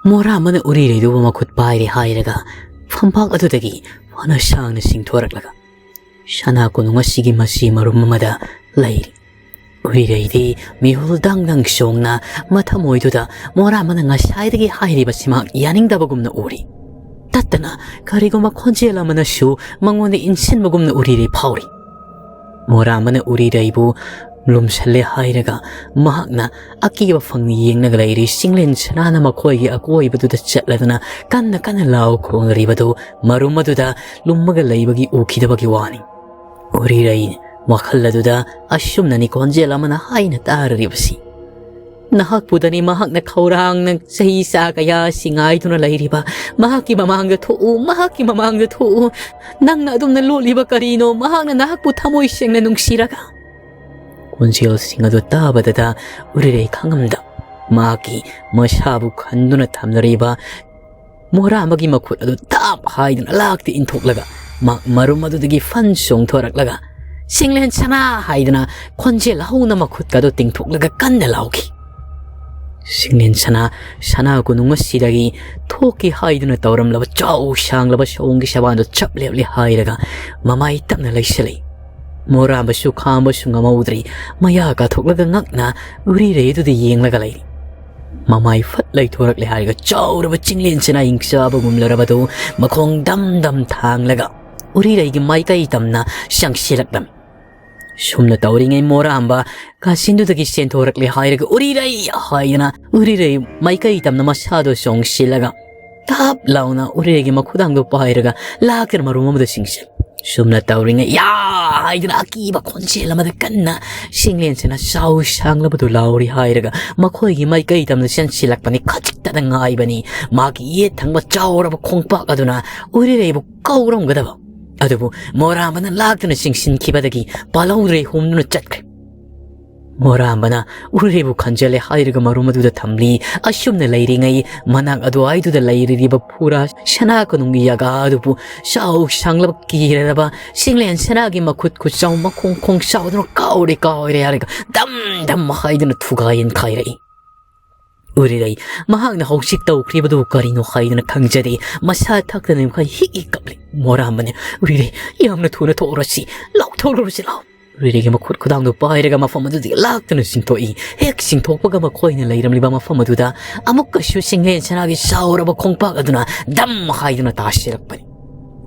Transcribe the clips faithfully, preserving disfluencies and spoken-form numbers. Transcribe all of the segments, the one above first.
ꯃꯣꯔꯥꯝꯕꯅ ꯎꯔꯤꯔꯩꯗꯨꯕꯨ ꯃꯈꯨꯠ ꯄꯥꯏꯔꯦ ꯍꯥꯏꯔꯒ ꯐꯝꯄꯥꯛ ꯑꯗꯨꯗꯒꯤ ꯐꯅ ꯁꯥꯡꯅ ꯆꯤꯡꯊꯣꯔꯛꯂꯒ ꯁꯅꯥ ꯀꯣꯅꯨꯡ ꯑꯁꯤꯒꯤ ꯃꯆꯤ ꯃꯔꯨꯝ ꯑꯃꯗ ꯂꯩꯔꯤ꯫ ꯎꯔꯤꯔꯩꯗꯤ ꯃꯤꯍꯨꯜ ꯗꯪ ꯗꯪ ꯆꯣꯡꯅ ꯃꯊꯃꯣꯏꯗꯨꯗ ꯃꯣꯔꯥꯝꯕꯅ ꯉꯁꯥꯏꯗꯒꯤ ꯍꯥꯏꯔꯤꯕꯁꯤꯃꯛ ꯌꯥꯅꯤꯡꯗꯕꯒꯨꯝꯅ ꯎꯔꯤ꯫ ꯇꯠꯇꯅ ꯀꯔꯤꯒꯨꯝꯕ ꯈꯣꯟꯖꯦꯜ ꯑꯃꯅꯁꯨ ꯃꯉꯣꯟꯗ ꯏꯟꯁꯤꯟꯕꯒꯨꯝꯅ ꯎꯔꯤꯔꯩ ꯐꯥꯎꯔꯤ꯫ ꯃꯣꯔꯥꯝꯕꯅ ꯎꯔꯤꯔꯩꯕꯨ ꯂꯨꯝꯁꯜꯂꯦ ꯍꯥꯏꯔꯒ ꯃꯍꯥꯛꯅ ꯑꯀꯤꯕ ꯐꯪꯅ ꯌꯦꯡꯂꯒ ꯂꯩꯔꯤ꯫ ꯆꯤꯡꯂꯦꯟ ꯁꯅꯥꯅ ꯃꯈꯣꯏꯒꯤ ꯑꯀꯣꯏꯕꯗꯨꯗ ꯆꯠꯂꯗꯨꯅ ꯀꯟꯅ ꯀꯟꯅ ꯂꯥꯎ ꯈꯣꯡꯂꯤꯕꯗꯨ ꯃꯔꯨꯝ ꯑꯗꯨꯗ ꯂꯨꯝꯃꯒ ꯂꯩꯕꯒꯤ ꯎꯈꯤꯗꯕꯒꯤ ꯋꯥꯅꯤ꯫ ꯎꯔꯤꯔꯩ ꯋꯥꯈꯜ ꯑꯗꯨꯗ ꯑꯁꯨꯝꯅꯅꯤ ꯈꯣꯟꯖꯦꯜ ꯑꯃꯅ ꯍꯥꯏꯅ ꯇꯥꯔꯤꯕꯁꯤ꯫ "ꯅꯍꯥꯛꯄꯨꯗꯅꯤ ꯃꯍꯥꯛꯅ ꯈꯧꯔꯥꯡꯅ ꯆꯍꯤ ꯆꯥ ꯀꯌꯥꯁꯤ ꯉꯥꯏꯗꯨꯅ ꯂꯩꯔꯤꯕ꯫ ꯃꯍꯥꯛꯀꯤ ꯃꯃꯥꯡꯗ ꯊꯣꯛꯎ, ꯃꯍꯥꯛꯀꯤ ꯃꯃꯥꯡꯗ ꯊꯣꯛꯎ꯫ ꯅꯪꯅ ꯑꯗꯨꯝꯅ ꯂꯣꯠꯂꯤꯕ ꯀꯔꯤꯅꯣ? ꯃꯍꯥꯛꯅ ꯅꯍꯥꯛꯄꯨ ꯊꯃꯣꯏ ꯁꯦꯡꯅ ꯅꯨꯡꯁꯤꯔꯒ꯫" ꯈꯣꯟꯖꯦꯜꯁꯤꯡ ꯑꯗꯨ ꯇꯥꯕꯗꯇ ꯎꯔꯤꯔꯩ ꯈꯪꯉꯝꯗ ꯃꯍꯥꯛꯀꯤ ꯃꯁꯥꯕꯨ ꯈꯟꯗꯨꯅ ꯊꯝꯅꯔꯤꯕ ꯃꯣꯔꯥꯝꯕꯒꯤ ꯃꯈꯨꯠ ꯑꯗꯨ ꯇꯥꯞ ꯍꯥꯏꯗꯨꯅ ꯂꯥꯛꯇ ꯏꯟꯊꯣꯛꯂꯒ ꯃꯍꯥꯛ ꯃꯔꯨꯝ ꯑꯗꯨꯗꯒꯤ ꯐꯟ ꯆꯣꯡꯊꯣꯔꯛꯂꯒ "ꯆꯤꯡꯂꯦꯟ ꯁꯅꯥ" ꯍꯥꯏꯗꯨꯅ ꯈꯣꯟꯖꯦꯜ ꯍꯧꯅ ꯃꯈꯨꯠꯀ ꯑꯗꯨ ꯇꯤꯡꯊꯣꯛꯂꯒ ꯀꯟꯅ ꯂꯥꯎꯈꯤ꯫ ꯆꯤꯡꯂꯦꯟ ꯁꯅꯥ, ꯁꯅꯥ ꯀꯣꯅꯨꯡ ꯑꯁꯤꯗꯒꯤ ꯊꯣꯛꯀꯦ ꯍꯥꯏꯗꯨꯅ ꯇꯧꯔꯝꯂꯕ ꯆꯥꯎ ꯁꯥꯡꯂꯕ ꯁꯑꯣꯡꯒꯤ ꯁꯕꯥꯟꯗꯨ ꯆꯞ ꯂꯦꯞꯂꯦ ꯍꯥꯏꯔꯒ ꯃꯃꯥꯏ ꯇꯞꯅ ꯂꯩꯁꯤꯜꯂꯤ꯫ ꯃꯣꯔꯥꯝꯕꯁꯨ ꯈꯥꯝꯕꯁꯨ ꯉꯝꯍꯧꯗ꯭ꯔꯤ꯫ ꯃꯌꯥ ꯀꯥꯊꯣꯛꯂꯒ ꯉꯛꯅ ꯎꯔꯤꯔꯩ ꯑꯗꯨꯗ ꯌꯦꯡꯂꯒ ꯂꯩꯔꯤ꯫ ꯃꯃꯥꯏ ꯐꯠ ꯂꯩꯊꯣꯔꯛꯂꯦ ꯍꯥꯏꯔꯒ ꯆꯥꯎꯔꯕ ꯆꯤꯡꯂꯦꯟ ꯁꯅꯥ ꯍꯤꯡꯆꯥꯕꯒꯨꯝꯂꯔꯕꯗꯨ ꯃꯈꯣꯡ ꯗꯝ ꯗꯝ ꯊꯥꯡꯂꯒ ꯎꯔꯤꯔꯩꯒꯤ ꯃꯥꯏꯀꯩ ꯇꯝꯅ ꯆꯪꯁꯤꯜꯂꯛꯂꯝꯃꯤ꯫ ꯁꯨꯝꯅ ꯇꯧꯔꯤꯉꯩ ꯃꯣꯔꯥꯝꯕ ꯀꯥꯆꯤꯟꯗꯨꯗꯒꯤ ꯆꯦꯟꯊꯣꯔꯛꯂꯦ ꯍꯥꯏꯔꯒ "ꯎꯔꯤꯔꯩ" ꯍꯥꯏꯗꯅ ꯎꯔꯤꯔꯩ ꯃꯥꯏꯀꯩ ꯇꯝꯅ ꯃꯁꯥꯗꯣ ꯆꯣꯡꯁꯤꯜꯂꯒ ꯇꯥꯞ ꯂꯥꯎꯅ ꯎꯔꯤꯔꯩꯒꯤ ꯃꯈꯨꯗꯥꯡꯗꯣ ꯄꯥꯏꯔꯒ ꯂꯥꯛꯇꯅ ꯃꯔꯨꯝ ꯑꯃꯗ ꯆꯤꯡꯁꯤꯜꯂꯤ꯫ ꯁꯨꯝꯅ ꯇꯧꯔꯤꯉꯩ "ꯌꯥ!" ꯍꯥꯏꯗꯨꯅ ꯑꯀꯤꯕ ꯈꯣꯟꯖꯦꯜ ꯑꯃꯗ ꯀꯟꯅ ꯆꯤꯡꯂꯦꯟꯁꯤꯅ ꯆꯥꯎ ꯁꯥꯡꯂꯕꯗꯨ ꯂꯥꯎꯔꯤ ꯍꯥꯏꯔꯒ ꯃꯈꯣꯏꯒꯤ ꯃꯥꯏꯀꯩ ꯇꯝꯅ ꯆꯦꯟꯁꯤꯜꯂꯛꯄꯅꯤ꯫ ꯈꯖꯤꯛꯇꯗ ꯉꯥꯏꯕꯅꯤ ꯃꯥꯒꯤ ꯌꯦꯠ ꯊꯪꯕ ꯆꯥꯎꯔꯕ ꯈꯣꯡꯄꯥꯛ ꯑꯗꯨꯅ ꯎꯔꯤꯔꯩꯕꯨ ꯀꯧꯔꯝꯒꯗꯕ꯫ ꯑꯗꯨꯕꯨ ꯃꯣꯔꯥꯝꯕꯅ ꯂꯥꯛꯇꯨꯅ ꯆꯤꯡꯁꯤꯟꯈꯤꯕꯗꯒꯤ ꯄꯥꯜꯍꯧꯗ꯭ꯔꯦ, ꯍꯨꯝꯗꯨꯅ ꯆꯠꯈ꯭ꯔꯦ꯫ ꯃꯣꯔꯥꯝꯕꯅ ꯎꯔꯤꯔꯩꯕꯨ ꯈꯟꯖꯜꯂꯦ ꯍꯥꯏꯔꯒ ꯃꯔꯨꯝ ꯑꯗꯨꯗ ꯊꯝꯂꯤ꯫ ꯑꯁꯨꯝꯅ ꯂꯩꯔꯤꯉꯩ ꯃꯅꯥꯛ ꯑꯗꯨꯋꯥꯏꯗꯨꯗ ꯂꯩꯔꯤꯕ ꯐꯨꯔꯥ ꯁꯅꯥ ꯀꯣꯅꯨꯡꯒꯤ ꯌꯥꯒꯥ ꯑꯗꯨꯕꯨ ꯆꯥꯎ ꯁꯥꯡꯂꯕ ꯀꯤꯔꯔꯕ ꯆꯤꯡꯂꯦꯟ ꯁꯅꯥꯒꯤ ꯃꯈꯨꯠ ꯈꯨꯆꯥꯎ ꯃꯈꯣꯡ ꯈꯣꯡ ꯆꯥꯎꯗꯨꯅ "ꯀꯥꯎꯔꯦ, ꯀꯥꯎꯔꯦ" ꯍꯥꯏꯔꯒ ꯗꯝ ꯗꯝ ꯍꯥꯏꯗꯨꯅ ꯊꯨꯒꯥꯏ ꯌꯩꯈꯥꯏꯔꯛꯏ꯫ ꯎꯔꯤꯔꯩ, ꯃꯍꯥꯛꯅ ꯍꯧꯖꯤꯛ ꯇꯧꯈ꯭ꯔꯤꯕꯗꯨ ꯀꯔꯤꯅꯣ ꯍꯥꯏꯗꯨꯅ ꯈꯪꯖꯗꯦ꯫ ꯃꯁꯥ ꯊꯛꯇꯅ ꯃꯈꯩ ꯍꯤꯛ ꯍꯤꯛ ꯀꯞꯂꯤ꯫ ꯃꯣꯔꯥꯝꯕꯅ, "ꯎꯔꯤꯔꯩ, ꯌꯥꯝꯅ ꯊꯨꯅ ꯊꯣꯛꯎꯔꯁꯤ, ꯂꯥꯎ, ꯊꯣꯛꯂꯨꯔꯁꯤ, ꯂꯥꯎ!" ꯎꯔꯤꯔꯩꯒꯤ ꯃꯈꯨꯠ ꯈꯨꯗꯥꯡꯗꯨ ꯄꯥꯏꯔꯒ ꯃꯐꯝ ꯑꯗꯨꯗꯒꯤ ꯂꯥꯛꯇꯨꯅ ꯆꯤꯡꯊꯣꯛꯏ꯫ ꯍꯦꯛ ꯆꯤꯡꯊꯣꯛꯄꯒ ꯃꯈꯣꯏꯅ ꯂꯩꯔꯝꯂꯤꯕ ꯃꯐꯝ ꯑꯗꯨꯗ ꯑꯃꯨꯛꯀꯁꯨ ꯆꯤꯡꯂꯦꯟ ꯁꯅꯥꯒꯤ ꯆꯥꯎꯔꯕ ꯈꯣꯡꯄꯥꯛ ꯑꯗꯨꯅ ꯗꯝ ꯍꯥꯏꯗꯨꯅ ꯇꯥꯁꯤꯜꯂꯛꯄꯅꯤ꯫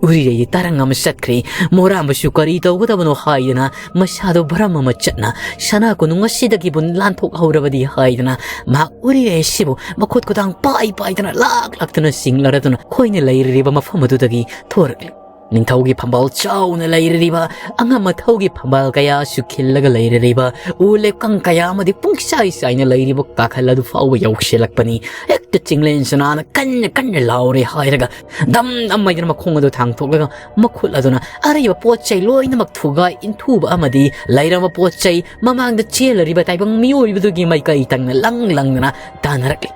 ꯎꯔꯤꯔꯩꯗꯤ ꯇꯔꯪ ꯑꯃ ꯆꯠꯈ꯭ꯔꯦ꯫ ꯃꯣꯔꯥꯝꯕꯁꯨ ꯀꯔꯤ ꯇꯧꯒꯗꯕꯅꯣ ꯍꯥꯏꯗꯨꯅ ꯃꯁꯥꯗꯣ ꯚꯔꯝ ꯑꯃ ꯆꯠꯅ, ꯁꯅꯥ ꯀꯣꯅꯨꯡ ꯑꯁꯤꯗꯒꯤꯕꯨ ꯂꯥꯟꯊꯣꯛꯍꯧꯔꯕꯗꯤ ꯍꯥꯏꯗꯨꯅ ꯃꯍꯥꯛ ꯎꯔꯤꯔꯩ ꯑꯁꯤꯕꯨ ꯃꯈꯨꯠ ꯈꯨꯗꯥꯡ ꯄꯥꯏ ꯄꯥꯏꯗꯨꯅ ꯂꯥꯛ ꯂꯥꯛꯇꯨꯅ ꯆꯤꯡꯂꯔꯗꯨꯅ ꯑꯩꯈꯣꯏꯅ ꯂꯩꯔꯤꯕ ꯃꯐꯝ ꯑꯗꯨꯗꯒꯤ ꯊꯣꯔꯛꯂꯤ꯫ ꯅꯤꯡꯊꯧꯒꯤ ꯐꯝꯕꯥꯜ ꯆꯥꯎꯅ ꯂꯩꯔꯤꯕ ꯑꯉꯝ ꯑꯊꯧꯒꯤ ꯐꯝꯕꯥꯜ ꯀꯌꯥꯁꯨ ꯈꯤꯜꯂꯒ ꯂꯩꯔꯤꯕ ꯎ ꯂꯩꯀꯪ ꯀꯌꯥ ꯑꯃꯗꯤ ꯄꯨꯡꯆꯥꯏ ꯆꯥꯏꯅ ꯂꯩꯔꯤꯕ ꯀꯥꯈꯜ ꯑꯗꯨ ꯐꯥꯎꯕ ꯌꯧꯁꯤꯜꯂꯛꯄꯅꯤ꯫ ꯍꯦꯛꯇ ꯆꯤꯡꯂꯦꯟ ꯁꯅꯥꯅ ꯀꯟꯅ ꯀꯟꯅ ꯂꯥꯎꯔꯦ ꯍꯥꯏꯔꯒ ꯗꯝ ꯗꯝ ꯍꯥꯏꯗꯨꯅ ꯃꯈꯣꯡ ꯑꯗꯨ ꯊꯥꯡꯊꯣꯛꯂꯒ ꯃꯈꯨꯠ ꯑꯗꯨꯅ ꯑꯔꯩꯕ ꯄꯣꯠ ꯆꯩ ꯂꯣꯏꯅꯃꯛ ꯊꯨꯒꯥꯏ ꯏꯟꯊꯨꯕ ꯑꯃꯗꯤ ꯂꯩꯔꯝꯕ ꯄꯣꯠ ꯆꯩ ꯃꯃꯥꯡꯗ ꯆꯦꯜꯂꯔꯤꯕ ꯇꯥꯏꯕꯪ ꯃꯤꯑꯣꯏꯕꯗꯨꯒꯤ ꯃꯥꯏꯀꯩ ꯇꯪꯅ ꯂꯪ ꯂꯪꯗꯅ ꯇꯥꯟꯅꯔꯛꯂꯤ꯫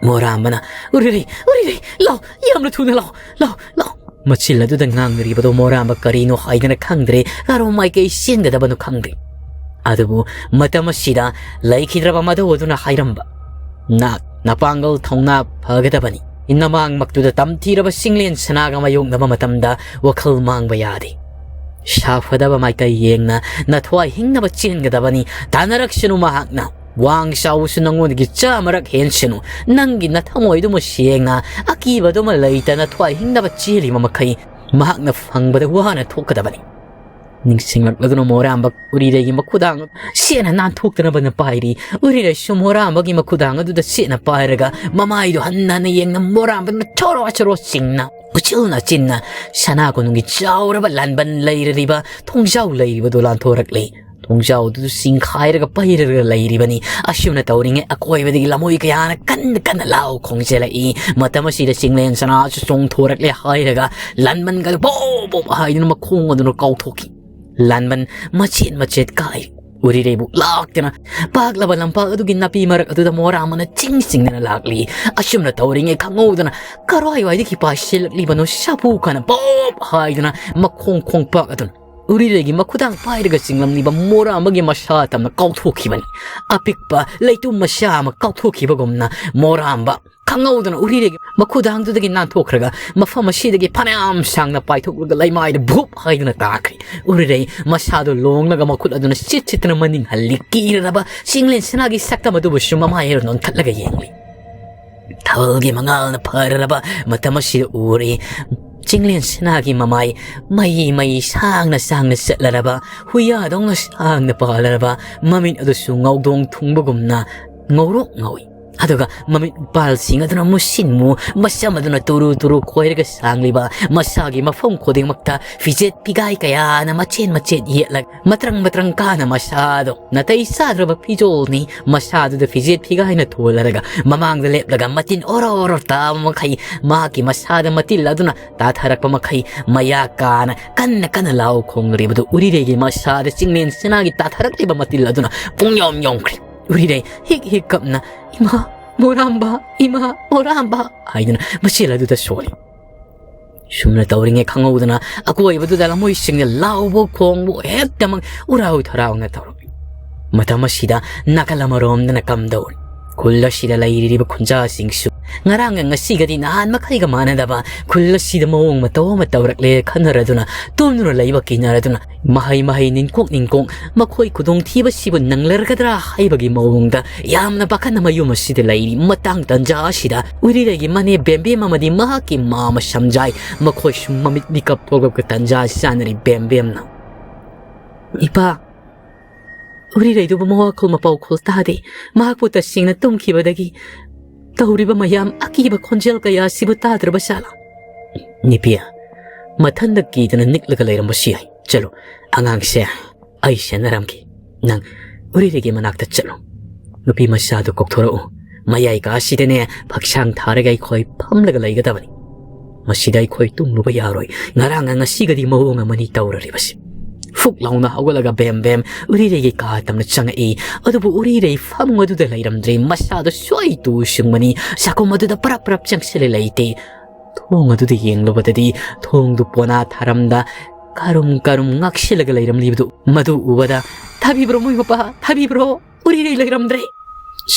ꯃꯣꯔꯥꯝꯕꯅ, "ꯎꯔꯤꯔꯩ, ꯎꯔꯤꯔꯩ, ꯂꯥꯎ, ꯌꯥꯝꯅ ꯊꯨꯅ ꯂꯥꯎ, ꯂꯥꯎ, ꯂꯥꯎ!" ꯃꯆꯤꯜ ꯑꯗꯨꯗ ꯉꯥꯡꯅꯔꯤꯕꯗꯣ ꯃꯣꯔꯥꯝꯕ ꯀꯔꯤꯅꯣ ꯍꯥꯏꯗꯅ ꯈꯪꯗ꯭ꯔꯦ꯫ ꯀꯔꯣꯝ ꯃꯥꯏꯀꯩ ꯆꯦꯟꯒꯗꯕꯅꯣ ꯈꯪꯗꯦ꯫ ꯑꯗꯨꯕꯨ ꯃꯇꯝ ꯑꯁꯤꯗ ꯂꯩꯈꯤꯗ꯭ꯔꯕ ꯃꯙꯧ ꯑꯗꯨꯅ ꯍꯥꯏꯔꯝꯕ, "ꯅꯥꯛ ꯅꯄꯥꯡꯒꯜ ꯊꯧꯅꯥ ꯐꯒꯗꯕꯅꯤ꯫ ꯅꯃꯥꯡꯃꯛꯇꯨꯗ ꯇꯝꯊꯤꯔꯕ ꯆꯤꯡꯂꯦꯟ ꯁꯅꯥꯒ ꯃꯥꯌꯣꯛꯅꯕ ꯃꯇꯝꯗ ꯋꯥꯈꯜ ꯃꯥꯡꯕ ꯌꯥꯗꯦ꯫ ꯁꯥꯐꯗꯕ ꯃꯥꯏꯀꯩ ꯌꯦꯡꯅ ꯅꯊ꯭ꯋꯥꯏ ꯍꯤꯡꯅꯕ ꯆꯦꯟꯒꯗꯕꯅꯤ꯫ ꯇꯥꯟꯅꯔꯛꯁꯅꯨ ꯃꯍꯥꯛꯅ꯫ ꯋꯥꯡ ꯆꯥꯎꯕꯁꯨ ꯅꯉꯣꯟꯗꯒꯤ ꯆꯥꯃꯔꯛ ꯍꯦꯟꯁꯅꯨ꯫ ꯅꯪꯒꯤ ꯅꯊꯃꯣꯏꯗꯨꯃ ꯁꯦꯡꯅ, ꯑꯀꯤꯕꯗꯨꯃ ꯂꯩꯇꯅ ꯊ꯭ꯋꯥꯏ ꯍꯤꯡꯅꯕ ꯆꯦꯜꯂꯤꯕ ꯃꯈꯩ ꯃꯍꯥꯛꯅ ꯐꯪꯕꯗ ꯋꯥꯅ ꯊꯣꯛꯀꯗꯕꯅꯤ꯫" ꯅꯤꯡꯁꯤꯡꯂꯛꯂꯗꯨꯅ ꯃꯣꯔꯥꯝꯕ ꯎꯔꯤꯔꯩꯒꯤ ꯃꯈꯨꯗꯥꯡ ꯁꯦꯠꯅ ꯅꯥꯟꯊꯣꯛꯇꯅꯕꯅ ꯄꯥꯏꯔꯤ꯫ ꯎꯔꯤꯔꯩꯁꯨ ꯃꯣꯔꯥꯝꯕꯒꯤ ꯃꯈꯨꯗꯥꯡ ꯑꯗꯨꯗ ꯁꯦꯠꯅ ꯄꯥꯏꯔꯒ ꯃꯃꯥꯏꯗꯨ ꯍꯟꯅ ꯍꯟꯅ ꯌꯦꯡꯅ ꯃꯣꯔꯥꯝꯕꯗꯨꯅ ꯆꯣꯔꯣ ꯆꯣꯔꯣ ꯆꯤꯡꯅ ꯎꯆꯤꯜꯅ ꯆꯤꯟꯅ ꯁꯅꯥ ꯀꯣꯅꯨꯡꯒꯤ ꯆꯥꯎꯔꯕ ꯂꯥꯟꯕꯟ ꯂꯩꯔꯤꯕ ꯊꯣꯡꯖꯥꯎ ꯂꯩꯔꯤꯕꯗꯨ ꯂꯥꯟꯊꯣꯔꯛꯂꯤ꯫ ꯊꯣꯡꯖꯥꯎꯗꯨ ꯆꯤꯡꯈꯥꯏꯔꯒ ꯄꯩꯔꯒ ꯂꯩꯔꯤꯕꯅꯤ꯫ ꯑꯁꯨꯝꯅ ꯇꯧꯔꯤꯉꯩ ꯑꯀꯣꯏꯕꯗꯒꯤ ꯂꯃꯣꯏ ꯀꯌꯥꯅ ꯀꯟꯅ ꯀꯟꯅ ꯂꯥꯎ ꯈꯣꯡꯖꯤꯜꯂꯛꯏ꯫ ꯃꯇꯝ ꯑꯁꯤꯗ ꯆꯤꯡꯂꯦꯟ ꯁꯅꯥꯁꯨ ꯆꯣꯡꯊꯣꯔꯛꯂꯦ ꯍꯥꯏꯔꯒ ꯂꯥꯟꯕꯟꯒ ꯕꯣ ꯕꯣ ꯍꯥꯏꯗꯨꯅ ꯃꯈꯣꯡ ꯑꯗꯨꯅ ꯀꯥꯎꯊꯣꯛꯈꯤ꯫ ꯂꯥꯟꯕꯟ ꯃꯆꯦꯠ ꯃꯆꯦꯠ ꯀꯥꯏ꯫ ꯎꯔꯤꯔꯩꯕꯨ ꯂꯥꯛꯇꯅ ꯄꯥꯛꯂꯕ ꯂꯝꯄꯥꯛ ꯑꯗꯨꯒꯤ ꯅꯥꯄꯤ ꯃꯔꯛ ꯑꯗꯨꯗ ꯃꯣꯔꯥꯝꯕꯅ ꯆꯤꯡ ꯆꯤꯡꯗꯅ ꯂꯥꯛꯂꯤ꯫ ꯑꯁꯨꯝꯅ ꯇꯧꯔꯤꯉꯩ ꯈꯪꯍꯧꯗꯅ ꯀꯔꯥꯏꯋꯥꯏꯗꯒꯤ ꯄꯥꯏꯁꯤꯜꯂꯛꯂꯤꯕꯅꯣ ꯁꯥꯐꯨ ꯈꯅ ꯕꯣꯞ ꯍꯥꯏꯗꯨꯅ ꯃꯈꯣꯡ ꯈꯣꯡꯄꯥꯛ ꯑꯗꯨꯅ ꯎꯔꯤꯔꯩꯒꯤ ꯃꯈꯨꯗꯥꯡ ꯄꯥꯏꯔꯒ ꯆꯤꯡꯂꯝꯂꯤꯕ ꯃꯣꯔꯥꯝꯕꯒꯤ ꯃꯁꯥ ꯇꯝꯅ ꯀꯥꯎꯊꯣꯛꯈꯤꯕꯅꯤ꯫ ꯑꯄꯤꯛꯄ ꯂꯩꯇꯨꯝ ꯃꯆꯥ ꯑꯃ ꯀꯥꯎꯊꯣꯛꯈꯤꯕꯒꯨꯝꯅ ꯃꯣꯔꯥꯝꯕ ꯈꯪꯍꯧꯗꯅ ꯎꯔꯤꯔꯩꯒꯤ ꯃꯈꯨꯗꯥꯡꯗꯨꯗꯒꯤ ꯅꯥꯟꯊꯣꯛꯈ꯭ꯔꯒ ꯃꯐꯝ ꯑꯁꯤꯗꯒꯤ ꯐꯅꯌꯥꯝ ꯁꯥꯡꯅ ꯄꯥꯏꯊꯣꯛꯂꯒ ꯂꯩꯃꯥꯏꯗ ꯚꯨꯞ ꯍꯥꯏꯗꯨꯅ ꯇꯥꯈ꯭ꯔꯦ꯫ ꯎꯔꯤꯔꯩ ꯃꯁꯥꯗꯨ ꯂꯣꯡꯂꯒ ꯃꯈꯨꯠ ꯑꯗꯨꯅ ꯁꯤꯠ ꯁꯤꯠꯇꯅ ꯃꯅꯤꯡ ꯍꯜꯂꯤ꯫ ꯀꯤꯔꯔꯕ ꯆꯤꯡꯂꯦꯟ ꯁꯅꯥꯒꯤ ꯁꯛꯇꯝ ꯑꯗꯨꯕꯨꯁꯨ ꯃꯃꯥꯏ ꯑꯗꯨ ꯅꯣꯟꯈꯠꯂꯒ ꯌꯦꯡꯂꯤ꯫ ꯊꯥꯕꯜꯒꯤ ꯃꯉꯥꯜꯅ ꯐꯔꯔꯕ ꯃꯇꯝ ꯑꯁꯤꯗ ꯎꯔꯤ꯫ ꯆꯤꯡꯂꯦꯟ ꯁꯅꯥꯒꯤ ꯃꯃꯥꯏ ꯃꯩ ꯃꯩ ꯁꯥꯡꯅ ꯁꯥꯡꯅ ꯆꯠꯂꯔꯕ, ꯍꯨꯏꯌꯥꯗꯧꯅ ꯁꯥꯡꯅ ꯄꯥꯜꯂꯔꯕ, ꯃꯃꯤꯠ ꯑꯗꯨꯁꯨ ꯉꯧꯗꯣꯡ ꯊꯨꯡꯕꯒꯨꯝꯅ ꯉꯧꯔꯣꯛ ꯉꯧꯏ꯫ ꯑꯗꯨꯒ ꯃꯃꯤꯠ ꯎꯄꯥꯜꯁꯤꯡ ꯑꯗꯨꯅ ꯃꯨꯁꯤꯟ ꯃꯨ, ꯃꯁꯝ ꯑꯗꯨꯅ ꯇꯨꯔꯨ ꯇꯨꯔꯨ ꯈꯣꯏꯔꯒ ꯁꯥꯡꯂꯤꯕ, ꯃꯁꯥꯒꯤ ꯃꯐꯝ ꯈꯨꯗꯤꯡꯃꯛꯇ ꯐꯤꯖꯦꯠ ꯐꯤꯒꯥꯏ ꯀꯌꯥꯅ ꯃꯆꯦꯠ ꯃꯆꯦꯠ ꯌꯦꯠꯂꯒ, ꯃꯇ꯭ꯔꯪ ꯃꯇ꯭ꯔꯪ ꯀꯥꯅ ꯃꯁꯥꯗꯣ ꯅꯥꯇꯩ ꯆꯥꯗ꯭ꯔꯕ ꯐꯤꯖꯣꯜꯅꯤ꯫ ꯃꯁꯥꯗꯨꯗ ꯐꯤꯖꯦꯠ ꯐꯤꯒꯥꯏꯅ ꯊꯣꯜꯂꯔꯒ, ꯃꯃꯥꯡꯗ ꯂꯦꯞꯂꯒ ꯃꯇꯤꯟ ꯑꯣꯔꯣ ꯑꯣꯔꯣ ꯇꯥꯕ ꯃꯈꯩ, ꯃꯍꯥꯛꯀꯤ ꯃꯁꯥꯗ ꯃꯇꯤꯜ ꯑꯗꯨꯅ ꯇꯥꯊꯔꯛꯄ ꯃꯈꯩ, ꯃꯌꯥ ꯀꯥꯅ ꯀꯟꯅ ꯀꯟꯅ ꯂꯥꯎ ꯈꯣꯡꯂꯤꯕꯗꯨ ꯎꯔꯤꯔꯩꯒꯤ ꯃꯁꯥꯗ ꯆꯤꯡꯂꯦꯟ ꯁꯅꯥꯒꯤ ꯇꯥꯊꯔꯛꯂꯤꯕ ꯃꯇꯤꯜ ꯑꯗꯨꯅ ꯄꯨꯡꯌꯣꯝ ꯌꯣꯝꯈ꯭ꯔꯦ꯫ ꯎꯔꯤꯔꯩ ꯍꯤꯛ ꯍꯤꯛ ꯀꯞꯅ, "ꯏꯃꯥ ꯃꯣꯔꯥꯝꯕ, ꯏꯃꯥ ꯃꯣꯔꯥꯝꯕ" ꯍꯥꯏꯗꯨꯅ ꯃꯆꯦꯜ ꯑꯗꯨꯗ ꯁꯣꯜꯂꯤ꯫ ꯁꯨꯝꯅ ꯇꯧꯔꯤꯉꯩ ꯈꯪꯍꯧꯗꯅ ꯑꯀꯣꯏꯕꯗꯨꯗ ꯂꯝꯃꯣꯏꯁꯤꯡꯅ ꯂꯥꯎꯕ ꯈꯣꯡꯕ ꯍꯦꯛꯇꯃꯛ ꯎꯔꯥꯎ ꯊꯔꯥꯎꯅ ꯇꯧꯔꯛꯏ꯫ ꯃꯇꯝ ꯑꯁꯤꯗ ꯅꯥꯀꯜ ꯑꯃꯔꯣꯝꯗꯅ ꯀꯝꯗꯧꯔꯤ? ꯈꯨꯜ ꯑꯁꯤꯗ ꯂꯩꯔꯤꯕ ꯈꯨꯟꯖꯥꯁꯤꯡꯁꯨ ꯉꯔꯥꯡꯒ ꯉꯁꯤꯒꯗꯤ ꯅꯍꯥꯟ ꯃꯈꯩꯒ ꯃꯥꯟꯅꯗꯕ, ꯈꯨꯜ ꯑꯁꯤꯗ ꯃꯑꯣꯡ ꯃꯇꯧ ꯑꯃ ꯇꯧꯔꯛꯂꯦ ꯈꯟꯅꯔꯗꯨꯅ, ꯇꯨꯝꯗꯨꯅ ꯂꯩꯕ ꯀꯤꯅꯔꯗꯨꯅ, ꯃꯍꯩ ꯃꯍꯩ ꯅꯤꯡꯀꯣꯛ ꯅꯤꯡꯀꯣꯛ ꯃꯈꯣꯏ ꯈꯨꯗꯣꯡꯊꯤꯕꯁꯤꯕꯨ ꯅꯪꯂꯔꯒꯗ꯭ꯔꯥ ꯍꯥꯏꯕꯒꯤ ꯃꯑꯣꯡꯗ ꯌꯥꯝꯅ ꯄꯥꯈꯠꯅ ꯃꯌꯨꯝ ꯑꯁꯤꯗ ꯂꯩꯔꯤ꯫ ꯃꯇꯥꯡ ꯇꯟꯖꯥ ꯑꯁꯤꯗ ꯎꯔꯤꯔꯩꯒꯤ ꯃꯅꯦ ꯕꯦꯝꯕꯦꯝ ꯑꯃꯗꯤ ꯃꯍꯥꯛꯀꯤ ꯃꯥꯃ ꯁꯝꯖꯥꯏ, ꯃꯈꯣꯏꯁꯨ ꯃꯃꯤꯠ ꯃꯤꯀꯞ ꯊꯣꯛꯂꯒ ꯇꯟꯖꯥ ꯆꯥꯅꯔꯤ꯫ ꯕꯦꯝꯕꯦꯝꯅ, "ꯏꯄꯥ, ꯎꯔꯤꯔꯩꯗꯨꯕꯨ ꯃꯋꯥꯈꯣꯜ ꯃꯄꯥꯎꯈꯣꯜ ꯇꯥꯗꯦ꯫ ꯃꯍꯥꯛꯄꯨ ꯇꯁꯦꯡꯅ ꯇꯨꯝꯈꯤꯕꯗꯒꯤ ꯇꯧꯔꯤꯕ ꯃꯌꯥꯝ ꯑꯀꯤꯕ ꯈꯣꯟꯖꯦꯜ ꯀꯌꯥ ꯑꯁꯤꯕꯨ ꯇꯥꯗ꯭ꯔꯕ ꯖꯥꯠꯂꯥ?" "ꯅꯨꯄꯤ, ꯃꯊꯟꯗ ꯀꯤꯗꯅ ꯅꯤꯛꯂꯒ ꯂꯩꯔꯝꯕꯁꯨ ꯌꯥꯏ꯫ ꯆꯠꯂꯨ, ꯑꯉꯥꯡꯁꯦ ꯑꯩ ꯁꯦꯟꯅꯔꯝꯒꯦ꯫ ꯅꯪ ꯎꯔꯤꯔꯩꯒꯤ ꯃꯅꯥꯛꯇ ꯆꯠꯂꯨ꯫ ꯅꯨꯄꯤ ꯃꯆꯥꯗꯨ ꯀꯧꯊꯣꯔꯛꯎ꯫ ꯃꯌꯥꯏ ꯀꯥꯁꯤꯗꯅꯦ ꯐꯛꯁꯥꯡ ꯊꯥꯔꯒ ꯑꯩꯈꯣꯏ ꯐꯝꯂꯒ ꯂꯩꯒꯗꯕꯅꯤ꯫ ꯃꯁꯤꯗ ꯑꯩꯈꯣꯏ ꯇꯨꯝꯂꯨꯕ ꯌꯥꯔꯣꯏ꯫ ꯉꯔꯥꯡꯒ ꯉꯁꯤꯒꯗꯤ ꯃꯑꯣꯡ ꯑꯃꯅꯤ ꯇꯧꯔꯔꯤꯕꯁꯤ꯫" ꯐꯨꯛ ꯂꯥꯎꯅ ꯍꯧꯒꯠꯂꯒ ꯕꯦꯝ ꯕꯦꯝ ꯎꯔꯤꯔꯩꯒꯤ ꯀꯥ ꯇꯝꯅ ꯆꯪꯉꯛꯏ꯫ ꯑꯗꯨꯕꯨ ꯎꯔꯤꯔꯩ ꯐꯃꯨꯡ ꯑꯗꯨꯗ ꯂꯩꯔꯝꯗ꯭ꯔꯦ꯫ ꯃꯁꯥꯗꯣ ꯁꯣꯏ ꯇꯨ ꯁꯨꯡꯕꯅꯤ꯫ ꯆꯥꯛꯈꯨꯝ ꯑꯗꯨꯗ ꯄꯔꯞ ꯄꯔꯞ ꯆꯪꯁꯤꯜꯂ ꯂꯩꯇꯦ꯫ ꯊꯣꯡ ꯑꯗꯨꯗ ꯌꯦꯡꯂꯨꯕꯗꯗꯤ ꯊꯣꯡꯗꯨ ꯄꯣꯅꯥ ꯊꯥꯔꯝꯗ ꯀꯥꯔꯨꯝ ꯀꯥꯔꯨꯝ ꯉꯥꯛꯁꯤꯜꯂꯒ ꯂꯩꯔꯝꯂꯤꯕꯗꯨ ꯃꯗꯨ ꯎꯕꯗ, "ꯊꯥꯕꯤꯕ꯭ꯔꯣ ꯃꯣꯏ ꯃꯄꯥ, ꯊꯥꯕꯤꯕ꯭ꯔꯣ?" ꯎꯔꯤꯔꯩ ꯂꯩꯔꯝꯗ꯭ꯔꯦ꯫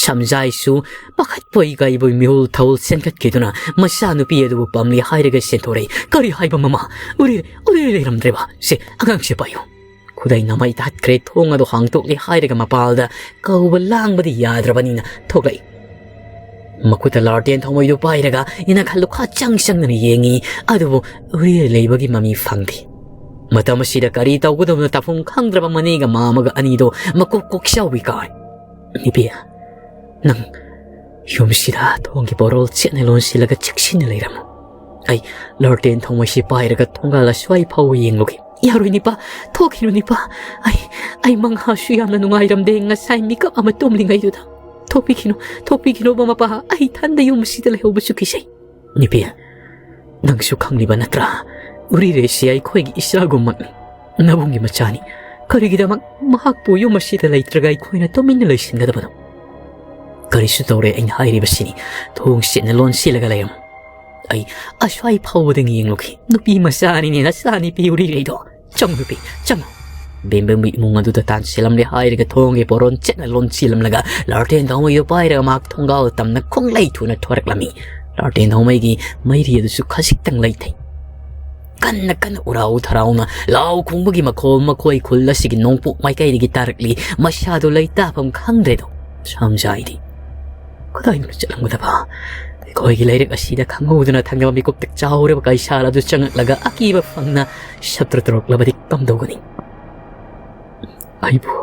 ꯁꯝꯖꯥꯏꯁꯨ ꯄꯥꯈꯠꯄꯣꯏ ꯀꯩꯕꯣꯏ ꯃꯤꯍꯨꯜ ꯊꯧꯜ ꯆꯦꯟꯈꯠꯈꯤꯗꯨꯅ ꯃꯆꯥꯅꯨꯄꯤ ꯑꯗꯨꯕꯨ ꯄꯝꯂꯤ ꯍꯥꯏꯔꯒ ꯆꯦꯟꯊꯣꯔꯛꯏ꯫ "ꯀꯔꯤ ꯍꯥꯏꯕ ꯃꯃꯥ? ꯎꯔꯤꯔꯩ, ꯎꯔꯤꯔꯩ ꯂꯩꯔꯝꯗ꯭ꯔꯦꯕ? ꯁꯦ, ꯑꯉꯥꯡꯁꯦ ꯄꯥꯏꯌꯨ꯫" ꯈꯨꯗꯩ ꯅꯃꯩ ꯇꯥꯠꯈ꯭ꯔꯦ, ꯊꯣꯡ ꯑꯗꯨ ꯍꯥꯡꯗꯣꯛꯂꯦ ꯍꯥꯏꯔꯒ ꯃꯄꯥꯜꯗ ꯀꯧꯕ ꯂꯥꯡꯕꯗꯤ ꯌꯥꯗ꯭ꯔꯕꯅꯤꯅ ꯊꯣꯛꯂꯛꯏ꯫ ꯃꯈꯨꯠꯇ ꯂꯥꯔꯇꯦꯟ ꯊꯥꯎꯃꯩꯗꯨ ꯄꯥꯏꯔꯒ ꯏꯅꯥꯛ ꯈꯜꯂꯨ ꯈꯥ ꯆꯪ ꯆꯪꯗꯨꯅ ꯌꯦꯡꯉꯤ, ꯑꯗꯨꯕꯨ ꯎꯔꯤꯔꯩ ꯂꯩꯕꯒꯤ ꯃꯃꯤ ꯐꯪꯗꯦ꯫ ꯃꯇꯝ ꯑꯁꯤꯗ ꯀꯔꯤ ꯇꯧꯒꯗꯕꯅꯣ ꯇꯥꯐꯝ ꯈꯪꯗ꯭ꯔꯕ ꯃꯅꯦꯒ ꯃꯥꯃꯒ ꯑꯅꯤꯗꯣ ꯃꯀꯣꯛ ꯀꯣꯛꯆꯥꯎꯕꯤ ꯀꯥꯔꯦ꯫ "ꯅꯨꯄꯤ, ꯅꯪ ꯌꯨꯝꯁꯤꯗ ꯊꯣꯡꯒꯤ ꯄꯣꯔꯣꯜ ꯆꯦꯠꯅ ꯂꯣꯟꯁꯤꯜꯂꯒ ꯆꯦꯛꯁꯤꯟꯅ ꯂꯩꯔꯝꯃꯨ꯫ ꯑꯩ ꯂꯣꯔꯇꯦꯟ ꯊꯣꯡꯃꯩꯁꯤ ꯄꯥꯏꯔꯒ ꯊꯣꯡꯒꯥꯜ ꯑꯁ꯭ꯋꯥꯏ ꯐꯥꯎꯕ ꯌꯦꯡꯂꯨꯒꯦ꯫" "ꯌꯥꯔꯣꯏ ꯅꯤꯄꯥ, ꯊꯣꯛꯈꯤꯅꯨ ꯅꯤꯄꯥ꯫ ꯑꯩ, ꯑꯩ ꯃꯪꯍꯥꯁꯨ ꯌꯥꯝꯅ ꯅꯨꯡꯉꯥꯏꯔꯝꯗꯦ꯫ ꯉꯁꯥꯏ ꯃꯤꯀꯞ ꯑꯃ ꯇꯨꯝꯂꯤꯉꯩꯗꯨꯗ꯫ ꯊꯣꯛꯄꯤꯈꯤꯅꯨ, ꯊꯣꯛꯄꯤꯈꯤꯅꯨꯕ ꯃꯄꯥ꯫ ꯑꯩ ꯏꯊꯟꯗ ꯌꯨꯝ ꯑꯁꯤꯗ ꯂꯩꯍꯧꯕꯁꯨ ꯀꯤꯖꯩ꯫" "ꯅꯨꯄꯤ, ꯅꯪꯁꯨ ꯈꯪꯂꯤꯕ ꯅꯠꯇ꯭ꯔꯥ? ꯎꯔꯤꯔꯩꯁꯤ ꯑꯩꯈꯣꯏꯒꯤ ꯏꯆꯥꯒꯨꯝꯕꯅꯤ꯫ ꯅꯕꯨꯡꯒꯤ ꯃꯆꯥꯅꯤ꯫ ꯀꯔꯤꯒꯤꯗꯃꯛ ꯃꯍꯥꯛꯄꯨ ꯌꯨꯝ ꯑꯁꯤꯗ ꯂꯩꯇ꯭ꯔꯒ ꯑꯩꯈꯣꯏꯅ ꯇꯨꯃꯤꯟꯅ ꯂꯩꯁꯤꯟꯒꯗꯕꯅꯣ?" "ꯀꯔꯤꯁꯨ ꯇꯧꯔꯦ, ꯑꯩꯅ ꯍꯥꯏꯔꯤꯕꯁꯤꯅꯤ꯫ ꯊꯣꯡ ꯆꯦꯠꯅ ꯂꯣꯟꯁꯤꯜꯂꯒ ꯂꯩꯔꯝꯃꯨ꯫ ꯑꯩ ꯑꯁ꯭ꯋꯥꯏ ꯐꯥꯎꯕꯗ ꯌꯦꯡꯂꯨꯈꯤ꯫ ꯅꯨꯄꯤ ꯃꯆꯥꯅꯤꯅꯦ ꯅꯆꯥꯅꯨꯄꯤ ꯎꯔꯤꯔꯩꯗꯣ꯫ ꯆꯪꯉꯨ ꯅꯨꯄꯤ, ꯆꯪꯉꯨ꯫" ꯕꯦꯝꯕꯦꯝꯕꯨ ꯏꯃꯨꯡ ꯑꯗꯨꯗ ꯇꯥꯟꯁꯤꯜꯂꯝꯂꯦ ꯍꯥꯏꯔꯒ ꯊꯣꯡꯒꯤ ꯄꯣꯔꯣꯟ ꯆꯦꯠꯅ ꯂꯣꯟꯁꯤꯜꯂꯝꯂꯒ ꯂꯥꯔꯇꯦꯟ ꯊꯧꯃꯩꯗꯨ ꯄꯥꯏꯔꯒ ꯃꯍꯥꯛ ꯊꯣꯡꯒꯥꯜ ꯇꯝꯅ ꯈꯣꯡꯂꯩ ꯊꯨꯅ ꯊꯣꯔꯛꯂꯝꯃꯤ꯫ ꯂꯥꯔꯇꯦꯟ ꯊꯧꯃꯩꯒꯤ ꯃꯩꯔꯤ ꯑꯗꯨꯁꯨ ꯈꯖꯤꯛꯇꯪ ꯂꯩꯊꯩ꯫ ꯀꯟꯅ ꯀꯟꯅ ꯎꯔꯥꯎ ꯊꯔꯥꯎꯅ ꯂꯥꯎ ꯈꯣꯡꯕꯒꯤ ꯃꯈꯣꯜ ꯃꯈꯣꯏ ꯈꯨꯜ ꯑꯁꯤꯒꯤ ꯅꯣꯡꯄꯣꯛ ꯃꯥꯏꯀꯩꯗꯒꯤ ꯇꯥꯔꯛꯂꯤ꯫ ꯃꯁꯥꯗꯨ ꯂꯩꯇꯥꯐꯝ ꯈꯪꯗ꯭ꯔꯦꯗꯣ꯫ ꯁꯝꯖꯥꯏꯗꯤ ꯀꯗꯥꯏꯗꯅꯣ ꯆꯠꯂꯝꯒꯗꯕ? ꯑꯩꯈꯣꯏꯒꯤ ꯂꯩꯔꯛ ꯑꯁꯤꯗ ꯈꯪꯍꯧꯗꯅ ꯊꯪꯅꯕ ꯃꯤꯀꯨꯞꯇ ꯆꯥꯎꯔꯕ ꯀꯩꯁꯥꯜ ꯑꯗꯨ ꯆꯪꯉꯛꯂꯒ ꯑꯀꯤꯕ ꯐꯪꯅ ꯁꯞꯇ꯭ꯔ ꯇꯧꯔꯛꯂꯕꯗꯤ ꯀꯝꯗꯧꯒꯅꯤ? ꯑꯩꯕꯨ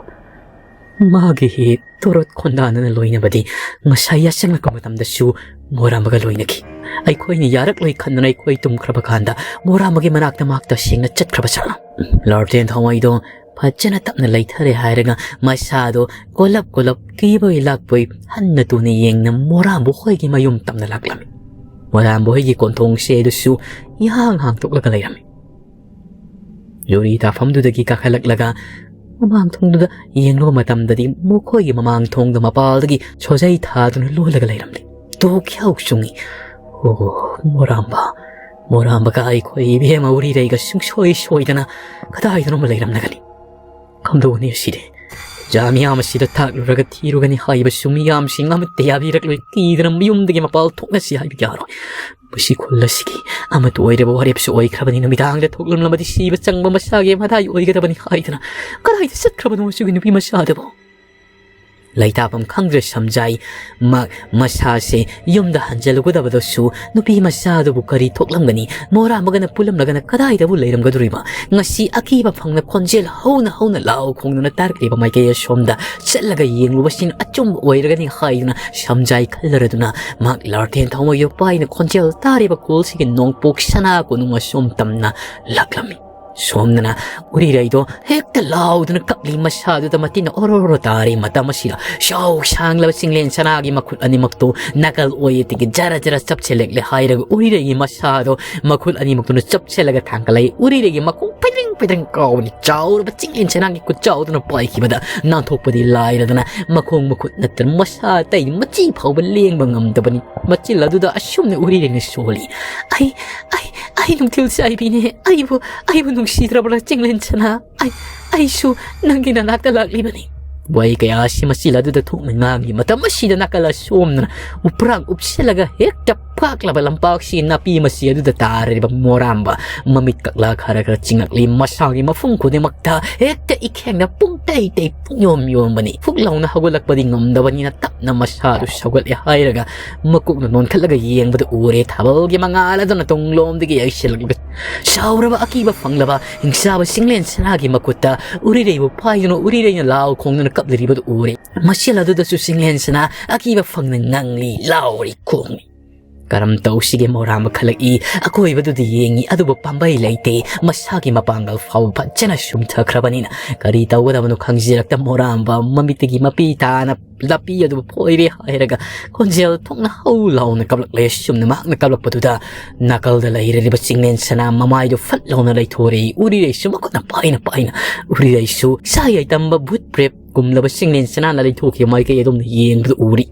ꯃꯥꯒꯤ ꯍꯤ ꯇꯣꯔꯣꯠ ꯈꯣꯟꯗꯥꯅꯅ ꯂꯣꯏꯅꯕꯗꯤ ꯉꯁꯥꯏ ꯌꯥꯆꯪꯂꯛꯄ ꯃꯇꯝꯗꯁꯨ ꯃꯣꯔꯥꯝꯕꯒ ꯂꯣꯏꯅꯈꯤ꯫ ꯑꯩꯈꯣꯏꯅ ꯌꯥꯔꯛꯂꯣꯏ ꯈꯟꯗꯨꯅ ꯑꯩꯈꯣꯏ ꯇꯨꯝꯈ꯭ꯔꯕ ꯀꯥꯟꯗ ꯃꯣꯔꯥꯝꯕꯒꯤ ꯃꯅꯥꯛꯇ ꯃꯍꯥꯛ ꯇꯁꯦꯡꯅ ꯆꯠꯈ꯭ꯔꯕ ꯖꯥꯠꯂꯥ? ꯂꯥꯔꯇꯦꯟ ꯊꯋꯥꯏꯗꯣ ꯐꯖꯅ ꯇꯞꯅ ꯂꯩꯊꯔꯦ ꯍꯥꯏꯔꯒ ꯃꯁꯥꯗꯣ ꯀꯣꯂꯞ ꯀꯣꯂꯞ ꯀꯤꯕꯣꯏ ꯂꯥꯛꯄꯣꯏ ꯍꯟꯅ ꯇꯨꯅ ꯌꯦꯡꯅ ꯃꯣꯔꯥꯝꯕ ꯍꯣꯏꯒꯤ ꯃꯌꯨꯝ ꯇꯝꯅ ꯂꯥꯛꯂꯝꯃꯤ꯫ ꯃꯣꯔꯥꯝꯕ ꯍꯣꯏꯒꯤ ꯀꯣꯟꯊꯣꯡꯁꯦ ꯑꯗꯨꯁꯨ ꯏꯍꯥꯡ ꯍꯥꯡꯗꯣꯛꯂꯒ ꯂꯩꯔꯝꯃꯤ꯫ ꯌꯨꯔꯤ ꯇꯥꯐꯝꯗꯨꯗꯒꯤ ꯀꯥꯈꯠꯂꯛꯂꯒ ꯃꯃꯥꯡ ꯊꯣꯡꯗꯨꯗ ꯌꯦꯡꯂꯨꯕ ꯃꯇꯝꯗꯗꯤ ꯃꯈꯣꯏꯒꯤ ꯃꯃꯥꯡ ꯊꯣꯡꯗ ꯃꯄꯥꯜꯗꯒꯤ ꯁꯣꯖꯩ ꯊꯥꯗꯨꯅ ꯂꯣꯜꯂꯒ ꯂꯩꯔꯝꯂꯤ꯫ ꯇꯨ ꯈ꯭ꯌꯥꯎ ꯆꯨꯡꯉꯤ꯫ "ꯑꯣ, ꯃꯣꯔꯥꯝꯕ, ꯃꯣꯔꯥꯝꯕꯒ ꯑꯩꯈꯣꯏ ꯏꯕꯦꯝꯃ ꯎꯔꯤꯔꯩꯒ ꯁꯨꯡꯁꯣꯏ ꯁꯣꯏꯗꯅ ꯀꯗꯥꯏꯗꯅꯣꯃ ꯂꯩꯔꯝꯂꯒꯅꯤ꯫ ꯀꯝꯗꯧꯒꯅꯤ ꯑꯁꯤꯗꯤ? ꯖꯥ ꯃꯤꯌꯥꯝ ꯑꯁꯤꯗ ꯊꯥꯛꯂꯨꯔꯒ ꯊꯤꯔꯨꯒꯅꯤ ꯍꯥꯏꯕꯁꯨ ꯃꯤꯌꯥꯝꯁꯤꯡ ꯑꯃꯠꯇ ꯌꯥꯕꯤꯔꯛꯂꯣꯏ꯫ ꯀꯤꯗꯅ ꯃꯌꯨꯝꯗꯒꯤ ꯃꯄꯥꯜ ꯊꯣꯛꯅꯁꯤ ꯍꯥꯏꯕ ꯌꯥꯔꯣꯏ꯫ ꯃꯁꯤ ꯈꯨꯜ ꯑꯁꯤꯒꯤ ꯑꯃꯠꯇ ꯑꯣꯏꯔꯕ ꯋꯥꯔꯦꯞꯁꯨ ꯑꯣꯏꯈ꯭ꯔꯕꯅꯤ꯫ ꯅꯨꯃꯤꯗꯥꯡꯗ ꯊꯣꯛꯂꯝꯂꯕꯗꯤ ꯁꯤꯕ ꯆꯪꯕ ꯃꯁꯥꯒꯤ ꯃꯊꯥꯏ ꯑꯣꯏꯒꯗꯕꯅꯤ ꯍꯥꯏꯗꯅ ꯀꯗꯥꯏꯗ ꯆꯠꯈ꯭ꯔꯕꯅꯣ ꯑꯁꯤꯒꯤ ꯅꯨꯄꯤ ꯃꯆꯥꯗꯨꯕꯨ? ꯂꯩꯇꯥꯐꯝ ꯈꯪꯗ꯭ꯔꯦ ꯁꯝꯖꯥꯏ꯫ ꯃ-, ꯃꯁꯥꯁꯦ ꯌꯨꯝꯗ ꯍꯟꯖꯤꯜꯂꯨꯒꯗꯕꯗꯁꯨ ꯅꯨꯄꯤ ꯃꯆꯥꯗꯨꯕꯨ ꯀꯔꯤ ꯊꯣꯛꯂꯝꯒꯅꯤ? ꯃꯣꯔꯥꯝꯕꯒꯅ ꯄꯨꯜꯂꯝꯂꯒꯅ ꯀꯗꯥꯏꯗꯕꯨ ꯂꯩꯔꯝꯒꯗꯧꯔꯤꯕ? ꯉꯁꯤ ꯑꯀꯤꯕ ꯐꯪꯅ ꯈꯣꯟꯖꯦꯜ ꯍꯧꯅ ꯍꯧꯅ ꯂꯥꯎ ꯈꯣꯡꯗꯨꯅ ꯇꯥꯔꯛꯂꯤꯕ ꯃꯥꯏꯀꯩ ꯑꯁꯣꯝꯗ ꯆꯠꯂꯒ ꯌꯦꯡꯂꯨꯕꯁꯤꯅ ꯑꯆꯨꯝꯕ ꯑꯣꯏꯔꯒꯅꯤ ꯍꯥꯏꯗꯨꯅ ꯁꯝꯖꯥꯏ ꯈꯜꯂꯔꯗꯨꯅ ꯃꯍꯥꯛ ꯂꯥꯔꯊꯦꯟ ꯊꯥꯎꯃꯩꯗꯨ ꯄꯥꯏꯅ ꯈꯣꯟꯖꯦꯜ ꯇꯥꯔꯤꯕ ꯀꯣꯜꯁꯤꯒꯤ ꯅꯣꯡꯄꯣꯛ ꯁꯅꯥ ꯀꯣꯅꯨꯡ ꯑꯁꯣꯝ ꯇꯝꯅ ꯂꯥꯛꯂꯝꯃꯤ꯫ ꯁꯣꯝꯗꯅ ꯎꯔꯤꯔꯩꯗꯣ ꯍꯦꯛꯇ ꯂꯥꯎꯗꯨꯅ ꯀꯞꯂꯤ꯫ ꯃꯁꯥꯗꯨꯗ ꯃꯇꯤꯟ ꯑꯣꯔꯣ ꯑꯣꯔꯣ ꯇꯥꯔꯤ꯫ ꯃꯇꯝ ꯑꯁꯤꯗ ꯁꯥꯎ ꯁꯥꯡꯂꯕ ꯆꯤꯡꯂꯦꯟ ꯁꯅꯥꯒꯤ ꯃꯈꯨꯠ ꯑꯅꯤꯃꯛꯇꯨ ꯅꯥꯀꯜ ꯑꯣꯏꯗꯒꯤ ꯖꯔ ꯖꯔ ꯆꯞꯁꯤꯜꯂꯛꯂꯦ ꯍꯥꯏꯔꯒ ꯎꯔꯤꯔꯩꯒꯤ ꯃꯁꯥꯗꯣ ꯃꯈꯨꯠ ꯑꯅꯤꯃꯛꯇꯨꯅ ꯆꯞꯁꯤꯜꯂꯒ ꯊꯥꯡꯒꯠꯂꯛꯏ꯫ ꯎꯔꯤꯔꯩꯒꯤ ꯃꯈꯣꯡ ꯐꯩꯗ꯭ꯔꯤꯡ ꯐꯩꯗ꯭ꯔꯤꯡ ꯀꯥꯎꯕꯅꯤ꯫ ꯆꯥꯎꯔꯕ ꯆꯤꯡꯂꯦꯟ ꯁꯅꯥꯒꯤ ꯈꯨꯠꯆꯥꯎꯗꯨꯅ ꯄꯥꯏꯈꯤꯕꯗ ꯅꯥꯟꯊꯣꯛꯄꯗꯤ ꯂꯥꯏꯔꯗꯅ ꯃꯈꯣꯡ ꯃꯈꯨꯠ ꯅꯠꯇꯅ ꯃꯁꯥ ꯑꯇꯩ ꯃꯆꯤ ꯐꯥꯎꯕ ꯂꯦꯡꯕ ꯉꯝꯗꯕꯅꯤ꯫ ꯃꯆꯤꯜ ꯑꯗꯨꯗ ꯑꯁꯨꯝꯅ ꯎꯔꯤꯔꯩꯅ ꯁꯣꯜꯂꯤ꯫ "ꯑꯩ, ꯑꯩ, ꯑꯩ ꯅꯨꯡꯊꯤꯜ ꯆꯥꯏꯕꯤꯅꯦ꯫ ꯑꯩꯕꯨ, ꯑꯩꯕꯨ ꯅꯨꯡꯁꯤꯗ꯭ꯔꯕ꯭ꯔꯥ ꯆꯤꯡꯂꯦꯟ ꯁꯅꯥ? ꯑꯩ, ꯑꯩꯁꯨ ꯅꯪꯒꯤ ꯅꯅꯥꯛꯇ ꯂꯥꯛꯂꯤꯕꯅꯤ"꯫ ꯋꯥꯍꯩ ꯀꯌꯥ ꯑꯁꯤ ꯃꯆꯤꯜ ꯑꯗꯨꯗ ꯊꯣꯛꯅ ꯉꯥꯡꯂꯤ꯫ ꯃꯇꯝ ꯑꯁꯤꯗ ꯅꯥꯀꯜ ꯑꯁꯣꯝꯗꯅ ꯎꯄ꯭ꯔꯥꯛ ꯎꯞꯁꯤꯜꯂꯒ ꯍꯦꯛꯇ ꯄꯥꯛꯂꯕ ꯂꯝꯄꯥꯛꯁꯤ ꯅꯥꯄꯤ ꯃꯁꯤ ꯑꯗꯨꯗ ꯇꯥꯔꯤꯕ ꯃꯣꯔꯥꯝꯕ ꯃꯃꯤꯠ ꯀꯛꯂꯥ ꯈꯔ ꯈꯔ ꯆꯤꯡꯂꯛꯂꯤ꯫ ꯃꯁꯥꯒꯤ ꯃꯐꯝ ꯈꯨꯗꯤꯡꯃꯛꯇ ꯍꯦꯛꯇ ꯏꯈꯦꯡꯅ ꯄꯨꯡꯇꯩ ꯇꯩ ꯄꯨꯡꯌꯣꯝ ꯌꯣꯝꯕꯅꯤ꯫ ꯐꯨꯛ ꯂꯥꯎꯅ ꯍꯧꯒꯠꯂꯛꯄꯗꯤ ꯉꯝꯗꯕꯅꯤꯅ ꯇꯞꯅ ꯃꯁꯥꯗꯨ ꯁꯧꯒꯠꯂꯦ ꯍꯥꯏꯔꯒ ꯃꯀꯣꯛꯅ ꯅꯣꯟꯈꯠꯂꯒ ꯌꯦꯡꯕꯗ ꯎꯔꯦ ꯊꯥꯕꯜꯒꯤ ꯃꯉꯥꯜ ꯑꯗꯨꯅ ꯇꯨꯡꯂꯣꯝꯗꯒꯤ ꯌꯩꯁꯤꯜꯂꯛꯂꯒ ꯁꯥꯎꯔꯕ ꯑꯀꯤꯕ ꯐꯪꯂꯕ ꯍꯤꯡꯆꯥꯕ ꯆꯤꯡꯂꯦꯟ ꯁꯅꯥꯒꯤ ꯃꯈꯨꯠꯇ ꯎꯔꯤꯔꯩꯕꯨ ꯄꯥꯏꯗꯨꯅ ꯎꯔꯤꯔꯩꯅ ꯂꯥꯎ ꯈꯣꯡꯗꯨꯅ ꯀꯞꯂꯤꯕꯗꯨ ꯎꯔꯦ꯫ ꯃꯁꯦꯜ ꯑꯗꯨꯗꯁꯨ ꯆꯤꯡꯂꯦꯟ ꯁꯅꯥ ꯑꯀꯤꯕ ꯐꯪꯅ ꯉꯪꯂꯤ, ꯂꯥꯎꯔꯤ, ꯈꯣꯡꯂꯤ꯫ ꯀꯔꯝ ꯇꯧꯁꯤꯒꯦ ꯃꯣꯔꯥꯝꯕ ꯈꯜꯂꯛꯏ꯫ ꯑꯀꯣꯏꯕꯗꯨꯗ ꯌꯦꯡꯉꯤ, ꯑꯗꯨꯕꯨ ꯄꯥꯝꯕꯩ ꯂꯩꯇꯦ꯫ ꯃꯁꯥꯒꯤ ꯃꯄꯥꯡꯒꯜ ꯐꯥꯎꯕ ꯐꯖꯅ ꯁꯨꯝꯊꯈ꯭ꯔꯕꯅꯤꯅ ꯀꯔꯤ ꯇꯧꯒꯗꯕꯅꯣ ꯈꯪꯖꯔꯛꯇ ꯃꯣꯔꯥꯝꯕ ꯃꯃꯤꯠꯇꯒꯤ ꯃꯄꯤ ꯇꯥꯅ ꯂꯥꯄꯤ ꯑꯗꯨꯕꯨ ꯐꯣꯏꯔꯦ ꯍꯥꯏꯔꯒ ꯈꯣꯟꯖꯦꯜ ꯊꯣꯛꯅ ꯍꯧ ꯂꯥꯎꯅ ꯀꯞꯂꯛꯂꯦ꯫ ꯁꯨꯝꯅ ꯃꯍꯥꯛꯅ ꯀꯞꯂꯛꯄꯗꯨꯗ ꯅꯥꯀꯜꯗ ꯂꯩꯔꯤꯕ ꯆꯤꯡꯂꯦꯟ ꯁꯅꯥ ꯃꯃꯥꯏꯗꯨ ꯐꯠ ꯂꯥꯎꯅ ꯂꯩꯊꯣꯔꯛꯏ꯫ ꯎꯔꯤꯔꯩꯁꯨ ꯃꯈꯨꯠꯅ ꯄꯥꯏꯅ ꯄꯥꯏꯅ ꯎꯔꯤꯔꯩꯁꯨ ꯁꯥ ꯌꯥꯏꯇꯝꯕ ꯚꯨꯠ ꯄ꯭ꯔꯦꯞ ꯀꯨꯝꯂꯕ ꯆꯤꯡꯂꯦꯟ ꯁꯅꯥꯅ ꯂꯩꯊꯣꯛꯈꯤꯕ ꯃꯥꯏꯀꯩ ꯑꯗꯣꯝꯗ ꯌꯦꯡꯕꯗ ꯎꯔꯤ꯫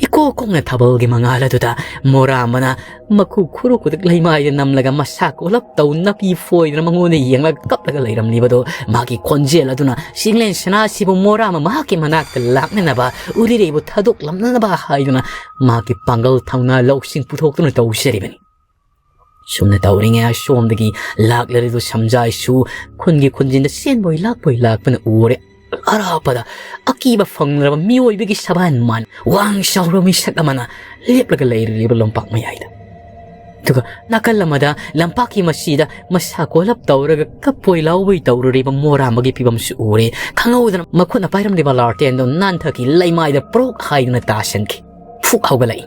ꯏꯀꯣꯛ ꯀꯣꯛꯅ ꯊꯥꯕꯜꯒꯤ ꯃꯉꯥꯜ ꯑꯗꯨꯗ ꯃꯣꯔꯥꯝꯕꯅ ꯃꯈꯨ ꯈꯨꯔꯨ ꯈꯨꯗꯛ ꯂꯩꯃꯥꯏꯗ ꯅꯝꯂꯒ ꯃꯁꯥ ꯀꯣꯜꯂꯞ ꯇꯧ ꯅꯥꯄꯤ ꯐꯣꯏꯗꯨꯅ ꯃꯉꯣꯟꯗ ꯌꯦꯡꯂꯒ ꯀꯞꯂꯒ ꯂꯩꯔꯝꯂꯤꯕꯗꯣ ꯃꯥꯒꯤ ꯈꯣꯟꯖꯦꯜ ꯑꯗꯨꯅ ꯆꯤꯡꯂꯦꯟ ꯁꯅꯥꯁꯤꯕꯨ ꯃꯣꯔꯥꯝꯕ ꯃꯍꯥꯛꯀꯤ ꯃꯅꯥꯛꯇ ꯂꯥꯛꯅꯅꯕ, ꯎꯔꯤꯔꯩꯕꯨ ꯊꯥꯗꯣꯛꯂꯝꯅꯅꯕ ꯍꯥꯏꯗꯨꯅ ꯃꯥꯒꯤ ꯄꯥꯡꯒꯜ ꯊꯧꯅꯥ ꯂꯧꯁꯤꯡ ꯄꯨꯊꯣꯛꯇꯨꯅ ꯇꯧꯖꯔꯤꯕꯅꯤ꯫ ꯁꯨꯝꯅ ꯇꯧꯔꯤꯉꯩ ꯁꯣꯝꯗꯒꯤ ꯂꯥꯛꯂꯔꯤꯕ ꯁꯝꯖꯥꯏꯁꯨ ꯈꯨꯟꯒꯤ ꯈꯨꯟꯖꯤꯟꯗ ꯆꯦꯟꯕꯣꯏ ꯂꯥꯛꯄꯣꯏ ꯂꯥꯛꯄꯅ ꯎꯔꯦ꯫ ꯑꯔꯥꯞꯄꯗ ꯑꯀꯤꯕ ꯐꯪꯂꯕ ꯃꯤꯑꯣꯏꯕꯒꯤ ꯁꯕꯥꯟ ꯃꯥꯟ ꯋꯥꯡ ꯆꯥꯎꯔꯕ ꯃꯤꯁꯛ ꯑꯃꯅ ꯂꯦꯞꯂꯒ ꯂꯩꯔꯤꯕ ꯂꯝꯄꯥꯛ ꯃꯌꯥꯏꯗ꯫ ꯑꯗꯨꯒ ꯅꯥꯀꯜ ꯑꯃꯗ ꯂꯝꯄꯥꯛꯀꯤ ꯃꯁꯤꯗ ꯃꯁꯥ ꯀꯣꯜꯂꯞ ꯇꯧꯔꯒ ꯀꯞꯄꯣꯏ ꯂꯥꯎꯕꯣꯏ ꯇꯧꯔꯨꯔꯤꯕ ꯃꯣꯔꯥꯝꯕꯒꯤ ꯐꯤꯕꯝꯁꯨ ꯎꯔꯦ꯫ ꯈꯪꯍꯧꯗꯅ ꯃꯈꯨꯠꯅ ꯄꯥꯏꯔꯝꯂꯤꯕ ꯂꯥꯔꯇꯦꯟꯗꯨ ꯅꯥꯟꯊꯛꯀꯤ ꯂꯩꯃꯥꯏꯗ ꯄ꯭ꯔꯣꯛ ꯍꯥꯏꯗꯨꯅ ꯇꯥꯁꯟꯈꯤ꯫ ꯐꯨꯛ ꯍꯧꯒꯠꯂꯛꯏ꯫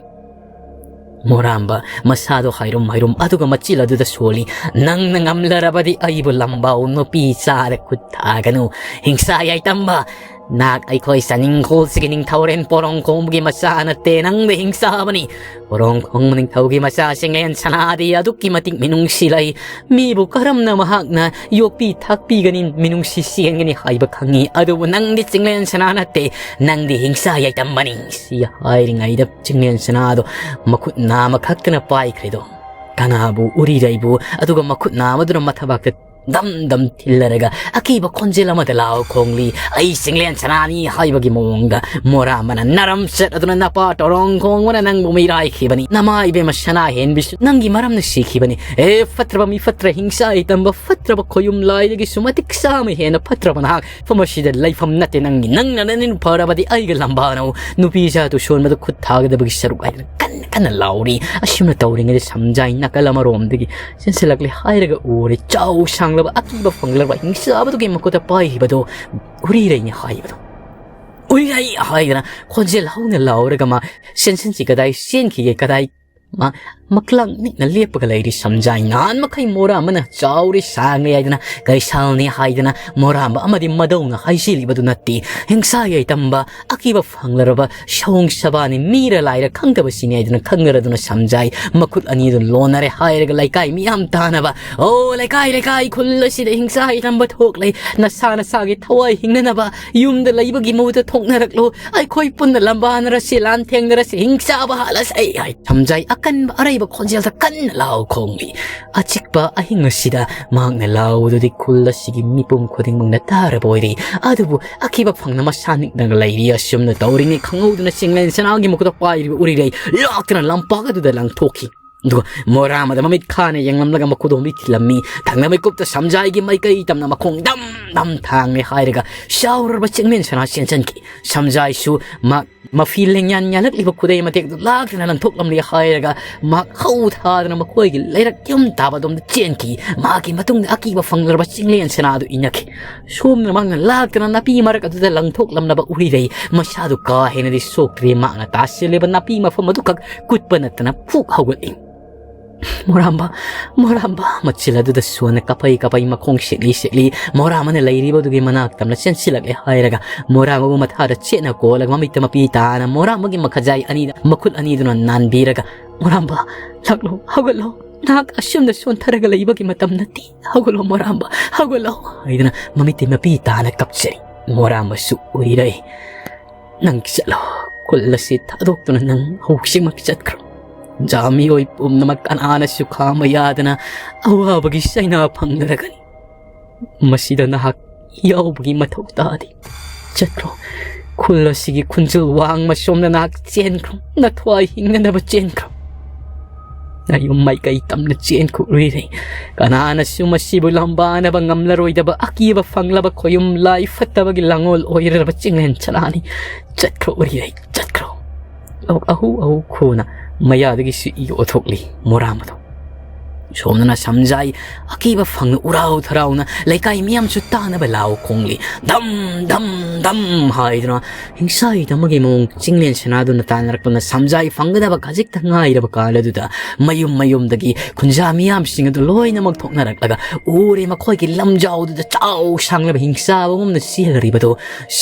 ꯃꯣꯔꯥꯝꯕ ꯃꯁꯥꯗꯣ ꯍꯥꯏꯔꯨꯝ ꯍꯥꯏꯔꯨꯝ ꯑꯗꯨꯒ ꯃꯆꯤꯜ ꯑꯗꯨꯗ ꯁꯣꯜꯂꯤ꯫ "ꯅꯪꯅ ꯉꯝꯂꯔꯕꯗꯤ ꯑꯩꯕꯨ ꯂꯝꯕꯥꯎ ꯅꯨꯄꯤ ꯆꯥꯗ ꯈꯨꯠ ꯊꯥꯒꯅꯨ꯫ ꯍꯤꯡꯁꯥ ꯌꯥꯏꯇꯝꯕ, ꯅꯍꯥꯛ ꯑꯩꯈꯣꯏ ꯆꯥꯅꯤꯡꯈꯣꯜꯁꯤꯒꯤ ꯅꯤꯡꯊꯧꯔꯦꯟ ꯄꯣꯔꯣꯡ ꯈꯣꯡꯕꯒꯤ ꯃꯆꯥ ꯅꯠꯇꯦ, ꯅꯪꯗꯤ ꯍꯤꯡꯁꯥꯕꯅꯤ꯫ ꯄꯣꯔꯣꯡ ꯈꯣꯡꯕ ꯅꯤꯡꯊꯧꯒꯤ ꯃꯆꯥ ꯆꯤꯡꯂꯦꯟ ꯁꯅꯥꯗꯤ ꯑꯗꯨꯛꯀꯤ ꯃꯇꯤꯛ ꯃꯤꯅꯨꯡꯁꯤ ꯂꯩ꯫ ꯃꯤꯕꯨ ꯀꯔꯝꯅ ꯃꯍꯥꯛꯅ ꯌꯣꯛꯄꯤ ꯊꯥꯛꯄꯤꯒꯅꯤ, ꯃꯤꯅꯨꯡꯁꯤ ꯆꯦꯟꯒꯅꯤ ꯍꯥꯏꯕ ꯈꯪꯉꯤ꯫ ꯑꯗꯨꯕꯨ ꯅꯪꯗꯤ ꯆꯤꯡꯂꯦꯟ ꯁꯅꯥ ꯅꯠꯇꯦ, ꯅꯪꯗꯤ ꯍꯤꯡꯁꯥ ꯌꯥꯏꯇꯝꯕꯅꯤ꯫" ꯁꯤ ꯍꯥꯏꯔꯤꯉꯩꯗ ꯆꯤꯡꯂꯦꯟ ꯁꯅꯥꯗꯣ ꯃꯈꯨꯠ ꯅꯥꯝꯃ ꯈꯛꯇꯅ ꯄꯥꯏꯈ꯭ꯔꯦꯗꯣ꯫ ꯀꯅꯥꯕꯨ, ꯎꯔꯤꯔꯩꯕꯨ, ꯑꯗꯨꯒ ꯃꯈꯨꯠ ꯅꯥꯝꯃꯗꯨꯅ ꯃꯊꯕꯥꯛꯇ ꯗꯝ ꯗꯝ ꯊꯤꯜꯂꯔꯒ ꯑꯀꯤꯕ ꯈꯣꯟꯖꯦꯜ ꯑꯃꯗ ꯂꯥꯎ ꯈꯣꯡꯂꯤ, "ꯑꯩ ꯆꯤꯡꯂꯦꯟ ꯁꯅꯥꯅꯤ" ꯍꯥꯏꯕꯒꯤ ꯃꯑꯣꯡꯗ꯫ ꯃꯣꯔꯥꯝꯕꯅ ꯅꯔꯝ ꯆꯠ ꯑꯗꯨꯅ ꯅꯄꯥ ꯇꯣꯔꯣꯡ ꯈꯣꯡꯕꯅ ꯅꯪꯕꯨ ꯃꯤꯔꯥꯏꯈꯤꯕꯅꯤ꯫ ꯅꯃꯥ ꯏꯕꯦꯝꯃ ꯁꯅꯥ ꯍꯦꯟꯕꯤꯁꯨ ꯅꯪꯒꯤ ꯃꯔꯝꯅ ꯁꯤꯈꯤꯕꯅꯤ꯫ ꯑꯦ ꯐꯠꯇ꯭ꯔꯕ ꯃꯤ, ꯐꯠꯇ꯭ꯔ ꯍꯤꯡꯁꯥ ꯌꯥꯏꯇꯝꯕ, ꯐꯠꯇ꯭ꯔꯕ ꯈꯣꯌꯨꯝ ꯂꯥꯏꯗꯒꯤꯁꯨ ꯃꯇꯤꯛ ꯆꯥꯃ ꯍꯦꯟꯅ ꯐꯠꯇ꯭ꯔꯕ ꯅꯍꯥꯛ ꯃꯐꯝ ꯑꯁꯤꯗ ꯂꯩꯐꯝ ꯅꯠꯇꯦ꯫ ꯅꯪꯒꯤ, ꯅꯪꯅ ꯅꯅꯤꯡ ꯐꯔꯕꯗꯤ ꯑꯩꯒ ꯂꯝꯕꯥꯅꯧ꯫ ꯅꯨꯄꯤ ꯖꯥꯇꯨ ꯁꯣꯟꯕꯗ ꯈꯨꯠ ꯊꯥꯒꯗꯕꯒꯤ ꯁꯔꯨꯛ ꯍꯥꯏꯗꯅ ꯀꯟꯅ ꯀꯟꯅ ꯂꯥꯎꯔꯤ꯫ ꯑꯁꯨꯝꯅ ꯇꯧꯔꯤꯉꯩꯗ ꯁꯝꯖꯥꯏ ꯅꯥꯀꯜ ꯑꯃꯔꯣꯝꯗꯒꯤ ꯆꯦꯟꯁꯤꯜꯂꯛꯂꯦ ꯍꯥꯏꯔꯒ ꯎꯔꯦ꯫ ꯆꯥꯎ ꯁꯥꯡꯂꯕ ꯑꯀꯤꯕ ꯐꯪꯂꯕ ꯍꯤꯡꯁꯥꯕꯗꯨꯒꯤ ꯃꯈꯨꯠꯇ ꯄꯥꯏꯈꯤꯕꯗꯣ ꯎꯔꯤꯔꯩꯅꯤ ꯍꯥꯏꯕꯗꯣ꯫ "ꯎꯔꯤꯔꯩ!" ꯍꯥꯏꯗꯅ ꯈꯣꯟꯖꯦꯜ ꯍꯧꯅ ꯂꯥꯎꯔꯒ ꯃꯥ ꯆꯦꯟꯁꯤꯟꯁꯤ ꯀꯗꯥꯏ ꯆꯦꯟꯈꯤꯒꯦ, ꯀꯗꯥꯏ ꯃꯥ ꯃꯀ꯭ꯂꯥꯡ ꯅꯤꯛꯅ ꯂꯦꯞꯄꯒ ꯂꯩꯔꯤ ꯁꯝꯖꯥꯏ꯫ ꯅꯍꯥꯟ ꯃꯈꯩ ꯃꯣꯔꯥꯝꯕꯅ ꯆꯥꯎꯔꯦ ꯁꯥꯡꯉꯦ ꯍꯥꯏꯗꯅ ꯀꯩꯁꯥꯜꯅꯤ ꯍꯥꯏꯗꯅ ꯃꯣꯔꯥꯝꯕ ꯑꯃꯗꯤ ꯃꯗꯧꯅ ꯍꯥꯏꯖꯤꯜꯂꯤꯕꯗꯨ ꯅꯠꯇꯦ꯫ ꯍꯤꯡꯁꯥ ꯌꯥꯏꯇꯝꯕ ꯑꯀꯤꯕ ꯐꯪꯂꯔꯕ ꯁꯑꯣꯡ ꯁꯕꯥꯅꯤ, ꯃꯤꯔ ꯂꯥꯏꯔ ꯈꯪꯗꯕꯁꯤꯅꯤ ꯍꯥꯏꯗꯅ ꯈꯪꯅꯔꯗꯨꯅ ꯁꯝꯖꯥꯏ ꯃꯈꯨꯠ ꯑꯅꯤꯗꯨ ꯂꯣꯟꯅꯔꯦ ꯍꯥꯏꯔꯒ ꯂꯩꯀꯥꯏ ꯃꯤꯌꯥꯝ ꯇꯥꯅꯕ, "ꯑꯣ ꯂꯩꯀꯥꯏ, ꯂꯩꯀꯥꯏ, ꯈꯨꯜ ꯑꯁꯤꯗ ꯍꯤꯡꯁꯥ ꯌꯥꯏꯇꯝꯕ ꯊꯣꯛꯂꯦ꯫ ꯅꯁꯥ ꯅꯁꯥꯒꯤ ꯊꯋꯥꯏ ꯍꯤꯡꯅꯅꯕ ꯌꯨꯝꯗ ꯂꯩꯕꯒꯤ ꯃꯍꯨꯠꯇ ꯊꯣꯛꯅꯔꯛꯂꯣ꯫ ꯑꯩꯈꯣꯏ ꯄꯨꯟꯅ ꯂꯝꯕꯥꯅꯔꯁꯤ, ꯂꯥꯟ ꯊꯦꯡꯅꯔꯁꯤ, ꯍꯤꯡ ꯆꯥꯕ ꯍꯥꯠꯂꯁꯤ" ꯍꯥꯏ꯫ ꯁꯝꯖꯥꯏ ꯑꯀꯟꯕ ꯑꯔꯩꯕ ꯈꯣꯟꯖꯦꯜꯗ ꯀꯟꯅ ꯂꯥꯎ ꯈꯣꯡꯂꯤ꯫ ꯑꯆꯤꯛꯄ ꯑꯍꯤꯡ ꯑꯁꯤꯗ ꯃꯍꯥꯛꯅ ꯂꯥꯎꯕꯗꯨꯗꯤ ꯈꯨꯜ ꯑꯁꯤꯒꯤ ꯃꯤꯄꯨꯝ ꯈꯨꯗꯤꯡꯃꯛꯅ ꯇꯥꯔꯕ ꯑꯣꯏꯔꯤ꯫ ꯑꯗꯨꯕꯨ ꯑꯀꯤꯕ ꯐꯪꯅ ꯃꯁꯥ ꯅꯤꯛꯅꯒ ꯂꯩꯔꯤ꯫ ꯑꯁꯨꯝꯅ ꯇꯧꯔꯤꯉꯩ ꯈꯪꯍꯧꯗꯅ ꯆꯤꯡꯂꯦꯟ ꯁꯅꯥꯒꯤ ꯃꯈꯨꯠꯇ ꯄꯥꯏꯔꯤꯕ ꯎꯔꯤꯔꯩ ꯂꯥꯛꯇꯨꯅ ꯂꯝꯄꯥꯛ ꯑꯗꯨꯗ ꯂꯪꯊꯣꯛꯈꯤ꯫ ꯑꯗꯨꯒ ꯃꯣꯔꯥꯝꯕꯗ ꯃꯃꯤꯠ ꯈꯥꯅ ꯌꯦꯡꯂꯝꯂꯒ ꯃꯈꯨꯗꯣꯝꯕꯤ ꯊꯤꯜꯂꯝꯃꯤ꯫ ꯊꯪꯅꯕ ꯃꯤꯀꯨꯞꯇ ꯁꯝꯖꯥꯏꯒꯤ ꯃꯥꯏꯀꯩ ꯇꯝꯅ ꯃꯈꯣꯡ ꯗꯝ ꯗꯝ ꯊꯥꯡꯂꯦ ꯍꯥꯏꯔꯒ ꯆꯥꯎꯔꯕ ꯆꯤꯡꯂꯦꯟ ꯁꯅꯥ ꯆꯦꯟꯁꯤꯟꯈꯤ꯫ ꯁꯝꯖꯥꯏꯁꯨ ꯃꯍꯥꯛ ꯃꯐꯤ ꯂꯦꯡꯌꯥꯟ ꯌꯥꯜꯂꯛꯂꯤꯕ ꯈꯨꯗꯩ ꯃꯇꯦꯛꯇꯨ ꯂꯥꯛꯇꯨꯅ ꯂꯪꯊꯣꯛꯂꯝꯂꯦ ꯍꯥꯏꯔꯒ ꯃꯍꯥꯛ ꯍꯧ ꯊꯥꯗꯨꯅ ꯃꯈꯣꯏꯒꯤ ꯂꯩꯔꯛ ꯌꯨꯝ ꯇꯥꯕ ꯑꯗꯣꯝꯗ ꯆꯦꯟꯈꯤ꯫ ꯃꯍꯥꯛꯀꯤ ꯃꯇꯨꯡꯗ ꯑꯀꯤꯕ ꯐꯪꯂꯔꯕ ꯆꯤꯡꯂꯦꯟ ꯁꯅꯥꯗꯨ ꯏꯟꯅꯈꯤ꯫ ꯁꯣꯝꯅ ꯃꯍꯥꯛꯅ ꯂꯥꯛꯇꯨꯅ ꯅꯥꯄꯤ ꯃꯔꯛ ꯑꯗꯨꯗ ꯂꯪꯊꯣꯛꯂꯝꯂꯕ ꯎꯔꯤꯔꯩ ꯃꯁꯥꯗꯨ ꯀꯥ ꯍꯦꯟꯅꯗꯤ ꯁꯣꯛꯇ꯭ꯔꯦ꯫ ꯃꯍꯥꯛꯅ ꯇꯥꯁꯤꯜꯂꯤꯕ ꯅꯥꯄꯤ ꯃꯐꯝ ꯑꯗꯨꯈꯛ ꯀꯨꯠꯄ ꯅꯠꯇꯅ ꯐꯨꯛ ꯍꯧꯒꯠꯂꯤ꯫ "ꯃꯣꯔꯥꯝꯕ, ꯃꯣꯔꯥꯝꯕ!" ꯃꯆꯤꯜ ꯑꯗꯨꯗ ꯁꯣꯟꯅ ꯀꯥꯄꯩ ꯀꯥꯄꯩ ꯃꯈꯣꯡ ꯁꯤꯛꯂꯤ ꯁꯤꯛꯂꯤ ꯃꯣꯔꯥꯝꯕꯅ ꯂꯩꯔꯤꯕꯗꯨꯒꯤ ꯃꯅꯥꯛ ꯇꯝꯅ ꯆꯦꯟꯁꯤꯜꯂꯛꯂꯦ ꯍꯥꯏꯔꯒ ꯃꯣꯔꯥꯝꯕꯕꯨ ꯃꯊꯥꯗ ꯆꯦꯠꯅ ꯀꯣꯜꯂꯒ ꯃꯃꯤꯠꯇ ꯃꯄꯤ ꯇꯥꯅ ꯃꯣꯔꯥꯝꯕꯒꯤ ꯃꯈꯖꯥꯏ ꯑꯅꯤꯗ ꯃꯈꯨꯠ ꯑꯅꯤꯗꯨꯅ ꯅꯥꯟꯕꯤꯔꯒ, "ꯃꯣꯔꯥꯝꯕ, ꯂꯥꯛꯂꯣ, ꯍꯧꯒꯠꯂꯣ꯫ ꯅꯍꯥꯛ ꯑꯁꯨꯝꯅ ꯁꯣꯟꯊꯔꯒ ꯂꯩꯕꯒꯤ ꯃꯇꯝ ꯅꯠꯇꯦ꯫ ꯍꯧꯒꯠꯂꯣ ꯃꯣꯔꯥꯝꯕ, ꯍꯧꯒꯠꯂꯣ!" ꯍꯥꯏꯗꯨꯅ ꯃꯃꯤꯠꯇꯤ ꯃꯄꯤ ꯇꯥꯅ ꯀꯞꯆꯔꯤ꯫ ꯃꯣꯔꯥꯝꯕꯁꯨ ꯎꯔꯤꯔꯩ ꯅꯪ ꯆꯠꯂꯣ꯫ ꯈꯨꯜ ꯑꯁꯤ ꯊꯥꯗꯣꯛꯇꯨꯅ ꯅꯪ ꯍꯧꯖꯤꯛꯃꯛ ꯆꯠꯈ꯭ꯔꯣ꯫ ꯖꯥ ꯃꯤꯑꯣꯏ ꯄꯨꯝꯅꯃꯛ ꯀꯅꯥꯅꯁꯨ ꯈꯥꯝꯕ ꯌꯥꯗꯅ ꯑꯋꯥꯕꯒꯤ ꯆꯩꯅꯥ ꯐꯪꯂꯔꯒꯅꯤ꯫ ꯃꯁꯤꯗ ꯅꯍꯥꯛ ꯌꯥꯎꯕꯒꯤ ꯃꯊꯧ ꯇꯥꯗꯦ꯫ ꯆꯠꯈ꯭ꯔꯣ꯫ ꯈꯨꯜ ꯑꯁꯤꯒꯤ ꯈꯨꯟꯖꯤꯜ ꯋꯥꯡꯃ ꯁꯣꯝꯗ ꯅꯍꯥꯛ ꯆꯦꯟꯈ꯭ꯔꯣ꯫ ꯅꯊ꯭ꯋꯥꯏ ꯍꯤꯡꯅꯅꯕ ꯆꯦꯟꯈ꯭ꯔꯣ꯫ ꯅꯌꯨꯝ ꯃꯥꯏꯀꯩ ꯇꯝꯅ ꯆꯦꯟꯈ꯭ꯔꯣ ꯎꯔꯤꯔꯩ꯫ ꯀꯅꯥꯅꯁꯨ ꯃꯁꯤꯕꯨ ꯂꯝꯕꯥꯅꯕ ꯉꯝꯂꯔꯣꯏꯗꯕ ꯑꯀꯤꯕ ꯐꯪꯂꯕ ꯈꯣꯌꯨꯝ ꯂꯥꯏ ꯐꯠꯇꯕꯒꯤ ꯂꯥꯡꯑꯣꯜ ꯑꯣꯏꯔꯔꯕ ꯆꯤꯡꯂꯦꯟ ꯁꯅꯥꯅꯤ꯫ ꯆꯠꯈ꯭ꯔꯣ ꯎꯔꯤꯔꯩ, ꯆꯠꯈ꯭ꯔꯣ꯫ ꯑꯍꯨ ꯑꯍꯨ ꯈꯨꯅ ꯃꯌꯥꯗꯒꯤꯁꯨ ꯏ ꯑꯣꯊꯣꯛꯂꯤ ꯃꯣꯔꯥꯝꯕꯗꯣ꯫ ꯁꯣꯝꯗꯅ ꯁꯝꯖꯥꯏ ꯑꯀꯤꯕ ꯐꯪꯅ ꯎꯔꯥꯎ ꯊꯔꯥꯎꯅ ꯂꯩꯀꯥꯏ ꯃꯤꯌꯥꯝꯁꯨ ꯇꯥꯅꯕ ꯂꯥꯎ ꯈꯣꯡꯂꯤ꯫ ꯗꯝ ꯗꯝ ꯗꯝ ꯍꯥꯏꯗꯨꯅ ꯍꯤꯡꯁꯥꯏ ꯇꯝꯕꯒꯤ ꯃꯑꯣꯡ ꯆꯤꯡꯂꯦꯟ ꯁꯅꯥꯗꯨꯅ ꯇꯥꯟꯅꯔꯛꯄꯅ ꯁꯝꯖꯥꯏ ꯐꯪꯒꯗꯕ ꯈꯖꯤꯛꯇ ꯉꯥꯏꯔꯕ ꯀꯥꯟ ꯑꯗꯨꯗ ꯃꯌꯨꯝ ꯃꯌꯨꯝꯗꯒꯤ ꯈꯨꯟꯖꯥ ꯃꯤꯌꯥꯝꯁꯤꯡ ꯑꯗꯨ ꯂꯣꯏꯅꯃꯛ ꯊꯣꯛꯅꯔꯛꯂꯒ ꯎꯔꯦ꯫ ꯃꯈꯣꯏꯒꯤ ꯂꯝꯖꯥꯎꯗꯨꯗ ꯆꯥꯎ ꯁꯥꯡꯂꯕ ꯍꯤꯡꯆꯥꯕ ꯑꯃꯅ ꯆꯦꯜꯂꯔꯤꯕꯗꯨ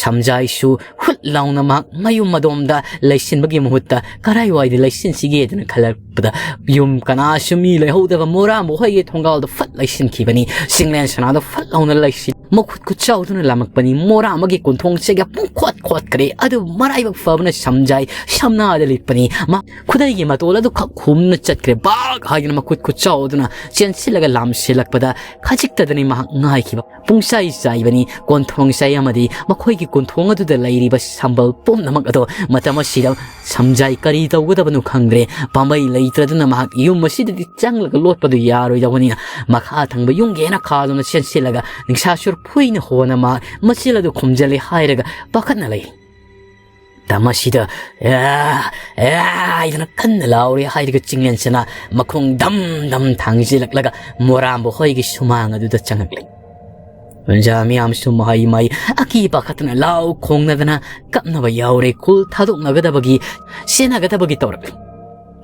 ꯁꯝꯖꯥꯏꯁꯨ ꯍꯨꯠ ꯂꯥꯎꯅ ꯃꯍꯥꯛ ꯃꯌꯨꯝ ꯑꯗꯣꯝꯗ ꯂꯩꯁꯤꯟꯕꯒꯤ ꯃꯍꯨꯠꯇ ꯀꯔꯥꯏꯋꯥꯏꯗ ꯂꯩꯁꯤꯟꯁꯤꯒꯦꯗꯅ ꯈꯜꯂꯛꯄꯗ ꯌꯨꯝ ꯀꯅꯥꯁꯨ ꯃꯤ ꯂꯩꯍꯧꯗꯕ ꯃꯣꯔꯥꯝꯕ ꯍꯣꯏꯒꯤ ꯊꯣꯡꯒꯥꯜꯗ ꯐꯠ ꯂꯩꯁꯤꯟꯈꯤꯕꯅꯤ꯫ ꯆꯤꯡꯂꯦꯟ ꯁꯅꯥꯗꯣ ꯐꯠ ꯂꯥꯎꯅ ꯂꯩꯁꯤꯟ ꯃꯈꯨꯠ ꯈꯨꯠꯆꯥꯎꯗꯨꯅ ꯂꯥꯝꯃꯛꯄꯅꯤ꯫ ꯃꯣꯔꯥꯝꯕꯒꯤ ꯀꯣꯟꯊꯣꯡ ꯆꯦꯒ ꯄꯨꯡꯈꯣꯠ ꯈꯣꯠꯈ꯭ꯔꯦ꯫ ꯑꯗꯨꯕꯨ ꯃꯔꯥꯏꯕꯛ ꯐꯕꯅ ꯁꯝꯖꯥꯏ ꯁꯝꯅꯥꯗ ꯂꯤꯠꯄꯅꯤ꯫ ꯃꯥ ꯈꯨꯗꯩꯒꯤ ꯃꯇꯣꯜ ꯑꯗꯨ ꯈꯛ ꯍꯨꯝꯅ ꯆꯠꯈ꯭ꯔꯦ꯫ ꯕꯥꯛ ꯍꯥꯏꯗꯨꯅ ꯃꯈꯨꯠ ꯈꯨꯠꯆꯥꯎꯗꯨꯅ ꯆꯦꯟꯁꯤꯜꯂꯒ ꯂꯥꯝꯁꯤꯜꯂꯛꯄꯗ ꯈꯖꯤꯛꯇꯗꯅꯤ ꯃꯍꯥꯛ ꯉꯥꯏꯈꯤꯕ꯫ ꯄꯨꯡꯆꯥꯏ ꯆꯥꯏꯕꯅꯤ꯫ ꯀꯣꯟꯊꯣꯡ ꯆꯥꯏ ꯑꯃꯗꯤ ꯃꯈꯣꯏꯒꯤ ꯀꯣꯟꯊꯣꯡ ꯑꯗꯨꯗ ꯂꯩꯔꯤꯕ ꯁꯝꯕꯜ ꯄꯨꯝꯅꯃꯛ ꯑꯗꯣ ꯃꯇꯝ ꯑꯁꯤꯗ ꯁꯝꯖꯥꯏ ꯀꯔꯤ ꯇꯧꯒꯗꯕꯅꯣ ꯈꯪꯗ꯭ꯔꯦ꯫ ꯄꯥꯝꯕꯩ ꯂꯩꯇ꯭ꯔꯗꯨꯅ ꯃꯍꯥꯛ ꯌꯨꯝ ꯑꯁꯤꯗꯗꯤ ꯆꯪꯂꯒ ꯂꯣꯠꯄꯗꯨ ꯌꯥꯔꯣꯏꯗꯧꯕꯅꯤꯅ ꯃꯈꯥ ꯊꯪꯕ ꯌꯨꯝꯒꯤ ꯍꯦꯟꯅ ꯈꯥꯗꯨꯅ ꯆꯦꯟꯁꯤꯜꯂꯒ ꯅꯤꯡꯁꯥ ꯁꯨꯔ ꯐꯨꯏꯅ ꯍꯣꯅ ꯃꯍꯥꯛ ꯃꯆꯤꯜ ꯑꯗꯨ ꯈꯨꯝꯖꯤꯜꯂꯤ ꯍꯥꯏꯔꯒ ꯄꯥꯈꯠꯅ ꯂꯩ꯫ ꯇꯝ ꯑꯁꯤꯗ "ꯑꯦ, ꯑꯦ" ꯍꯥꯏꯗꯅ ꯀꯟꯅ ꯂꯥꯎꯔꯤ ꯍꯥꯏꯔꯒ ꯆꯤꯡꯂꯦꯟꯁꯤꯅ ꯃꯈꯣꯡ ꯗꯝ ꯗꯝ ꯊꯥꯡꯖꯤꯜꯂꯛꯂꯒ ꯃꯣꯔꯥꯝꯕ ꯍꯣꯏꯒꯤ ꯁꯨꯃꯥꯡ ꯑꯗꯨꯗ ꯆꯪꯉꯛꯂꯤ꯫ ꯄ꯭ꯔꯖꯥ ꯃꯤꯌꯥꯝꯁꯨ ꯃꯍꯩ ꯃꯍꯩ ꯑꯀꯤ ꯄꯥꯈꯠꯇꯅ ꯂꯥꯎ ꯈꯣꯡꯅꯗꯅ ꯀꯞꯅꯕ ꯌꯥꯎꯔꯦ꯫ ꯈꯨꯜ ꯊꯥꯗꯣꯛꯅꯒꯗꯕꯒꯤ, ꯁꯦꯟꯅꯒꯗꯕꯒꯤ ꯇꯧꯔꯛꯂꯤ꯫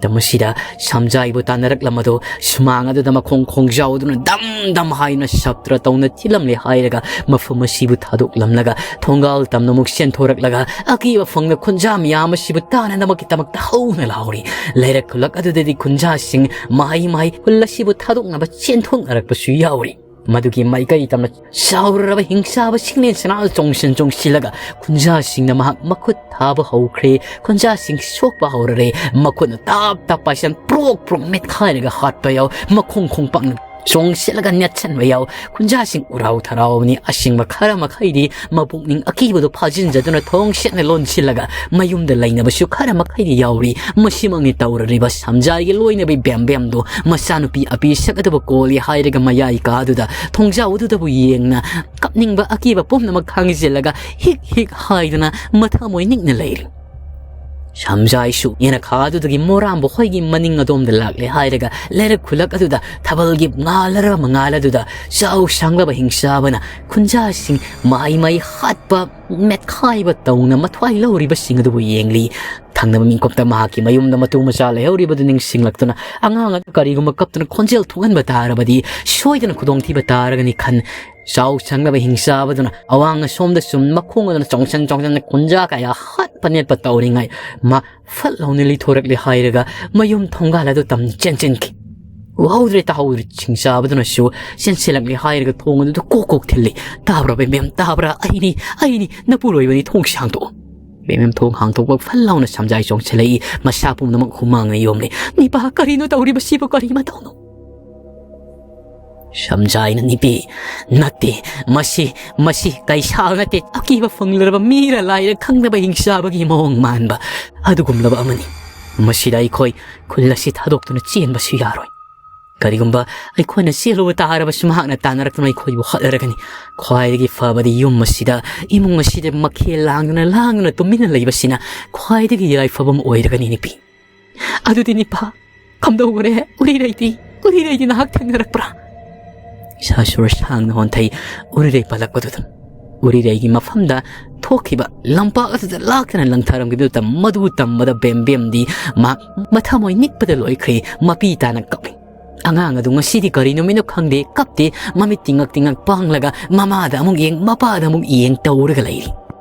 ꯃꯇꯝ ꯑꯁꯤꯗ ꯁꯝꯖꯥꯏꯕꯨ ꯇꯥꯟꯅꯔꯛꯂꯝꯕꯗꯨ ꯁꯨꯃꯥꯡ ꯑꯗꯨꯗ ꯃꯈꯣꯡ ꯈꯣꯡꯖꯥꯎꯗꯨꯅ ꯗꯝ ꯗꯝ ꯍꯥꯏꯅ ꯁꯞꯇ꯭ꯔ ꯇꯧꯅ ꯊꯤꯜꯂꯝꯂꯦ ꯍꯥꯏꯔꯒ ꯃꯐꯝ ꯑꯁꯤꯕꯨ ꯊꯥꯗꯣꯛꯂꯝꯂꯒ ꯊꯣꯡꯒꯥꯜ ꯇꯝꯅ ꯑꯃꯨꯛ ꯆꯦꯟꯊꯣꯔꯛꯂꯒ ꯑꯀꯤꯕ ꯐꯪꯅ ꯈꯨꯟꯖꯥ ꯃꯤꯌꯥꯝ ꯑꯁꯤꯕꯨ ꯇꯥꯅꯅꯕꯒꯤꯗꯃꯛꯇ ꯍꯧꯅ ꯂꯥꯎꯔꯤ꯫ ꯂꯩꯔꯛ ꯈꯨꯜꯂꯛ ꯑꯗꯨꯗꯗꯤ ꯈꯨꯟꯖꯥꯁꯤꯡ ꯃꯍꯩ ꯃꯍꯩ ꯈꯨꯜ ꯑꯁꯤꯕꯨ ꯊꯥꯗꯣꯛꯅꯕ ꯆꯦꯟꯊꯣꯛꯅꯔꯛꯄꯁꯨ ꯌꯥꯎꯔꯤ꯫ ꯃꯗꯨꯒꯤ ꯃꯥꯏꯀꯩ ꯇꯝꯅ ꯆꯥꯎꯔꯔꯕ ꯍꯤꯡꯆꯥꯕ ꯁꯤꯡꯂꯦꯟ ꯁꯅꯥ ꯆꯣꯡꯁꯤꯟ ꯆꯣꯡꯁꯤꯜꯂꯒ ꯈꯨꯟꯖꯥꯁꯤꯡꯅ ꯃꯍꯥꯛ ꯃꯈꯨꯠ ꯊꯥꯕ ꯍꯧꯈ꯭ꯔꯦ꯫ ꯈꯨꯟꯖꯥꯁꯤꯡ ꯁꯣꯛꯄ ꯍꯧꯔꯔꯦ꯫ ꯃꯈꯨꯠꯅ ꯇꯥꯞ ꯇꯥꯞ ꯄꯥꯏꯁꯟ ꯄ꯭ꯔꯣꯛ ꯄ꯭ꯔꯣꯛ ꯃꯦꯠꯈꯥꯏꯔꯒ ꯍꯥꯠꯄ ꯌꯥꯎ꯫ ꯃꯈꯣꯡ ꯈꯣꯡꯄꯥꯛꯅ ꯆꯣꯡꯁꯤꯜꯂꯒ ꯅꯦꯠꯁꯟꯕ ꯌꯥꯎ꯫ ꯈꯨꯟꯖꯥꯁꯤꯡ ꯎꯔꯥꯎ ꯊꯔꯥꯎꯕꯅꯤ꯫ ꯑꯁꯤꯡꯕ ꯈꯔ ꯃꯈꯩꯗꯤ ꯃꯄꯨꯛꯅꯤꯡ ꯑꯀꯤꯕꯗꯨ ꯐꯥꯖꯤꯟꯖꯗꯨꯅ ꯊꯣꯡ ꯁꯦꯠꯅ ꯂꯣꯟꯁꯤꯜꯂꯒ ꯃꯌꯨꯝꯗ ꯂꯩꯅꯕꯁꯨ ꯈꯔ ꯃꯈꯩꯗꯤ ꯌꯥꯎꯔꯤ꯫ ꯃꯁꯤꯃꯛꯅꯤ ꯇꯧꯔꯔꯤꯕ ꯁꯝꯖꯥꯏꯒꯤ ꯂꯣꯏꯅꯕꯤ ꯕꯦꯝ ꯕꯦꯝꯗꯣ꯫ ꯃꯆꯥꯅꯨꯄꯤ ꯑꯄꯤ ꯁꯛ ꯑꯗꯨꯕꯨ ꯀꯣꯜꯂꯤ ꯍꯥꯏꯔꯒ ꯃꯌꯥꯏ ꯀꯥꯗꯨꯗ ꯊꯣꯡꯖꯥꯎ ꯑꯗꯨꯗꯕꯨ ꯌꯦꯡꯅ ꯀꯞꯅꯤꯡꯕ ꯑꯀꯤꯕ ꯄꯨꯝꯅꯃꯛ ꯈꯥꯡꯖꯤꯜꯂꯒ ꯍꯤꯛ ꯍꯤꯛ ꯍꯥꯏꯗꯨꯅ ꯃꯊꯃꯣꯏ ꯅꯤꯛꯅ ꯂꯩꯔꯤ꯫ ꯁꯝꯖꯥꯏꯁꯨ ꯌꯦꯅꯈꯥꯗꯨꯗꯒꯤ ꯃꯣꯔꯥꯝꯕ ꯍꯣꯏꯒꯤ ꯃꯅꯤꯡ ꯑꯗꯣꯝꯗ ꯂꯥꯛꯂꯦ ꯍꯥꯏꯔꯒ ꯂꯩꯔꯛ ꯈꯨꯜꯂꯛ ꯑꯗꯨꯗ ꯊꯥꯕꯜꯒꯤ ꯉꯥꯜꯂꯔ ꯃꯉꯥꯜ ꯑꯗꯨꯗ ꯆꯥꯎ ꯁꯥꯡꯂꯕ ꯍꯤꯡꯆꯥꯕꯅ ꯈꯨꯟꯖꯥꯁꯤꯡ ꯃꯍꯩ ꯃꯍꯩ ꯍꯥꯠꯄ ꯃꯦꯠꯈꯥꯏꯕ ꯇꯧꯅ ꯃꯊ꯭ꯋꯥꯏ ꯂꯧꯔꯤꯕꯁꯤꯡ ꯑꯗꯨꯕꯨ ꯌꯦꯡꯂꯤ꯫ ꯊꯪꯅꯕ ꯃꯤꯀꯨꯞꯇ ꯃꯍꯥꯛꯀꯤ ꯃꯌꯨꯝꯗ ꯃꯇꯨ ꯃꯆꯥ ꯂꯩꯍꯧꯔꯤꯕꯗꯨ ꯅꯤꯡꯁꯤꯡꯂꯛꯇꯨꯅ ꯑꯉꯥꯡ ꯑꯗꯨ ꯀꯔꯤꯒꯨꯝꯕ ꯀꯞꯇꯨꯅ ꯈꯣꯟꯖꯦꯜ ꯊꯣꯛꯍꯟꯕ ꯇꯥꯔꯕꯗꯤ ꯁꯣꯏꯗꯅ ꯈꯨꯗꯣꯡꯊꯤꯕ ꯇꯥꯔꯒꯅꯤ ꯈꯟ ꯆꯥꯎ ꯁꯪꯂꯕ ꯍꯤꯡꯆꯥꯕꯗꯨꯅ ꯑꯋꯥꯡ ꯑꯁꯣꯝꯗ ꯁꯨꯝ ꯃꯈꯣꯡ ꯑꯗꯨꯅ ꯆꯣꯡꯁꯟ ꯆꯣꯡꯁꯟ ꯀꯨꯟꯖꯥ ꯀꯌꯥ ꯍꯥꯠꯄ ꯅꯦꯠꯄ ꯇꯧꯔꯤꯉꯩ ꯃꯥ ꯐꯠ ꯂꯥꯎꯅ ꯂꯤꯊꯣꯔꯛꯂꯦ ꯍꯥꯏꯔꯒ ꯃꯌꯨꯝ ꯊꯣꯡꯒꯥꯜ ꯑꯗꯨ ꯇꯝ ꯆꯦꯟꯁꯤꯟꯈꯤ꯫ ꯎꯍꯧꯗ꯭ꯔꯦ ꯇꯥꯍꯧꯗ꯭ꯔꯦ ꯍꯤꯡꯆꯥꯕꯗꯨꯅꯁꯨ ꯆꯦꯟꯁꯤꯜꯂꯛꯂꯦ ꯍꯥꯏꯔꯒ ꯊꯣꯡ ꯑꯗꯨꯗ ꯀꯣꯛ ꯀꯣꯛ ꯊꯤꯜꯂꯤ꯫ "ꯇꯥꯕ꯭ꯔꯥ ꯕꯦꯝꯕꯦꯝ, ꯇꯥꯕ꯭ꯔꯥ? ꯑꯩꯅꯤ, ꯑꯩꯅꯤ, ꯅꯄꯨꯔꯣꯏꯕꯅꯤ, ꯊꯣꯡꯁꯤ ꯍꯥꯡꯗꯣꯛꯑꯣ!" ꯕꯦꯝꯕꯦꯝ ꯊꯣꯡ ꯍꯥꯡꯗꯣꯛꯄ ꯐꯠ ꯂꯥꯎꯅ ꯁꯝꯖꯥꯏ ꯆꯣꯡꯁꯤꯜꯂꯛꯏ꯫ ꯃꯁꯥ ꯄꯨꯝꯅꯃꯛ ꯍꯨꯃꯥꯡꯅ ꯌꯣꯝꯂꯤ꯫ "ꯅꯤꯄꯥ, ꯀꯔꯤꯅꯣ ꯇꯧꯔꯤꯕꯁꯤꯕꯨ? ꯀꯔꯤ ꯃꯇꯧꯅꯣ?" ꯁꯝꯖꯥꯏꯅ ꯅꯤꯄꯤ, "ꯅꯠꯇꯦ, ꯃꯁꯤ, ꯃꯁꯤ ꯀꯩꯁꯥꯜ ꯅꯠꯇꯦ, ꯑꯀꯤꯕ ꯐꯪꯂꯔꯕ ꯃꯤꯔ ꯂꯥꯏꯔ ꯈꯪꯗꯕ ꯍꯤꯡꯆꯥꯕꯒꯤ ꯃꯑꯣꯡ ꯃꯥꯟꯕ ꯑꯗꯨꯒꯨꯝꯂꯕ ꯑꯃꯅꯤ꯫ ꯃꯁꯤꯗ ꯑꯩꯈꯣꯏ ꯈꯨꯜ ꯑꯁꯤ ꯊꯥꯗꯣꯛꯇꯨꯅ ꯆꯦꯟꯕꯁꯨ ꯌꯥꯔꯣꯏ꯫ ꯀꯔꯤꯒꯨꯝꯕ ꯑꯩꯈꯣꯏꯅ ꯆꯦꯜꯂꯨꯕ ꯇꯥꯔꯕꯁꯨ ꯃꯍꯥꯛꯅ ꯇꯥꯟꯅꯔꯛꯇꯨꯅ ꯑꯩꯈꯣꯏꯕꯨ ꯍꯥꯠꯂꯔꯒꯅꯤ꯫ ꯈ꯭ꯋꯥꯏꯗꯒꯤ ꯐꯕꯗꯤ ꯌꯨꯝ ꯑꯁꯤꯗ, ꯏꯃꯨꯡ ꯑꯁꯤꯗ ꯃꯈꯦꯜ ꯂꯥꯡꯗꯨꯅ, ꯂꯥꯡꯗꯨꯅ ꯇꯨꯃꯤꯟꯅ ꯂꯩꯕꯁꯤꯅ ꯈ꯭ꯋꯥꯏꯗꯒꯤ ꯌꯥꯏꯐꯕ ꯑꯃ ꯑꯣꯏꯔꯒꯅꯤ ꯅꯤꯄꯤ꯫" "ꯑꯗꯨꯗꯤ ꯅꯤꯄꯥ, ꯀꯝꯗꯧꯒꯔꯦ? ꯎꯔꯤꯔꯩꯗꯤ, ꯎꯔꯤꯔꯩꯗꯤ ꯅꯍꯥꯛ ꯊꯦꯡꯅꯔꯛꯄ꯭ꯔꯥ?" ꯏꯁꯥ ꯁꯨꯔ ꯁꯥꯡꯅ ꯍꯣꯟꯊꯩ꯫ ꯎꯔꯤꯔꯩ ꯄꯜꯂꯛꯄꯗꯨꯗ ꯎꯔꯤꯔꯩꯒꯤ ꯃꯐꯝꯗ ꯊꯣꯛꯈꯤꯕ ꯂꯝꯄꯥꯛ ꯑꯗꯨꯗ ꯂꯥꯛꯇꯅ ꯂꯪꯊꯔꯝꯈꯤꯕꯗꯨꯗ ꯃꯗꯨ ꯇꯝꯕꯗ ꯕꯦꯝꯕꯦꯝꯗꯤ ꯃꯍꯥꯛ ꯃꯊꯃꯣꯏ ꯅꯤꯛꯄꯗ ꯂꯣꯏꯈ꯭ꯔꯦ꯫ ꯃꯄꯤ ꯇꯥꯅ ꯀꯞꯂꯤ꯫ ꯑꯉꯥꯡ ꯑꯗꯨ ꯉꯁꯤꯗꯤ ꯀꯔꯤ ꯅꯨꯃꯤꯠꯅꯣ ꯈꯪꯗꯦ, ꯀꯞꯇꯦ, ꯃꯃꯤꯠ ꯇꯤꯡꯉꯛ ꯇꯤꯡꯉꯛ ꯄꯥꯡꯂꯒ ꯃꯃꯥꯗ ꯑꯃꯨꯛ ꯌꯦꯡ, ꯃꯄꯥꯗ ꯑꯃꯨꯛ ꯌꯦꯡ ꯇꯧꯔꯒ ꯂꯩꯔꯤ꯫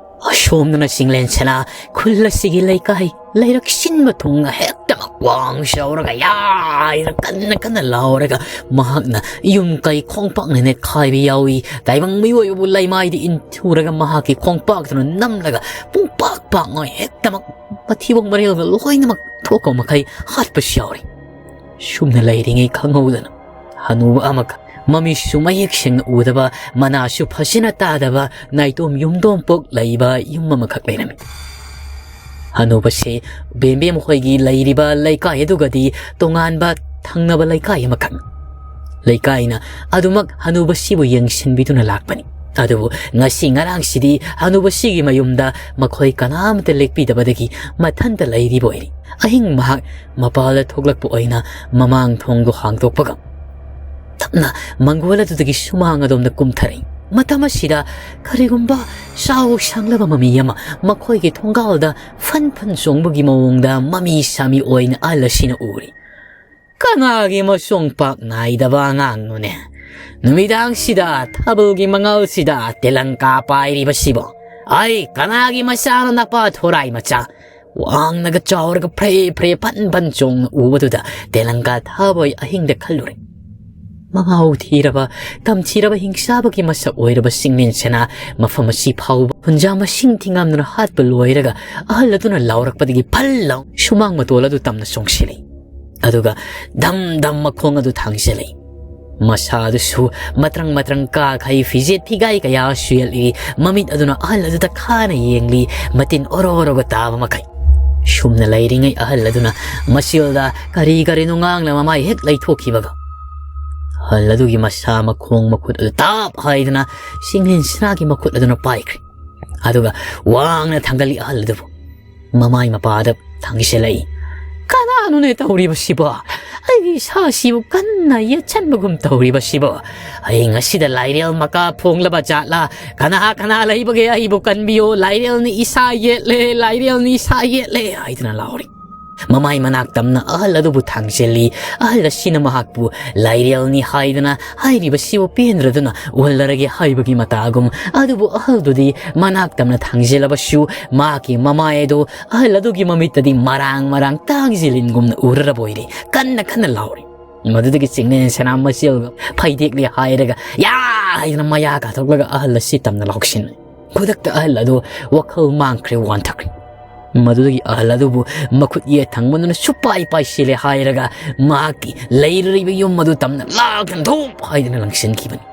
ꯑꯁꯣꯝꯗꯅ ꯆꯤꯡꯂꯦꯟ ꯁꯅꯥ ꯈꯨꯜ ꯑꯁꯤꯒꯤ ꯂꯩꯀꯥꯏ ꯂꯩꯔꯛ ꯁꯤꯟꯕ ꯊꯨꯡꯅ ꯍꯦꯛꯇꯃꯛ ꯋꯥꯡ ꯁꯧꯔꯒ ꯌꯥꯏꯅ ꯀꯟꯅ ꯀꯟꯅ ꯂꯥꯎꯔꯒ ꯃꯍꯥꯛꯅ ꯌꯨꯝ ꯀꯩ ꯈꯣꯡꯄꯥꯛꯅ ꯅꯦꯠꯈꯥꯏꯕ ꯌꯥꯎꯏ꯫ ꯇꯥꯏꯕꯪ ꯃꯤꯑꯣꯏꯕꯕꯨ ꯂꯩꯃꯥꯏꯗ ꯏꯟꯊꯨꯔꯒ ꯃꯍꯥꯛꯀꯤ ꯈꯣꯡꯄꯥꯛꯇꯨꯅ ꯅꯝꯂꯒ ꯄꯨꯡꯄꯥꯛ ꯄꯥꯛꯉꯣꯏ ꯍꯦꯛꯇꯃꯛ ꯃꯊꯤꯕꯣꯡ ꯃꯔꯦꯜꯒ ꯂꯣꯏꯅꯃꯛ ꯊꯣꯛꯄ ꯃꯈꯩ ꯍꯥꯠꯄꯁꯨ ꯌꯥꯎꯔꯤ꯫ ꯁꯨꯝꯅ ꯂꯩꯔꯤꯉꯩ ꯈꯪꯍꯧꯗꯅ ꯍꯅꯨꯕ ꯑꯃꯒ ꯃꯃꯤꯠꯁꯨ ꯃꯌꯦꯛ ꯁꯦꯡꯅ ꯎꯗꯕ, ꯃꯅꯥꯁꯨ ꯐꯖꯅ ꯇꯥꯗꯕ, ꯅꯥꯏꯇꯣꯝ ꯌꯨꯝꯗꯣꯝ ꯄꯣꯛ ꯂꯩꯕ ꯌꯨꯝ ꯑꯃꯈꯛ ꯂꯩꯔꯝꯃꯤ꯫ ꯍꯅꯨꯕꯁꯦ ꯕꯦꯝꯕꯦꯝ ꯍꯣꯏꯒꯤ ꯂꯩꯔꯤꯕ ꯂꯩꯀꯥꯏ ꯑꯗꯨꯒꯗꯤ ꯇꯣꯉꯥꯟꯕ ꯊꯪꯅꯕ ꯂꯩꯀꯥꯏ ꯑꯃꯈꯛ꯫ ꯂꯩꯀꯥꯏꯅ ꯑꯗꯨꯃꯛ ꯍꯅꯨꯕꯁꯤꯕꯨ ꯌꯦꯡꯁꯤꯟꯕꯤꯗꯨꯅ ꯂꯥꯛꯄꯅꯤ꯫ ꯑꯗꯨꯕꯨ ꯉꯁꯤ ꯉꯔꯥꯡꯁꯤꯗꯤ ꯍꯅꯨꯕꯁꯤꯒꯤ ꯃꯌꯨꯝꯗ ꯃꯈꯣꯏ ꯀꯅꯥꯃꯠꯇ ꯂꯦꯛꯄꯤꯗꯕꯗꯒꯤ ꯃꯊꯟꯇ ꯂꯩꯔꯤꯕ ꯑꯣꯏꯔꯤ꯫ ꯑꯍꯤꯡ ꯃꯍꯥꯛ ꯃꯄꯥꯜꯗ ꯊꯣꯛꯂꯛꯄ ꯑꯣꯏꯅ ꯃꯃꯥꯡ ꯊꯣꯡꯗꯨ ꯍꯥꯡꯗꯣꯛꯄꯒ ꯇꯞꯅ ꯃꯪꯒꯣꯜ ꯑꯗꯨꯗꯒꯤ ꯁꯨꯃꯥꯡ ꯑꯗꯣꯝꯗ ꯀꯨꯝꯊꯔꯛꯏ꯫ ꯃꯇꯝ ꯑꯁꯤꯗ ꯀꯔꯤꯒꯨꯝꯕ ꯆꯥꯎ ꯁꯥꯡꯂꯕ ꯃꯃꯤ ꯑꯃ ꯃꯈꯣꯏꯒꯤ ꯊꯣꯡꯒꯥꯜꯗ ꯐꯟ ꯐꯟ ꯆꯣꯡꯕꯒꯤ ꯃꯑꯣꯡꯗ ꯃꯃꯤ ꯁꯥꯃꯤ ꯑꯣꯏꯅ ꯑꯍꯜ ꯑꯁꯤꯅ ꯎꯔꯤ꯫ "ꯀꯅꯥꯒꯤ ꯃꯁꯣꯡ ꯄꯥꯛ ꯅꯥꯏꯗꯕ ꯑꯉꯥꯡꯅꯣꯅꯦ? ꯅꯨꯃꯤꯗꯥꯡꯁꯤꯗ, ꯊꯥꯕꯜꯒꯤ ꯃꯉꯥꯜꯁꯤꯗ ꯇꯦꯂꯪꯀꯥ ꯄꯥꯏꯔꯤꯕꯁꯤꯕꯣ? ꯑꯩ ꯀꯅꯥꯒꯤ ꯃꯆꯥꯅꯣ, ꯅꯄꯥ ꯊꯣꯔꯥꯏ ꯃꯆꯥ?" ꯋꯥꯡꯅꯒ ꯆꯥꯎꯔꯒ ꯐ꯭ꯔꯦ ꯐ꯭ꯔꯦ ꯐꯟ ꯐꯟ ꯆꯣꯡꯅ ꯎꯕꯗꯨꯗ ꯇꯦꯂꯪꯀꯥ ꯊꯥꯕꯣꯏ ꯑꯍꯤꯡꯗ ꯈꯜꯂꯨꯔꯦ꯫ ꯃꯉꯥꯎ ꯊꯤꯔꯕ, ꯇꯝꯊꯤꯔꯕ ꯍꯤꯡꯆꯥꯕꯒꯤ ꯃꯁꯛ ꯑꯣꯏꯔꯕ ꯆꯤꯡꯂꯦꯟ ꯁꯅꯥ ꯃꯐꯝ ꯑꯁꯤ ꯐꯥꯎꯕ ꯍꯨꯟꯖꯥ ꯃꯁꯤꯡ ꯊꯤꯉꯝꯗꯨꯅ ꯍꯥꯠꯄ ꯂꯣꯏꯔꯒ ꯑꯍꯜ ꯑꯗꯨꯅ ꯂꯥꯎꯔꯛꯄꯗꯒꯤ ꯐꯜ ꯂꯥꯎ ꯁꯨꯃꯥꯡ ꯃꯇꯣꯜ ꯑꯗꯨ ꯇꯝꯅ ꯆꯣꯡꯁꯤꯜꯂꯤ꯫ ꯑꯗꯨꯒ ꯙꯝ ꯙꯝ ꯃꯈꯣꯡ ꯑꯗꯨ ꯊꯥꯡꯖꯤꯜꯂꯤ꯫ ꯃꯁꯥ ꯑꯗꯨꯁꯨ ꯃꯇ꯭ꯔꯪ ꯃꯇ꯭ꯔꯪ ꯀꯥꯈꯩ ꯐꯤꯖꯦꯠ ꯐꯤꯒꯥꯏ ꯀꯌꯥ ꯁꯨꯌꯦꯠꯂꯤ꯫ ꯃꯃꯤꯠ ꯑꯗꯨꯅ ꯑꯍꯜ ꯑꯗꯨꯗ ꯈꯥꯅ ꯌꯦꯡꯂꯤ, ꯃꯇꯤꯟ ꯑꯣꯔꯣ ꯑꯣꯔꯣꯒ ꯇꯥꯕ ꯃꯈꯩ꯫ ꯁꯨꯝꯅ ꯂꯩꯔꯤꯉꯩ ꯑꯍꯜ ꯑꯗꯨꯅ ꯃꯆꯤꯜꯗ ꯀꯔꯤ ꯀꯔꯤꯅꯣ ꯉꯥꯡꯂ ꯃꯃꯥꯏ ꯍꯦꯛ ꯂꯩꯊꯣꯛꯈꯤꯕꯒ ꯑꯍꯜ ꯑꯗꯨꯒꯤ ꯃꯁꯥ ꯃꯈꯣꯡ ꯃꯈꯨꯠ ꯑꯗꯨ ꯇꯥꯞ ꯍꯥꯏꯗꯅ ꯆꯤꯡꯂꯦꯟ ꯁꯅꯥꯒꯤ ꯃꯈꯨꯠ ꯑꯗꯨꯅ ꯄꯥꯏꯈ꯭ꯔꯦ꯫ ꯑꯗꯨꯒ ꯋꯥꯡꯅ ꯊꯥꯡꯒꯠꯂꯤ ꯑꯍꯜ ꯑꯗꯨꯕꯨ꯫ ꯃꯃꯥꯏ ꯃꯄꯥꯗ ꯊꯥꯡꯖꯤꯜꯂꯛꯏ꯫ "ꯀꯅꯥꯅꯣꯅꯦ ꯇꯧꯔꯤꯕꯁꯤꯕꯣ? ꯑꯩꯒꯤ ꯏꯁꯥꯁꯤꯕꯨ ꯀꯟꯅ ꯌꯦꯠꯁꯟꯕꯒꯨꯝ ꯇꯧꯔꯤꯕꯁꯤꯕꯣ? ꯑꯩ ꯉꯁꯤꯗ ꯂꯥꯏꯔꯦꯜ ꯃꯀꯥ ꯐꯣꯡꯂꯕ ꯖꯥꯠꯂꯥ? ꯀꯅꯥ ꯀꯅꯥ ꯂꯩꯕꯒꯦ? ꯑꯩꯕꯨ ꯀꯟꯕꯤꯌꯣ꯫ ꯂꯥꯏꯔꯦꯜꯅ ꯏꯁꯥ ꯌꯦꯠꯂꯦ, ꯂꯥꯏꯔꯦꯜꯅ ꯏꯁꯥ ꯌꯦꯠꯂꯦ" ꯍꯥꯏꯗꯨꯅ ꯂꯥꯎꯔꯤ꯫ ꯃꯃꯥꯏ ꯃꯅꯥꯛ ꯇꯝꯅ ꯑꯍꯜ ꯑꯗꯨꯕꯨ ꯊꯥꯡꯖꯤꯜꯂꯤ꯫ ꯑꯍꯜ ꯑꯁꯤꯅ ꯃꯍꯥꯛꯄꯨ ꯂꯥꯏꯔꯦꯜꯅꯤ ꯍꯥꯏꯗꯅ ꯍꯥꯏꯔꯤꯕꯁꯤꯕꯨ ꯄꯦꯟꯗ꯭ꯔꯗꯨꯅ ꯎꯍꯜꯂꯔꯒꯦ ꯍꯥꯏꯕꯒꯤ ꯃꯇꯥꯒꯨꯝ꯫ ꯑꯗꯨꯕꯨ ꯑꯍꯜꯗꯨꯗꯤ ꯃꯅꯥꯛ ꯇꯝꯅ ꯊꯥꯡꯖꯤꯜꯂꯕꯁꯨ ꯃꯍꯥꯛꯀꯤ ꯃꯃꯥꯏ ꯑꯗꯨ ꯑꯍꯜ ꯑꯗꯨꯒꯤ ꯃꯃꯤꯠꯇꯗꯤ ꯃꯔꯥꯡ ꯃꯔꯥꯡ ꯇꯥꯡꯖꯤꯜꯂꯤꯟꯒꯨꯝꯅ ꯎꯔꯔꯕ ꯑꯣꯏꯔꯦ꯫ ꯀꯟꯅ ꯀꯟꯅ ꯂꯥꯎꯔꯤ꯫ ꯃꯗꯨꯗꯒꯤ ꯆꯤꯡꯂꯦꯟ ꯁꯅꯥ ꯃꯆꯦꯜꯒ ꯐꯩꯗꯦꯛꯂꯤ ꯍꯥꯏꯔꯒ "ꯌꯥ!" ꯍꯥꯏꯗꯅ ꯃꯌꯥ ꯀꯥꯊꯣꯛꯂꯒ ꯑꯍꯜ ꯑꯁꯤ ꯇꯝꯅ ꯂꯥꯎꯁꯤꯟꯅꯩ꯫ ꯈꯨꯗꯛꯇ ꯑꯍꯜ ꯑꯗꯨ ꯋꯥꯈꯜ ꯃꯥꯡꯈ꯭ꯔꯦ, ꯋꯥꯟꯊꯈ꯭ꯔꯦ꯫ ꯃꯗꯨꯗꯒꯤ ꯑꯍꯜ ꯑꯗꯨꯕꯨ ꯃꯈꯨꯠ ꯌꯦꯠ ꯊꯪꯕꯗꯨꯅ ꯁꯨꯄꯥꯏ ꯄꯥꯏꯁꯤꯜꯂꯦ ꯍꯥꯏꯔꯒ ꯃꯍꯥꯛꯀꯤ ꯂꯩꯔꯤꯕ ꯌꯨꯝ ꯑꯗꯨ ꯇꯝꯅ ꯂꯥꯛꯇꯅ ꯙꯨꯞ ꯍꯥꯏꯗꯅ ꯂꯪꯁꯤꯟꯈꯤꯕꯅꯤ꯫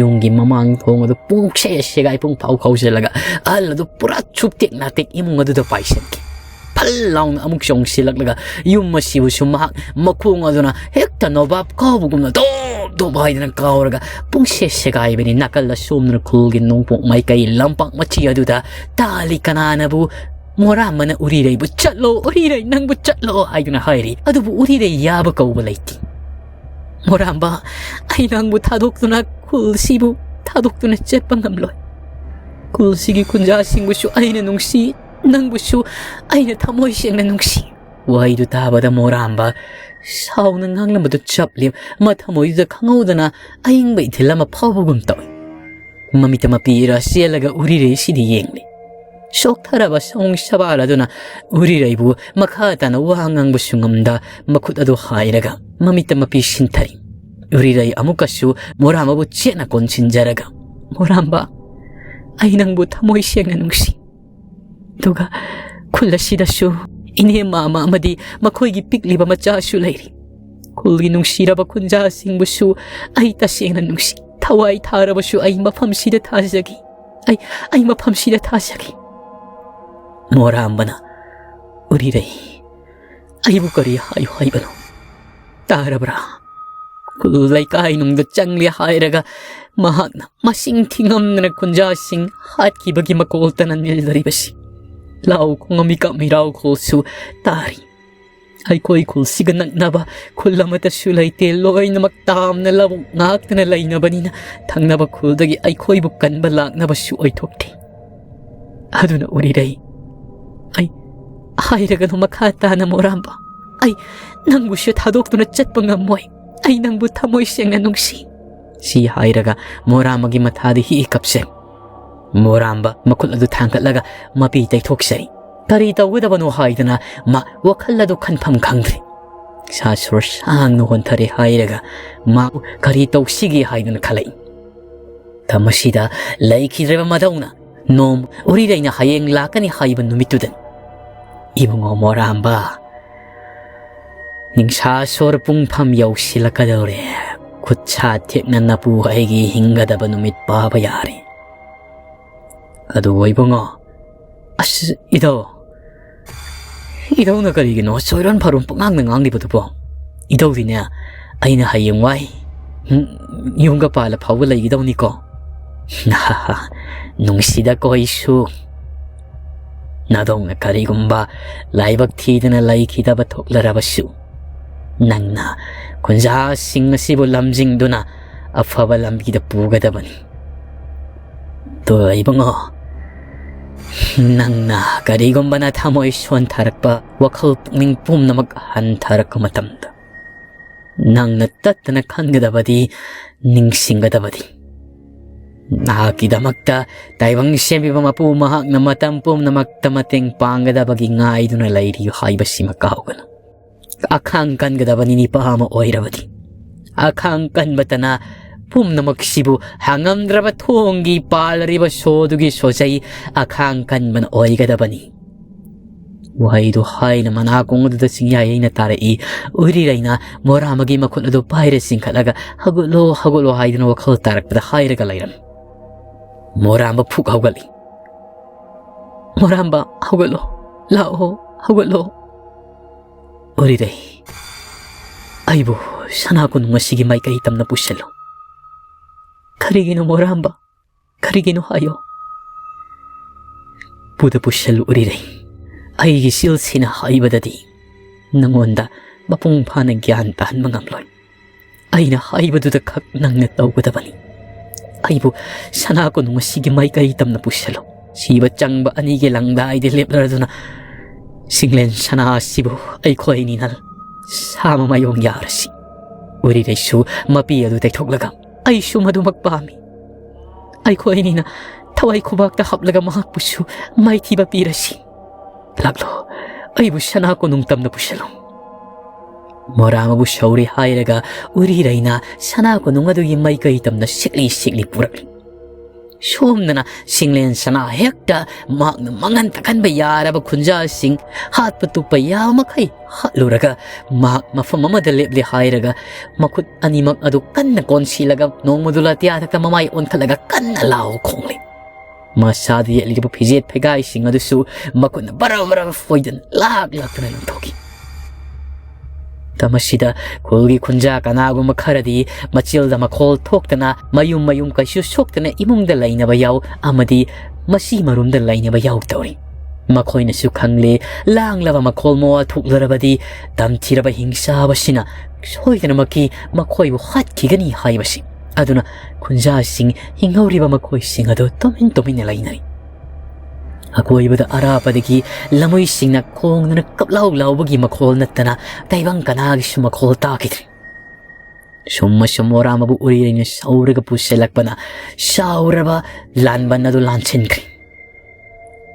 ꯌꯨꯝꯒꯤ ꯃꯃꯥꯡ ꯊꯣꯡ ꯑꯗꯨ ꯄꯨꯡꯁꯦ ꯁꯦꯒꯥꯏ ꯄꯨꯡ ꯐꯥꯎ ꯐꯥꯎꯁꯤꯜꯂꯒ ꯑꯍꯜ ꯑꯗꯨ ꯄꯨꯔꯥ ꯆꯨꯞꯇꯦꯛ ꯅꯥꯇꯦꯛ ꯏꯃꯨꯡ ꯑꯗꯨꯗ ꯄꯥꯏꯁꯤꯟꯈꯤ꯫ ꯐꯜ ꯂꯥꯎꯅ ꯑꯃꯨꯛ ꯆꯣꯡꯁꯤꯜꯂꯛꯂꯒ ꯌꯨꯝ ꯑꯁꯤꯕꯨꯁꯨ ꯃꯍꯥꯛ ꯃꯈꯣꯡ ꯑꯗꯨꯅ ꯍꯦꯛꯇ ꯅꯣꯕꯥꯞ ꯀꯥꯎꯕꯒꯨꯝꯅ ꯙꯨꯞ ꯗꯣꯞ ꯍꯥꯏꯗꯅ ꯀꯥꯎꯔꯒ ꯄꯨꯡꯁꯦ ꯁꯦꯒꯥꯏꯕꯅꯤ꯫ ꯅꯥꯀꯜ ꯑꯁꯣꯝꯗꯅ ꯈꯨꯜꯒꯤ ꯅꯣꯡꯄꯣꯛ ꯃꯥꯏꯀꯩ ꯂꯝꯄꯥꯛ ꯃꯆꯤ ꯑꯗꯨꯗ ꯇꯥꯂꯤ꯫ ꯀꯅꯥꯅꯕꯨ ꯃꯣꯔꯥꯝꯕꯅ ꯎꯔꯤꯔꯩꯕꯨ "ꯆꯠꯂꯣ, ꯎꯔꯤꯔꯩ, ꯅꯪꯕꯨ ꯆꯠꯂꯣ" ꯍꯥꯏꯗꯨꯅ ꯍꯥꯏꯔꯤ꯫ ꯑꯗꯨꯕꯨ ꯎꯔꯤꯔꯩ ꯌꯥꯕ ꯀꯧꯕ ꯂꯩꯇꯦ꯫ "ꯃꯣꯔꯥꯝꯕ, ꯑꯩ ꯅꯪꯕꯨ ꯊꯥꯗꯣꯛꯇꯨꯅ ꯈꯨꯜꯁꯤꯕꯨ ꯊꯥꯗꯣꯛꯇꯨꯅ ꯆꯠꯄ ꯉꯝꯂꯣꯏ꯫ ꯈꯨꯜꯁꯤꯒꯤ ꯈꯨꯟꯖꯥꯁꯤꯡꯕꯨꯁꯨ ꯑꯩꯅ ꯅꯨꯡꯁꯤ, ꯅꯪꯕꯨꯁꯨ ꯑꯩꯅ ꯊꯃꯣꯏ ꯁꯦꯡꯅ ꯅꯨꯡꯁꯤ"꯫ ꯋꯥꯍꯩꯗꯨ ꯇꯥꯕꯗ ꯃꯣꯔꯥꯝꯕ ꯁꯥꯎꯅ ꯉꯥꯡꯂꯝꯕꯗꯨ ꯆꯞꯂꯤ꯫ ꯃꯊꯃꯣꯏꯗꯨꯗ ꯈꯪꯍꯧꯗꯅ ꯑꯏꯪꯕ ꯏꯊꯤꯜ ꯑꯃ ꯐꯥꯎꯕꯒꯨꯝ ꯇꯧꯏ꯫ ꯃꯃꯤꯠꯇ ꯃꯄꯤ ꯏꯔꯥ ꯆꯦꯜꯂꯒ ꯎꯔꯤꯔꯩꯁꯤꯗ ꯌꯦꯡꯂꯤ꯫ ꯁꯣꯛꯊꯔꯕ ꯁꯑꯣꯡ ꯁꯕꯥꯜ ꯑꯗꯨꯅ ꯎꯔꯤꯔꯩꯕꯨ ꯃꯈꯥ ꯇꯥꯅ ꯋꯥ ꯉꯥꯡꯕꯁꯨ ꯉꯝꯗ ꯃꯈꯨꯠ ꯑꯗꯨ ꯍꯥꯏꯔꯒ ꯃꯃꯤꯠꯇ ꯃꯄꯤ ꯁꯤꯟꯊꯔꯤ꯫ ꯎꯔꯤꯔꯩ ꯑꯃꯨꯛꯀꯁꯨ ꯃꯣꯔꯥꯝꯕꯕꯨ ꯆꯦꯠꯅ ꯀꯣꯟꯁꯤꯟꯖꯔꯒ, "ꯃꯣꯔꯥꯝꯕ, ꯑꯩ ꯅꯪꯕꯨ ꯊꯃꯣꯏ ꯁꯦꯡꯅ ꯅꯨꯡꯁꯤ꯫ ꯑꯗꯨꯒ ꯈꯨꯜ ꯑꯁꯤꯗꯁꯨ ꯏꯅꯦ ꯃꯥꯃ ꯑꯃꯗꯤ ꯃꯈꯣꯏꯒꯤ ꯄꯤꯛꯂꯤꯕ ꯃꯆꯥꯁꯨ ꯂꯩꯔꯤ꯫ ꯈꯨꯜꯒꯤ ꯅꯨꯡꯁꯤꯔꯕ ꯈꯨꯟꯖꯥꯁꯤꯡꯕꯨꯁꯨ ꯑꯩ ꯇꯁꯦꯡꯅ ꯅꯨꯡꯁꯤ꯫ ꯊꯋꯥꯏ ꯊꯥꯔꯕꯁꯨ ꯑꯩ ꯃꯐꯝꯁꯤꯗ ꯊꯥꯖꯒꯦ꯫ ꯑꯩ, ꯑꯩ ꯃꯐꯝꯁꯤꯗ ꯊꯥꯖꯒꯦ"꯫ ꯃꯣꯔꯥꯝꯕꯅ, "ꯎꯔꯤꯔꯩ, ꯑꯩꯕꯨ ꯀꯔꯤ ꯍꯥꯏꯌꯨ ꯍꯥꯏꯕꯅꯣ? ꯇꯥꯔꯕ꯭ꯔꯥ? ꯈꯨꯜ ꯂꯩꯀꯥꯏ ꯅꯨꯡꯗ ꯆꯪꯂꯦ ꯍꯥꯏꯔꯒ ꯃꯍꯥꯛꯅ ꯃꯁꯤꯡ ꯊꯤꯉꯝꯗꯅ ꯈꯨꯟꯖꯥꯁꯤꯡ ꯍꯥꯠꯈꯤꯕꯒꯤ ꯃꯀꯣꯜꯇꯅ ꯅꯤꯜꯂꯔꯤꯕꯁꯤ꯫ ꯂꯥꯎ ꯈꯣꯡꯉꯝꯃꯤ ꯀꯥꯞꯃꯩ ꯔꯥꯎꯈꯣꯜꯁꯨ ꯇꯥꯔꯤ꯫ ꯑꯩꯈꯣꯏ ꯈꯨꯜꯁꯤꯒ ꯅꯛꯅꯕ ꯈꯨꯜ ꯑꯃꯠꯇꯁꯨ ꯂꯩꯇꯦ꯫ ꯂꯣꯏꯅꯃꯛ ꯇꯥꯝꯅ ꯂꯧꯕꯨꯛ ꯉꯥꯛꯇꯅ ꯂꯩꯅꯕꯅꯤꯅ ꯊꯪꯅꯕ ꯈꯨꯜꯗꯒꯤ ꯑꯩꯈꯣꯏꯕꯨ ꯀꯟꯕ ꯂꯥꯛꯅꯕꯁꯨ ꯑꯣꯏꯊꯣꯛꯇꯦ꯫ ꯑꯗꯨꯅ ꯎꯔꯤꯔꯩ, ꯑꯩ ꯍꯥꯏꯔꯒꯅꯨ ꯃꯈꯥ ꯇꯥꯅ ꯃꯣꯔꯥꯝꯕ꯫ ꯑꯩ ꯅꯪꯕꯨꯁꯨ ꯊꯥꯗꯣꯛꯇꯨꯅ ꯆꯠꯄ ꯉꯝꯃꯣꯏ꯫ ꯑꯩ ꯅꯪꯕꯨ ꯊꯃꯣꯏ ꯁꯦꯡꯅ ꯅꯨꯡꯁꯤ"꯫ ꯁꯤ ꯍꯥꯏꯔꯒ ꯃꯣꯔꯥꯝꯕꯒꯤ ꯃꯊꯥꯗ ꯍꯤ ꯀꯞꯆꯩ꯫ ꯃꯣꯔꯥꯝꯕ ꯃꯈꯨꯠ ꯑꯗꯨ ꯊꯥꯡꯒꯠꯂꯒ ꯃꯄꯤ ꯇꯩꯊꯣꯛꯆꯩ꯫ ꯀꯔꯤ ꯇꯧꯒꯗꯕꯅꯣ ꯍꯥꯏꯗꯅ ꯃꯥ ꯋꯥꯈꯜ ꯑꯗꯨ ꯈꯟꯐꯝ ꯈꯪꯗ꯭ꯔꯦ꯫ ꯁꯥ ꯁꯣꯔ ꯁꯥꯡꯅ ꯍꯣꯟꯊꯔꯦ ꯍꯥꯏꯔꯒ ꯃꯥ ꯀꯔꯤ ꯇꯧꯁꯤꯒꯦ ꯍꯥꯏꯗꯅ ꯈꯜꯂꯛꯏ꯫ ꯃꯁꯤꯗ ꯂꯩꯈꯤꯗ꯭ꯔꯕ ꯃꯗꯧꯅ ꯅꯣꯡ ꯎꯔꯤꯔꯩꯅ ꯍꯌꯦꯡ ꯂꯥꯛꯀꯅꯤ ꯍꯥꯏꯕ ꯅꯨꯃꯤꯠꯇꯨꯗꯅꯤ꯫ "ꯏꯕꯨꯡꯉꯣ ꯃꯣꯔꯥꯝꯕ, ꯅꯤꯡꯁꯥ ꯁꯣꯔ ꯄꯨꯡꯐꯝ ꯌꯧꯁꯤꯜꯂꯛꯀꯗꯧꯔꯦ꯫ ꯈꯨꯠ ꯁꯥ ꯊꯦꯛꯅ ꯅꯄꯨ ꯑꯩꯒꯤ ꯍꯤꯡꯒꯗꯕ ꯅꯨꯃꯤꯠ ꯄꯥꯕ ꯌꯥꯔꯦ"꯫ "ꯑꯗꯨ ꯏꯕꯨꯡꯉꯣ"꯫ "ꯑꯁ, ꯏꯙꯧ, ꯏꯙꯧꯅ ꯀꯔꯤꯒꯤꯅꯣ ꯆꯣꯏꯔꯣꯟ ꯐꯥꯔꯣꯟ ꯄꯨꯡꯉꯥꯡꯗ ꯉꯥꯡꯂꯤꯕꯗꯨꯕꯣ? ꯏꯙꯧꯗꯤꯅꯦ, ꯑꯩꯅ ꯍꯌꯦꯡꯋꯥꯏ ꯎꯝ, ꯌꯨꯝꯒ ꯄꯥꯜꯂ ꯐꯥꯎꯕ ꯂꯩꯒꯗꯧꯅꯤꯀꯣ? ꯅꯨꯡꯁꯤꯗ ꯀꯣꯏꯁꯨ꯫ ꯅꯥꯗꯣꯡꯅ ꯀꯔꯤꯒꯨꯝꯕ ꯂꯥꯏꯕꯛ ꯊꯤꯗꯅ ꯂꯩꯈꯤꯗꯕ ꯊꯣꯛꯂꯔꯕꯁꯨ, ꯅꯪꯅ ꯈꯨꯟꯖꯥꯁꯤꯡ ꯑꯁꯤꯕꯨ ꯂꯝꯖꯤꯡꯗꯨꯅ ꯑꯐꯕ ꯂꯝꯕꯤꯗ ꯄꯨꯒꯗꯕꯅꯤ꯫ ꯑꯗꯣ ꯏꯕꯨꯡꯉꯣ, ꯅꯪꯅ ꯀꯔꯤꯒꯨꯝꯕ ꯅꯊꯃꯣꯏ ꯁꯣꯟꯊꯔꯛꯄ, ꯋꯥꯈꯜ ꯄꯨꯛꯅꯤꯡ ꯄꯨꯝꯅꯃꯛ ꯍꯟꯊꯔꯛꯄ ꯃꯇꯝꯗ, ꯅꯪꯅ ꯇꯠꯇꯅ ꯈꯟꯒꯗꯕꯗꯤ, ꯅꯤꯡꯁꯤꯡꯒꯗꯕꯗꯤ, ꯅꯍꯥꯛꯀꯤꯗꯃꯛꯇ ꯇꯥꯏꯕꯪ ꯁꯦꯝꯕꯤꯕ ꯃꯄꯨ ꯃꯍꯥꯛꯅ ꯃꯇꯝ ꯄꯨꯝꯅꯃꯛꯇ ꯃꯇꯦꯡ ꯄꯥꯡꯒꯗꯕꯒꯤ ꯉꯥꯏꯗꯨꯅ ꯂꯩꯔꯤ ꯍꯥꯏꯕꯁꯤꯃ ꯀꯥꯎꯒꯅꯨ꯫ ꯑꯈꯥꯡ ꯀꯟꯒꯗꯕꯅꯤ ꯅꯤꯄꯥ ꯑꯃ ꯑꯣꯏꯔꯕꯗꯤ꯫ ꯑꯈꯥꯡ ꯀꯟꯕꯇꯅ ꯄꯨꯝꯅꯃꯛꯁꯤꯕꯨ ꯍꯥꯡꯉꯝꯗ꯭ꯔꯕ ꯊꯣꯡꯒꯤ ꯄꯥꯜꯂꯤꯕ ꯁꯣꯗꯨꯒꯤ ꯁꯣꯖꯩ ꯑꯈꯥꯡ ꯀꯟꯕꯅ ꯑꯣꯏꯒꯗꯕꯅꯤ꯫ ꯋꯥꯍꯩꯗꯨ ꯍꯥꯏꯅ ꯃꯅꯥꯀꯣꯡ ꯑꯗꯨꯗ ꯆꯤꯡꯌꯥ ꯌꯩꯅ ꯇꯥꯔꯛꯏ꯫ ꯎꯔꯤꯔꯩꯅ ꯃꯣꯔꯥꯝꯕꯒꯤ ꯃꯈꯨꯠ ꯑꯗꯨ ꯄꯥꯏꯔ ꯆꯤꯡꯈꯠꯂꯒ, "ꯍꯧꯒꯠꯂꯣ, ꯍꯧꯒꯠꯂꯣ" ꯍꯥꯏꯗꯨꯅ ꯋꯥꯈꯜ ꯇꯥꯔꯛꯄꯗ ꯍꯥꯏꯔꯒ ꯂꯩꯔꯝꯃꯤ꯫ ꯃꯣꯔꯥꯝꯕ ꯐꯨꯛ ꯍꯧꯒꯠꯂꯤ꯫ "ꯃꯣꯔꯥꯝꯕ, ꯍꯧꯒꯠꯂꯣ, ꯂꯥꯛꯑꯣ, ꯍꯧꯒꯠꯂꯣ"꯫ ꯎꯔꯤꯔꯩ, ꯑꯩꯕꯨ ꯁꯅꯥ ꯀꯣꯅꯨꯡ ꯑꯁꯤꯒꯤ ꯃꯥꯏꯀꯩ ꯇꯝꯅ ꯄꯨꯁꯤꯜꯂꯨ꯫ "ꯀꯔꯤꯒꯤꯅꯣ ꯃꯣꯔꯥꯝꯕ? ꯀꯔꯤꯒꯤꯅꯣ ꯍꯥꯏꯌꯣ"꯫ "ꯄꯨꯗ ꯄꯨꯁꯤꯜꯂꯨ ꯎꯔꯤꯔꯩ꯫ ꯑꯩꯒꯤ ꯆꯤꯜꯁꯤꯅ ꯍꯥꯏꯕꯗꯗꯤ ꯅꯉꯣꯟꯗ ꯃꯄꯨꯡ ꯐꯥꯅ ꯒ꯭ꯌꯥꯟ ꯇꯥꯍꯟꯕ ꯉꯝꯂꯣꯏ꯫ ꯑꯩꯅ ꯍꯥꯏꯕꯗꯨꯗ ꯈꯛ ꯅꯪꯅ ꯇꯧꯒꯗꯕꯅꯤ꯫ ꯑꯩꯕꯨ ꯁꯅꯥ ꯀꯣꯅꯨꯡ ꯑꯁꯤꯒꯤ ꯃꯥꯏꯀꯩ ꯇꯝꯅ ꯄꯨꯁꯤꯜꯂꯨ꯫ ꯁꯤꯕ ꯆꯪꯕ ꯑꯅꯤꯒꯤ ꯂꯪꯗꯥꯏꯗ ꯂꯦꯞꯂꯔꯗꯨꯅ ꯆꯤꯡꯂꯦꯟ ꯁꯅꯥ ꯑꯁꯤꯕꯨ ꯑꯩꯈꯣꯏ ꯑꯅꯤꯅ ꯁꯥ ꯃꯃꯥꯏꯌꯣꯡ ꯌꯥꯔꯁꯤ"꯫ ꯎꯔꯤꯔꯩꯁꯨ ꯃꯄꯤ ꯑꯗꯨ ꯇꯩꯊꯣꯛꯂꯒ, "ꯑꯩꯁꯨ ꯃꯗꯨꯃꯛ ꯄꯥꯝꯃꯤ꯫ ꯑꯩꯈꯣꯏ ꯑꯅꯤꯅ ꯊꯋꯥꯏ ꯈꯨꯕꯥꯛꯇ ꯍꯥꯞꯂꯒ ꯃꯍꯥꯛꯄꯨꯁꯨ ꯃꯥꯏꯊꯤꯕ ꯄꯤꯔꯁꯤ꯫ ꯂꯥꯛꯂꯣ, ꯑꯩꯕꯨ ꯁꯅꯥ ꯀꯣꯅꯨꯡ ꯇꯝꯅ ꯄꯨꯁꯤꯜꯂꯨ"꯫ ꯃꯣꯔꯥꯝꯕꯕꯨ ꯁꯧꯔꯤ ꯍꯥꯏꯔꯒ ꯎꯔꯤꯔꯩꯅ ꯁꯅꯥ ꯀꯣꯅꯨꯡ ꯑꯗꯨꯒꯤ ꯃꯥꯏꯀꯩ ꯇꯝꯅ ꯁꯤꯛꯂꯤ ꯁꯤꯛꯂꯤ ꯄꯨꯔꯛꯂꯤ꯫ ꯁꯣꯝꯗꯅ ꯆꯤꯡꯂꯦꯟ ꯁꯅꯥ ꯍꯦꯛꯇ ꯃꯍꯥꯛꯅ ꯃꯥꯡꯍꯟ ꯇꯥꯛꯍꯟꯕ ꯌꯥꯔꯕ ꯈꯨꯟꯖꯥꯁꯤꯡ, ꯍꯥꯠꯄ ꯇꯨꯞꯄ ꯌꯥꯕ ꯃꯈꯩ ꯍꯥꯠꯂꯨꯔꯒ, ꯃꯍꯥꯛ ꯃꯐꯝ ꯑꯃꯗ ꯂꯦꯞꯂꯦ ꯍꯥꯏꯔꯒ ꯃꯈꯨꯠ ꯑꯅꯤꯃꯛ ꯑꯗꯨ ꯀꯟꯅ ꯀꯣꯟꯁꯤꯜꯂꯒ ꯅꯣꯡꯃꯗꯨ ꯂꯥꯇꯤꯌꯥ ꯊꯛꯇ ꯃꯃꯥꯏ ꯑꯣꯟꯈꯠꯂꯒ ꯀꯟꯅ ꯂꯥꯎ ꯈꯣꯡꯂꯤ꯫ ꯃꯁꯥꯗ ꯌꯦꯠꯂꯤꯕ ꯐꯤꯖꯦꯠ ꯐꯩꯒꯥꯏꯁꯤꯡ ꯑꯗꯨꯁꯨ ꯃꯈꯨꯠꯅ ꯕꯔ ꯕꯔ ꯐꯣꯏꯗꯅ ꯂꯥꯛ ꯂꯥꯛꯇꯅ ꯂꯪꯊꯣꯛꯈꯤ꯫ ꯃꯇꯝ ꯑꯁꯤꯗ ꯈꯨꯜꯒꯤ ꯈꯨꯟꯖꯥ ꯀꯅꯥꯒꯨꯝꯕ ꯈꯔꯗꯤ ꯃꯆꯤꯜꯗ ꯃꯈꯣꯜ ꯊꯣꯛꯇꯅ, ꯃꯌꯨꯝ ꯃꯌꯨꯝ ꯀꯩꯁꯨ ꯁꯣꯛꯇꯅ ꯏꯃꯨꯡꯗ ꯂꯩꯅꯕ ꯌꯥꯎ ꯑꯃꯗꯤ ꯃꯆꯤ ꯃꯔꯨꯝꯗ ꯂꯩꯅꯕ ꯌꯥꯎ ꯇꯧꯔꯤ꯫ ꯃꯈꯣꯏꯅꯁꯨ ꯈꯪꯂꯦ, ꯂꯥꯡꯂꯕ ꯃꯈꯣꯜ ꯃꯋꯥ ꯊꯣꯛꯂꯔꯕꯗꯤ ꯇꯝꯊꯤꯔꯕ ꯍꯤꯡꯆꯥꯕꯁꯤꯅ ꯁꯣꯏꯗꯅꯃꯛꯀꯤ ꯃꯈꯣꯏꯕꯨ ꯍꯥꯠꯈꯤꯒꯅꯤ ꯍꯥꯏꯕꯁꯤ꯫ ꯑꯗꯨꯅ ꯈꯨꯟꯖꯥꯁꯤꯡ ꯍꯤꯡꯍꯧꯔꯤꯕ ꯃꯈꯣꯏꯁꯤꯡ ꯑꯗꯨ ꯇꯨꯃꯤꯟ ꯇꯨꯃꯤꯟꯅ ꯂꯩꯅꯔꯤ꯫ ꯑꯀꯣꯏꯕꯗ ꯑꯔꯥꯞꯄꯗꯒꯤ ꯂꯃꯣꯏꯁꯤꯡꯅ ꯈꯣꯡꯗꯅ ꯀꯞꯂꯥꯎ ꯂꯥꯎꯕꯒꯤ ꯃꯈꯣꯜ ꯅꯠꯇꯅ ꯇꯥꯏꯕꯪ ꯀꯅꯥꯒꯤꯁꯨ ꯃꯈꯣꯜ ꯇꯥꯈꯤꯗ꯭ꯔꯦ꯫ ꯁꯨꯝ ꯑꯁꯨꯝ ꯃꯣꯔꯥꯝꯕꯕꯨ ꯎꯔꯤꯔꯩꯅ ꯁꯧꯔꯒ ꯄꯨꯁꯤꯜꯂꯛꯄꯅ ꯁꯥꯎꯔꯕ ꯂꯥꯟꯕꯟ ꯑꯗꯨ ꯂꯥꯟꯁꯤꯟꯈ꯭ꯔꯦ꯫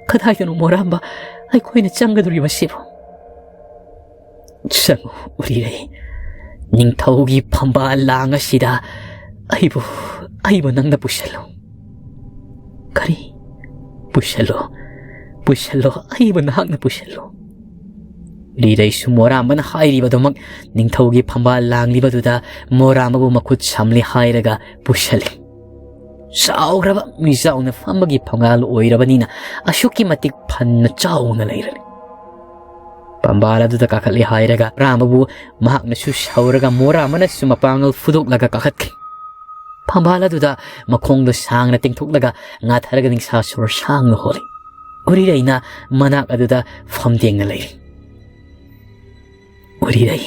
"ꯀꯗꯥꯏꯗꯅꯣ ꯃꯣꯔꯥꯝꯕ ꯑꯩꯈꯣꯏꯅ ꯆꯪꯒꯗꯧꯔꯤꯕꯁꯤꯕꯨ?" "ꯆꯪꯉꯨ ꯎꯔꯤꯔꯩ, ꯅꯤꯡꯊꯧꯒꯤ ꯐꯝꯕꯥꯜ ꯂꯥꯡ ꯑꯁꯤꯗ ꯑꯩꯕꯨ, ꯑꯩꯕꯨ ꯅꯪꯅ ꯄꯨꯁꯤꯜꯂꯨ꯫" "ꯀꯔꯤ?" "ꯄꯨꯁꯤꯜꯂꯨ, ꯄꯨꯁꯤꯜꯂꯨ, ꯑꯩꯕꯨ ꯅꯍꯥꯛꯅ ꯄꯨꯁꯤꯜꯂꯨ꯫" ꯎꯔꯤꯔꯩꯁꯨ ꯃꯣꯔꯥꯝꯕꯅ ꯍꯥꯏꯔꯤꯕꯗꯨꯃꯛ ꯅꯤꯡꯊꯧꯒꯤ ꯐꯝꯕꯥꯜ ꯂꯥꯡꯂꯤꯕꯗꯨꯗ ꯃꯣꯔꯥꯝꯕꯕꯨ ꯃꯈꯨꯠ ꯁꯝꯂꯤ ꯍꯥꯏꯔꯒ ꯄꯨꯁꯤꯜꯂꯤ꯫ ꯆꯥꯎꯈ꯭ꯔꯕ ꯃꯤꯖꯥꯎꯅ ꯐꯝꯕꯒꯤ ꯐꯝꯒꯥꯜ ꯑꯣꯏꯔꯕꯅꯤꯅ ꯑꯁꯨꯛꯀꯤ ꯃꯇꯤꯛ ꯐꯟꯅ ꯆꯥꯎꯅ ꯂꯩꯔꯅꯤ꯫ ꯐꯝꯕꯥꯜ ꯑꯗꯨꯗ ꯀꯥꯈꯠꯂꯤ ꯍꯥꯏꯔꯒ ꯃꯣꯔꯥꯝꯕꯕꯨ ꯃꯍꯥꯛꯅꯁꯨ ꯁꯧꯔꯒ ꯃꯣꯔꯥꯝꯕꯅꯁꯨ ꯃꯄꯥꯡꯒꯜ ꯐꯨꯗꯣꯛꯂꯒ ꯀꯥꯈꯠꯈꯤ꯫ ꯐꯝꯕꯥꯜ ꯑꯗꯨꯗ ꯃꯈꯣꯡꯗꯣ ꯁꯥꯡꯅ ꯇꯤꯡꯊꯣꯛꯂꯒ ꯉꯥꯊꯔꯒ ꯅꯤꯡꯁꯥ ꯁꯣꯔ ꯁꯥꯡꯅ ꯍꯣꯜꯂꯤ꯫ ꯎꯔꯤꯔꯩꯅ ꯃꯅꯥꯛ ꯑꯗꯨꯗ ꯐꯝꯗꯦꯡꯅ ꯂꯩꯔꯤ꯫ "ꯎꯔꯤꯔꯩ,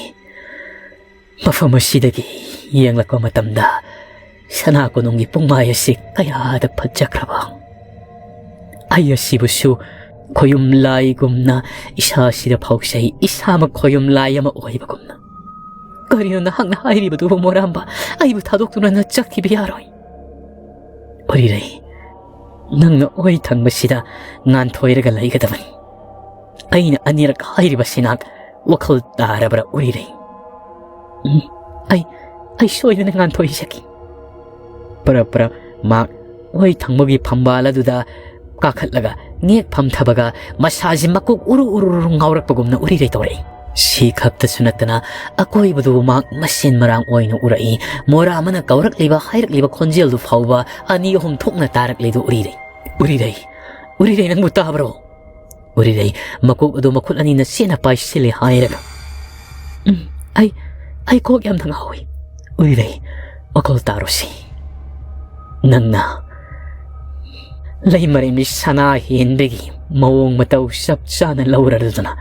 ꯃꯐꯝ ꯑꯁꯤꯗꯒꯤ ꯌꯦꯡꯂꯛꯄ ꯃꯇꯝꯗ ꯁꯅꯥ ꯀꯣꯅꯨꯡꯒꯤ ꯄꯨꯡꯃꯥꯏ ꯑꯁꯤ ꯀꯌꯥꯗ ꯐꯖꯈ꯭ꯔꯕ! ꯑꯩ ꯑꯁꯤꯕꯨꯁꯨ ꯈꯣꯌꯨꯝ ꯂꯥꯏꯒꯨꯝꯅ ꯏꯁꯥꯁꯤꯗ ꯐꯥꯎꯖꯩ, ꯏꯁꯥꯃꯛ ꯈꯣꯌꯨꯝ ꯂꯥꯏ ꯑꯃ ꯑꯣꯏꯕꯒꯨꯝꯅ꯫ ꯀꯔꯤꯅꯣ ꯅꯍꯥꯛꯅ ꯍꯥꯏꯔꯤꯕꯗꯨꯕꯨ ꯃꯣꯔꯥꯝꯕ? ꯑꯩꯕꯨ ꯊꯥꯗꯣꯛꯇꯨꯅ ꯅꯪ ꯆꯠꯈꯤꯕ ꯌꯥꯔꯣꯏ꯫" "ꯎꯔꯤꯔꯩ, ꯅꯪꯅ ꯑꯣꯏ ꯊꯪꯕꯁꯤꯗ ꯉꯥꯟꯊꯣꯏꯔꯒ ꯂꯩꯒꯗꯕꯅꯤ꯫ ꯑꯩꯅ ꯑꯅꯤꯔꯛ ꯍꯥꯏꯔꯤꯕꯁꯤ ꯅꯍꯥꯛ ꯋꯥꯈꯜ ꯇꯥꯔꯕ꯭ꯔꯥ ꯎꯔꯤꯔꯩ?" "ꯎꯝ, ꯑꯩ, ꯑꯩ ꯁꯣꯏꯗꯅ ꯉꯥꯟꯊꯣꯏꯖꯒꯦ꯫" ꯄꯔꯞ ꯄꯔꯞ ꯃꯍꯥꯛ ꯑꯣꯏ ꯊꯪꯕꯒꯤ ꯐꯝꯕꯥꯜ ꯑꯗꯨꯗ ꯀꯥꯈꯠꯂꯒ ꯉꯦꯛ ꯐꯝꯊꯕꯒ ꯃꯁꯥꯁꯤ ꯃꯀꯣꯛ ꯎꯔꯨ ꯎꯔꯨ ꯎꯔꯨ ꯉꯥꯎꯔꯛꯄꯒꯨꯝꯅ ꯎꯔꯤꯔꯩ ꯇꯧꯔꯛꯏ꯫ ꯁꯤ ꯈꯛꯇꯁꯨ ꯅꯠꯇꯅ ꯑꯀꯣꯏꯕꯗꯨꯕꯨ ꯃꯍꯥꯛ ꯃꯁꯦꯟ ꯃꯔꯥꯡ ꯑꯣꯏꯅ ꯎꯔꯛꯏ꯫ ꯃꯣꯔꯥꯝꯕꯅ ꯀꯧꯔꯛꯂꯤꯕ ꯍꯥꯏꯔꯛꯂꯤꯕ ꯈꯣꯟꯖꯦꯜꯗꯨ ꯐꯥꯎꯕ ꯑꯅꯤ ꯑꯍꯨꯝ ꯊꯣꯛꯅ ꯇꯥꯔꯛꯂꯤꯗꯨ ꯎꯔꯤꯔꯩ꯫ "ꯎꯔꯤꯔꯩ, ꯎꯔꯤꯔꯩ, ꯅꯪꯕꯨ ꯇꯥꯕ꯭ꯔꯣ?" ꯎꯔꯤꯔꯩ ꯃꯀꯣꯛ ꯑꯗꯨ ꯃꯈꯨꯠ ꯑꯅꯤꯅ ꯆꯦꯠꯅ ꯄꯥꯏꯁꯤꯜꯂꯤ ꯍꯥꯏꯔꯒ, "ꯎꯝ, ꯑꯩ, ꯑꯩ ꯀꯣꯛ ꯌꯥꯝꯅ ꯉꯥꯎꯏ꯫ ꯎꯔꯤꯔꯩ, ꯋꯥꯈꯜ ꯇꯥꯔꯨꯁꯤ꯫ ꯅꯪꯅ ꯂꯩꯃꯔꯦꯟꯕꯤ ꯁꯅꯥ ꯍꯦꯟꯕꯒꯤ ꯃꯑꯣꯡ ꯃꯇꯧ ꯆꯞ ꯆꯥꯅ ꯂꯧꯔꯗꯨꯅ,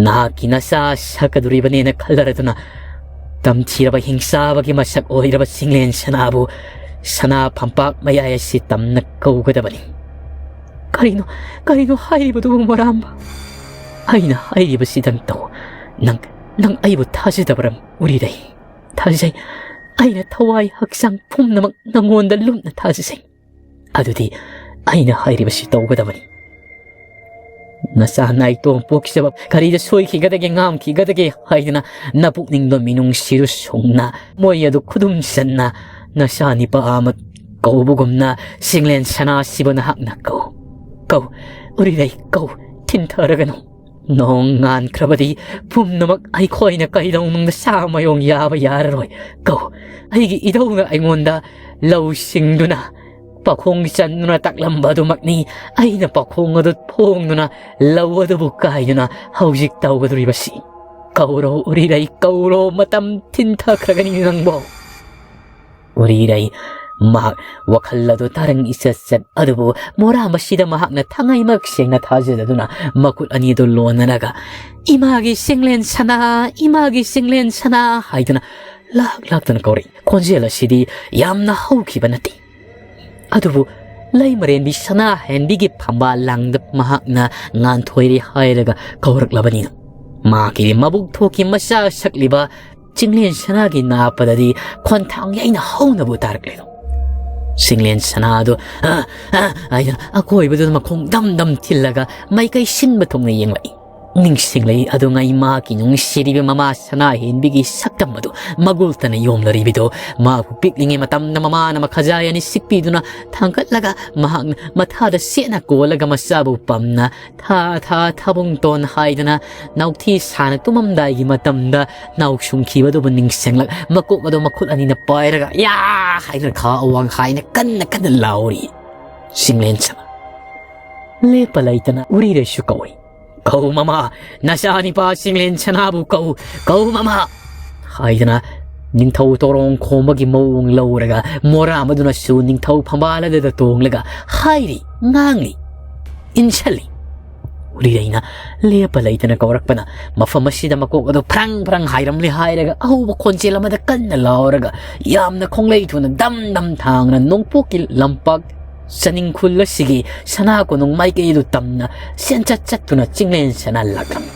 ꯅꯍꯥꯛꯀꯤ ꯅꯆꯥ ꯁꯛꯀꯗꯧꯔꯤꯕꯅꯦꯅ ꯈꯜꯂꯔꯗꯨꯅ, ꯇꯝꯊꯤꯔꯕ ꯍꯤꯡꯆꯥꯕꯒꯤ ꯃꯁꯛ ꯑꯣꯏꯔꯕ ꯆꯤꯡꯂꯦꯟ ꯁꯅꯥꯕꯨ ꯁꯅꯥ ꯐꯝꯄꯥꯛ ꯃꯌꯥꯏ ꯑꯁꯤ ꯇꯝꯅ ꯀꯧꯒꯗꯕꯅꯤ꯫ ꯀꯔꯤꯅꯣ, ꯀꯔꯤꯅꯣ ꯍꯥꯏꯔꯤꯕꯗꯨꯕꯨ, ꯃꯣꯔꯥꯝꯕ? ꯑꯩꯅ ꯍꯥꯏꯔꯤꯕꯁꯤꯗꯪ ꯇꯧ꯫ ꯅꯪ, ꯅꯪ ꯑꯩꯕꯨ ꯊꯥꯖꯗꯕꯔꯝ, ꯎꯔꯤꯔꯩ? ꯊꯥꯖꯩ꯫ ꯑꯩꯅ ꯊꯋꯥꯏ ꯍꯛꯆꯥꯡ ꯄꯨꯝꯅꯃꯛ ꯅꯪꯉꯣꯟꯗ ꯂꯨꯞꯅ ꯊꯥꯖꯖꯩ꯫ ꯑꯗꯨꯗꯤ ꯑꯩꯅ ꯍꯥꯏꯔꯤꯕꯁꯤ ꯇꯧꯒꯗꯕꯅꯤ꯫ ꯅꯆꯥ ꯅꯥꯏꯇꯣꯝ ꯄꯣꯛꯈꯤꯖꯕ ꯀꯔꯤꯗ ꯁꯣꯏꯈꯤꯒꯗꯒꯦ, ꯉꯥꯝꯈꯤꯒꯗꯒꯦ ꯍꯥꯏꯗꯅ ꯅꯄꯨꯛꯅꯤꯡꯗꯣ ꯃꯤꯅꯨꯡꯁꯤꯔꯨ ꯁꯨꯡꯅ ꯃꯣꯏ ꯑꯗꯨ ꯈꯨꯗꯨꯝ ꯆꯟꯅ ꯅꯆꯥ ꯅꯤꯄꯥ ꯑꯃ ꯀꯧꯕꯒꯨꯝꯅ ꯆꯤꯡꯂꯦꯟ ꯁꯅꯥꯁꯤꯕꯨ ꯅꯍꯥꯛꯅ ꯀꯧ꯫ ꯀꯧ, ꯎꯔꯤꯔꯩ ꯀꯧ, ꯊꯤꯟꯊꯔꯒꯅꯨ꯫ ꯅꯣꯡ ꯉꯥꯟꯈ꯭ꯔꯕꯗꯤ ꯄꯨꯝꯅꯃꯛ ꯑꯩꯈꯣꯏꯅ ꯀꯩꯗꯧꯅꯨꯡꯗ ꯁꯥ ꯃꯌꯣꯡ ꯌꯥꯕ ꯌꯥꯔꯔꯣꯏ꯫ ꯀꯧ, ꯑꯩꯒꯤ ꯏꯙꯧꯅ ꯑꯩꯉꯣꯟꯗ ꯂꯧ ꯁꯤꯡꯗꯨꯅ ꯄꯥꯈꯣꯡ ꯆꯟꯗꯨꯅ ꯇꯥꯛꯂꯝꯕ ꯑꯗꯨꯃꯛꯅꯤ꯫ ꯑꯩꯅ ꯄꯥꯈꯣꯡ ꯑꯗꯨ ꯐꯣꯡꯗꯨꯅ ꯂꯧ ꯑꯗꯨꯕꯨ ꯀꯥꯏꯗꯨꯅ ꯍꯧꯖꯤꯛ ꯇꯧꯒꯗꯧꯔꯤꯕꯁꯤ꯫ ꯀꯧꯔꯣ ꯎꯔꯤꯔꯩ, ꯀꯧꯔꯣ, ꯃꯇꯝ ꯊꯤꯟꯊꯈ꯭ꯔꯒꯅꯤ ꯅꯪꯕꯣ꯫ ꯎꯔꯤꯔꯩ ꯃꯍꯥꯛ ꯋꯥꯈꯜ ꯑꯗꯨ ꯇꯥꯔꯪ ꯏꯆꯠ ꯆꯠ ꯑꯗꯨꯕꯨ ꯃꯣꯔꯥꯝꯕꯁꯤꯗ ꯃꯍꯥꯛꯅ ꯊꯉꯩꯃꯛ ꯁꯦꯡꯅ ꯊꯥꯖꯗꯗꯨꯅ ꯃꯈꯨꯠ ꯑꯅꯤ ꯑꯗꯨ ꯂꯣꯟꯅꯔꯒ, "ꯏꯃꯥꯒꯤ ꯆꯤꯡꯂꯦꯟ ꯁꯅꯥ, ꯏꯃꯥꯒꯤ ꯆꯤꯡꯂꯦꯟ ꯁꯅꯥ" ꯍꯥꯏꯗꯨꯅ ꯂꯥꯛ ꯂꯥꯛꯇꯨꯅ ꯀꯧꯔꯛꯏ꯫ ꯈꯣꯟꯖꯦꯜ ꯑꯁꯤꯗꯤ ꯌꯥꯝꯅ ꯍꯧꯈꯤꯕ ꯅꯠꯇꯦ꯫ ꯑꯗꯨꯕꯨ ꯂꯩꯃꯔꯦꯟꯕꯤ ꯁꯅꯥ ꯍꯦꯟꯕꯤꯒꯤ ꯐꯝꯕꯥꯜ ꯂꯥꯡꯗ ꯃꯍꯥꯛꯅ ꯉꯥꯟꯊꯣꯏꯔꯦ ꯍꯥꯏꯔꯒ ꯀꯧꯔꯛꯂꯕꯅꯤꯅ, ꯃꯥꯒꯤ ꯃꯕꯨꯛ ꯊꯣꯛꯀꯤ ꯃꯆꯥ ꯁꯛꯂꯤꯕ ꯆꯤꯡꯂꯦꯟ ꯁꯅꯥꯒꯤ ꯅꯥꯞꯄꯗꯗꯤ ꯈꯣꯟꯊꯥꯡ ꯌꯩꯅ ꯍꯧꯅꯕꯨ ꯇꯥꯔꯛꯂꯦꯗꯣ꯫ ꯆꯤꯡꯂꯦꯟ ꯁꯅꯥꯗꯣ "ꯑ, ꯑ" ꯍꯥꯏꯗꯅ ꯑꯀꯣꯏꯕꯗꯨꯗ ꯃꯈꯣꯡ ꯗꯝ ꯗꯝ ꯊꯤꯜꯂꯒ ꯃꯥꯏꯀꯩ ꯁꯤꯟꯕ ꯊꯨꯡꯅ ꯌꯦꯡꯂꯛꯏ꯫ ꯅꯤꯡꯁꯤꯡꯂꯛꯏ ꯑꯗꯨꯉꯩ ꯃꯍꯥꯛꯀꯤ ꯅꯨꯡꯁꯤꯔꯤꯕ ꯃꯃꯥ ꯁꯅꯥ ꯍꯦꯟꯕꯤꯒꯤ ꯁꯛꯇꯝ ꯑꯗꯨ ꯃꯒꯨꯜꯇꯅ ꯌꯣꯝꯂꯔꯤꯕꯗꯣ꯫ ꯃꯍꯥꯛꯄꯨ ꯄꯤꯛꯂꯤꯉꯩ ꯃꯇꯝꯗ ꯃꯃꯥꯅ ꯃꯈꯥꯖꯥꯏ ꯑꯅꯤ ꯁꯤꯛꯄꯤꯗꯨꯅ ꯊꯥꯡꯒꯠꯂꯒ ꯃꯍꯥꯛꯅ ꯃꯊꯥꯗ ꯁꯦꯠꯅ ꯀꯣꯜꯂꯒ ꯃꯆꯥꯕꯨ ꯄꯝꯅ ꯊꯥ ꯊꯥ ꯊꯥꯕꯨꯡꯇꯣꯟ ꯍꯥꯏꯗꯅ ꯅꯥꯎꯊꯤ ꯁꯥꯅ ꯇꯨꯝꯃꯝꯗꯥꯏꯒꯤ ꯃꯇꯝꯗ ꯅꯥꯎꯁꯨꯡꯈꯤꯕꯗꯨꯕꯨ ꯅꯤꯡꯁꯤꯡꯂꯛ, ꯃꯀꯣꯛ ꯑꯗꯨ ꯃꯈꯨꯠ ꯑꯅꯤꯅ ꯄꯥꯏꯔꯒ "ꯌꯥ" ꯍꯥꯏꯗꯨꯅ ꯈꯥ ꯑꯋꯥꯡ ꯍꯥꯏꯅ ꯀꯟꯅ ꯀꯟꯅ ꯂꯥꯎꯔꯤ꯫ ꯆꯤꯡꯂꯦꯟ ꯁꯅꯥ ꯂꯦꯞꯄ ꯂꯩꯇꯅ ꯎꯔꯤꯔꯩꯁꯨ ꯀꯧꯏ꯫ "ꯀꯧ ꯃꯃꯥ, ꯅꯆꯥꯅꯤꯄꯥ ꯆꯤꯡꯂꯦꯟ ꯁꯅꯥꯕꯨ ꯀꯧ, ꯀꯧ ꯃꯃꯥ!" ꯍꯥꯏꯗꯅ ꯅꯤꯡꯊꯧ ꯇꯣꯔꯣꯡ ꯈꯣꯝꯕꯒꯤ ꯃꯑꯣꯡ ꯂꯧꯔꯒ ꯃꯣꯔꯥꯝ ꯑꯗꯨꯅꯁꯨ ꯅꯤꯡꯊꯧ ꯐꯝꯕꯥꯜ ꯑꯗꯨꯗ ꯇꯣꯡꯂꯒ ꯍꯥꯏꯔꯤ, ꯉꯥꯡꯂꯤ, ꯏꯟꯁꯤꯜꯂꯤ꯫ ꯎꯔꯤꯔꯩꯅ ꯂꯦꯞꯄ ꯂꯩꯇꯅ ꯀꯧꯔꯛꯄꯅ ꯃꯐꯝ ꯑꯁꯤꯗ ꯃꯀꯣꯛ ꯑꯗꯨ ꯐ꯭ꯔꯪ ꯐ꯭ꯔꯪ ꯍꯥꯏꯔꯝꯂꯦ ꯍꯥꯏꯔꯒ ꯑꯍꯧꯕ ꯈꯣꯟꯖꯦꯜ ꯑꯃꯗ ꯀꯟꯅ ꯂꯥꯎꯔꯒ ꯌꯥꯝꯅ ꯈꯣꯡꯂꯩ ꯊꯨꯅ ꯗꯝ ꯗꯝ ꯊꯥꯡꯅ ꯅꯣꯡꯄꯣꯛꯀꯤ ꯂꯝꯄꯥꯛ ꯆꯅꯤꯡꯈꯨꯜ ꯑꯁꯤꯒꯤ ꯁꯅꯥ ꯀꯣꯅꯨꯡ ꯃꯥꯏꯀꯩ ꯑꯗꯨ ꯇꯝꯅ ꯆꯦꯟꯆꯠ ꯆꯠꯇꯨꯅ ꯆꯤꯡꯂꯦꯟ ꯁꯅꯥ ꯂꯥꯛꯂꯝꯃꯤ꯫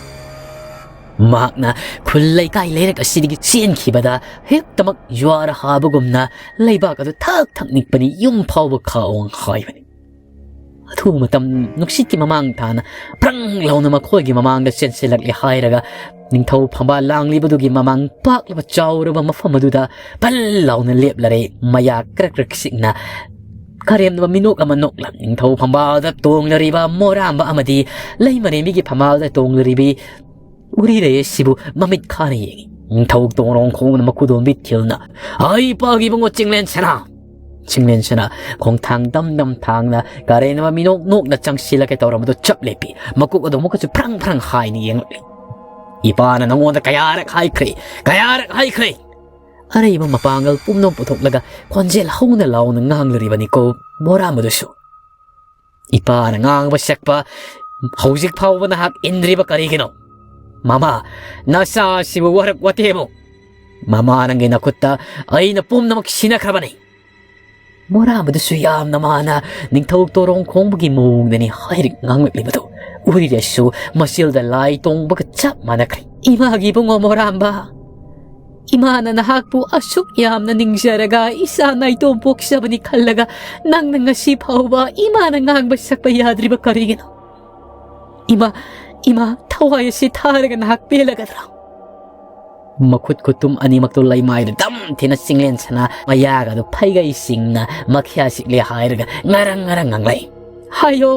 ꯃꯍꯥꯛꯅ ꯈꯨꯜ ꯂꯩꯀꯥꯏ ꯂꯩꯔꯛ ꯑꯁꯤꯗꯒꯤ ꯆꯦꯟꯈꯤꯕꯗ ꯍꯦꯛꯇꯃꯛ ꯖ꯭ꯋꯥꯔ ꯍꯥꯕꯒꯨꯝꯅ ꯂꯩꯕꯥꯛ ꯑꯗꯨ ꯊꯛ ꯊꯛ ꯅꯤꯛꯄꯅꯤ, ꯌꯨꯝ ꯐꯥꯎꯕ ꯈꯥꯛꯑꯣ ꯍꯥꯏꯕꯅꯤ꯫ ꯑꯊꯨꯕ ꯃꯇꯝ ꯅꯨꯡꯁꯤꯠꯀꯤ ꯃꯃꯥꯡ ꯊꯥꯅ ꯄ꯭ꯔꯪ ꯂꯥꯎꯅ ꯃꯈꯣꯏꯒꯤ ꯃꯃꯥꯡꯗ ꯆꯦꯟꯁꯤꯜꯂꯛꯂꯦ ꯍꯥꯏꯔꯒ ꯅꯤꯡꯊꯧ ꯐꯝꯕꯥꯜ ꯂꯥꯡꯂꯤꯕꯗꯨꯒꯤ ꯃꯃꯥꯡ ꯄꯥꯛꯂꯕ ꯆꯥꯎꯔꯕ ꯃꯐꯝ ꯑꯗꯨꯗ ꯄꯜ ꯂꯥꯎꯅ ꯂꯦꯞꯂꯔꯦ꯫ ꯃꯌꯥ ꯀ꯭ꯔꯛ ꯀ꯭ꯔꯛ ꯁꯤꯛꯅ ꯀꯔꯦꯝꯅꯕ ꯃꯤꯅꯣꯛ ꯑꯃ ꯅꯣꯛꯂꯝ ꯅꯤꯡꯊꯧ ꯐꯝꯕꯥꯜꯗ ꯇꯣꯡꯂꯔꯤꯕ ꯃꯣꯔꯥꯝꯕ ꯑꯃꯗꯤ ꯂꯩꯃꯔꯦꯝꯕꯤꯒꯤ ꯐꯝꯕꯥꯜꯗ ꯇꯣꯡꯂꯔꯤꯕꯤ ꯎꯔꯤꯔꯩ ꯑꯁꯤꯕꯨ ꯃꯃꯤꯠ ꯈꯥꯅ ꯌꯦꯡꯏ꯫ ꯅꯤꯡꯊꯧ ꯇꯣꯡꯔꯣꯡ ꯈꯣꯡꯅ ꯃꯈꯨꯗꯣꯝꯕꯤ ꯊꯤꯜꯅ, "ꯑꯩ ꯄꯥꯒꯤ ꯏꯕꯨꯡꯉꯣ ꯆꯤꯡꯂꯦꯟ ꯁꯅꯥ!" ꯆꯤꯡꯂꯦꯟ ꯁꯅꯥ ꯈꯣꯡꯊꯥꯡ ꯗꯝ ꯗꯝ ꯊꯥꯡꯅ ꯀꯔꯦꯝꯅꯕ ꯃꯤꯅꯣꯛ ꯅꯣꯛꯅ ꯆꯪꯁꯤꯜꯂꯒꯦ ꯇꯧꯔꯝꯕꯗꯨ ꯆꯞ ꯂꯦꯞꯄꯤ꯫ ꯃꯀꯣꯛ ꯑꯗꯨ ꯑꯃꯨꯛꯀꯁꯨ ꯐ꯭ꯔꯪ ꯐ꯭ꯔꯪ ꯍꯥꯏꯅ ꯌꯦꯡꯂꯛꯂꯤ꯫ "ꯏꯄꯥꯅ ꯅꯉꯣꯟꯗ ꯀꯌꯥꯔꯛ ꯍꯥꯏꯈ꯭ꯔꯦ, ꯀꯌꯥꯔꯛ ꯍꯥꯏꯈ꯭ꯔꯦ!" ꯑꯔꯩꯕ ꯃꯄꯥꯡꯒꯜ ꯄꯨꯝꯅꯃꯛ ꯄꯨꯊꯣꯛꯂꯒ ꯈꯣꯟꯖꯦꯜ ꯍꯧꯅ ꯂꯥꯎꯅ ꯉꯥꯡꯂꯔꯤꯕꯅꯤꯀꯣ ꯃꯣꯔꯥꯝꯕꯗꯨꯁꯨ꯫ "ꯏꯄꯥꯅ ꯉꯥꯡꯕ ꯁꯛꯄ ꯍꯧꯖꯤꯛ ꯐꯥꯎꯕ ꯅꯍꯥꯛ ꯏꯟꯗ꯭ꯔꯤꯕ ꯀꯔꯤꯒꯤꯅꯣ? ꯃꯃꯥ, ꯅꯆꯥ ꯑꯁꯤꯕꯨ ꯋꯥꯔꯛ ꯋꯥꯇꯦꯝꯃꯨ꯫ ꯃꯃꯥ, ꯅꯪꯒꯤ ꯅꯈꯨꯠꯇ ꯑꯩꯅ ꯄꯨꯝꯅꯃꯛ ꯁꯤꯟꯅꯈ꯭ꯔꯕꯅꯤ꯫" ꯃꯣꯔꯥꯝꯕꯗꯨꯁꯨ ꯌꯥꯝꯅ ꯃꯥꯅ ꯅꯤꯡꯊꯧ ꯇꯣꯔꯣꯡ ꯈꯣꯡꯕꯒꯤ ꯃꯑꯣꯡꯗꯅꯤ ꯍꯥꯏꯔꯤꯛ ꯉꯥꯡꯂꯛꯂꯤꯕꯗꯨ꯫ ꯎꯔꯤꯔꯁꯨ ꯃꯆꯤꯜꯗ ꯂꯥꯏ ꯇꯣꯡꯕꯒ ꯆꯞ ꯃꯥꯟꯅꯈ꯭ꯔꯦ꯫ "ꯏꯃꯥꯒꯤ ꯏꯕꯨꯡꯉꯣ ꯃꯣꯔꯥꯝꯕ, ꯏꯃꯥꯅ ꯅꯍꯥꯛꯄꯨ ꯑꯁꯨꯛ ꯌꯥꯝꯅ ꯅꯤꯡꯖꯔꯒ ꯏꯆꯥ ꯅꯥꯏꯇꯣꯝ ꯄꯣꯛꯆꯕꯅꯤ ꯈꯜꯂꯒ ꯅꯪꯅ ꯉꯁꯤ ꯐꯥꯎꯕ ꯏꯃꯥꯅ ꯉꯥꯡꯕ ꯁꯛꯄ ꯌꯥꯗ꯭ꯔꯤꯕ ꯀꯔꯤꯒꯤꯅꯣ? ꯏꯃꯥ, ꯏꯃꯥ, ꯊꯋꯥꯏ ꯑꯁꯤ ꯊꯥꯔꯒ ꯅꯍꯥꯛ ꯄꯦꯜꯂꯒꯗ꯭ꯔꯥ?" ꯃꯈꯨꯠ ꯈꯨꯠꯇꯨꯝ ꯑꯅꯤꯃꯛꯇꯨ ꯂꯩꯃꯥꯏꯗ ꯗꯝ ꯊꯤꯅ ꯆꯤꯡꯂꯦꯟ ꯁꯅꯥ ꯃꯌꯥꯒꯗꯨ ꯐꯩꯒꯩ ꯆꯤꯡꯅ ꯃꯈ꯭ꯌꯥ ꯆꯤꯛꯂꯦ ꯍꯥꯏꯔꯒ ꯉꯔꯪ ꯉꯔꯪ ꯉꯪꯂꯛꯏ꯫ "ꯍꯥꯏꯌꯣ,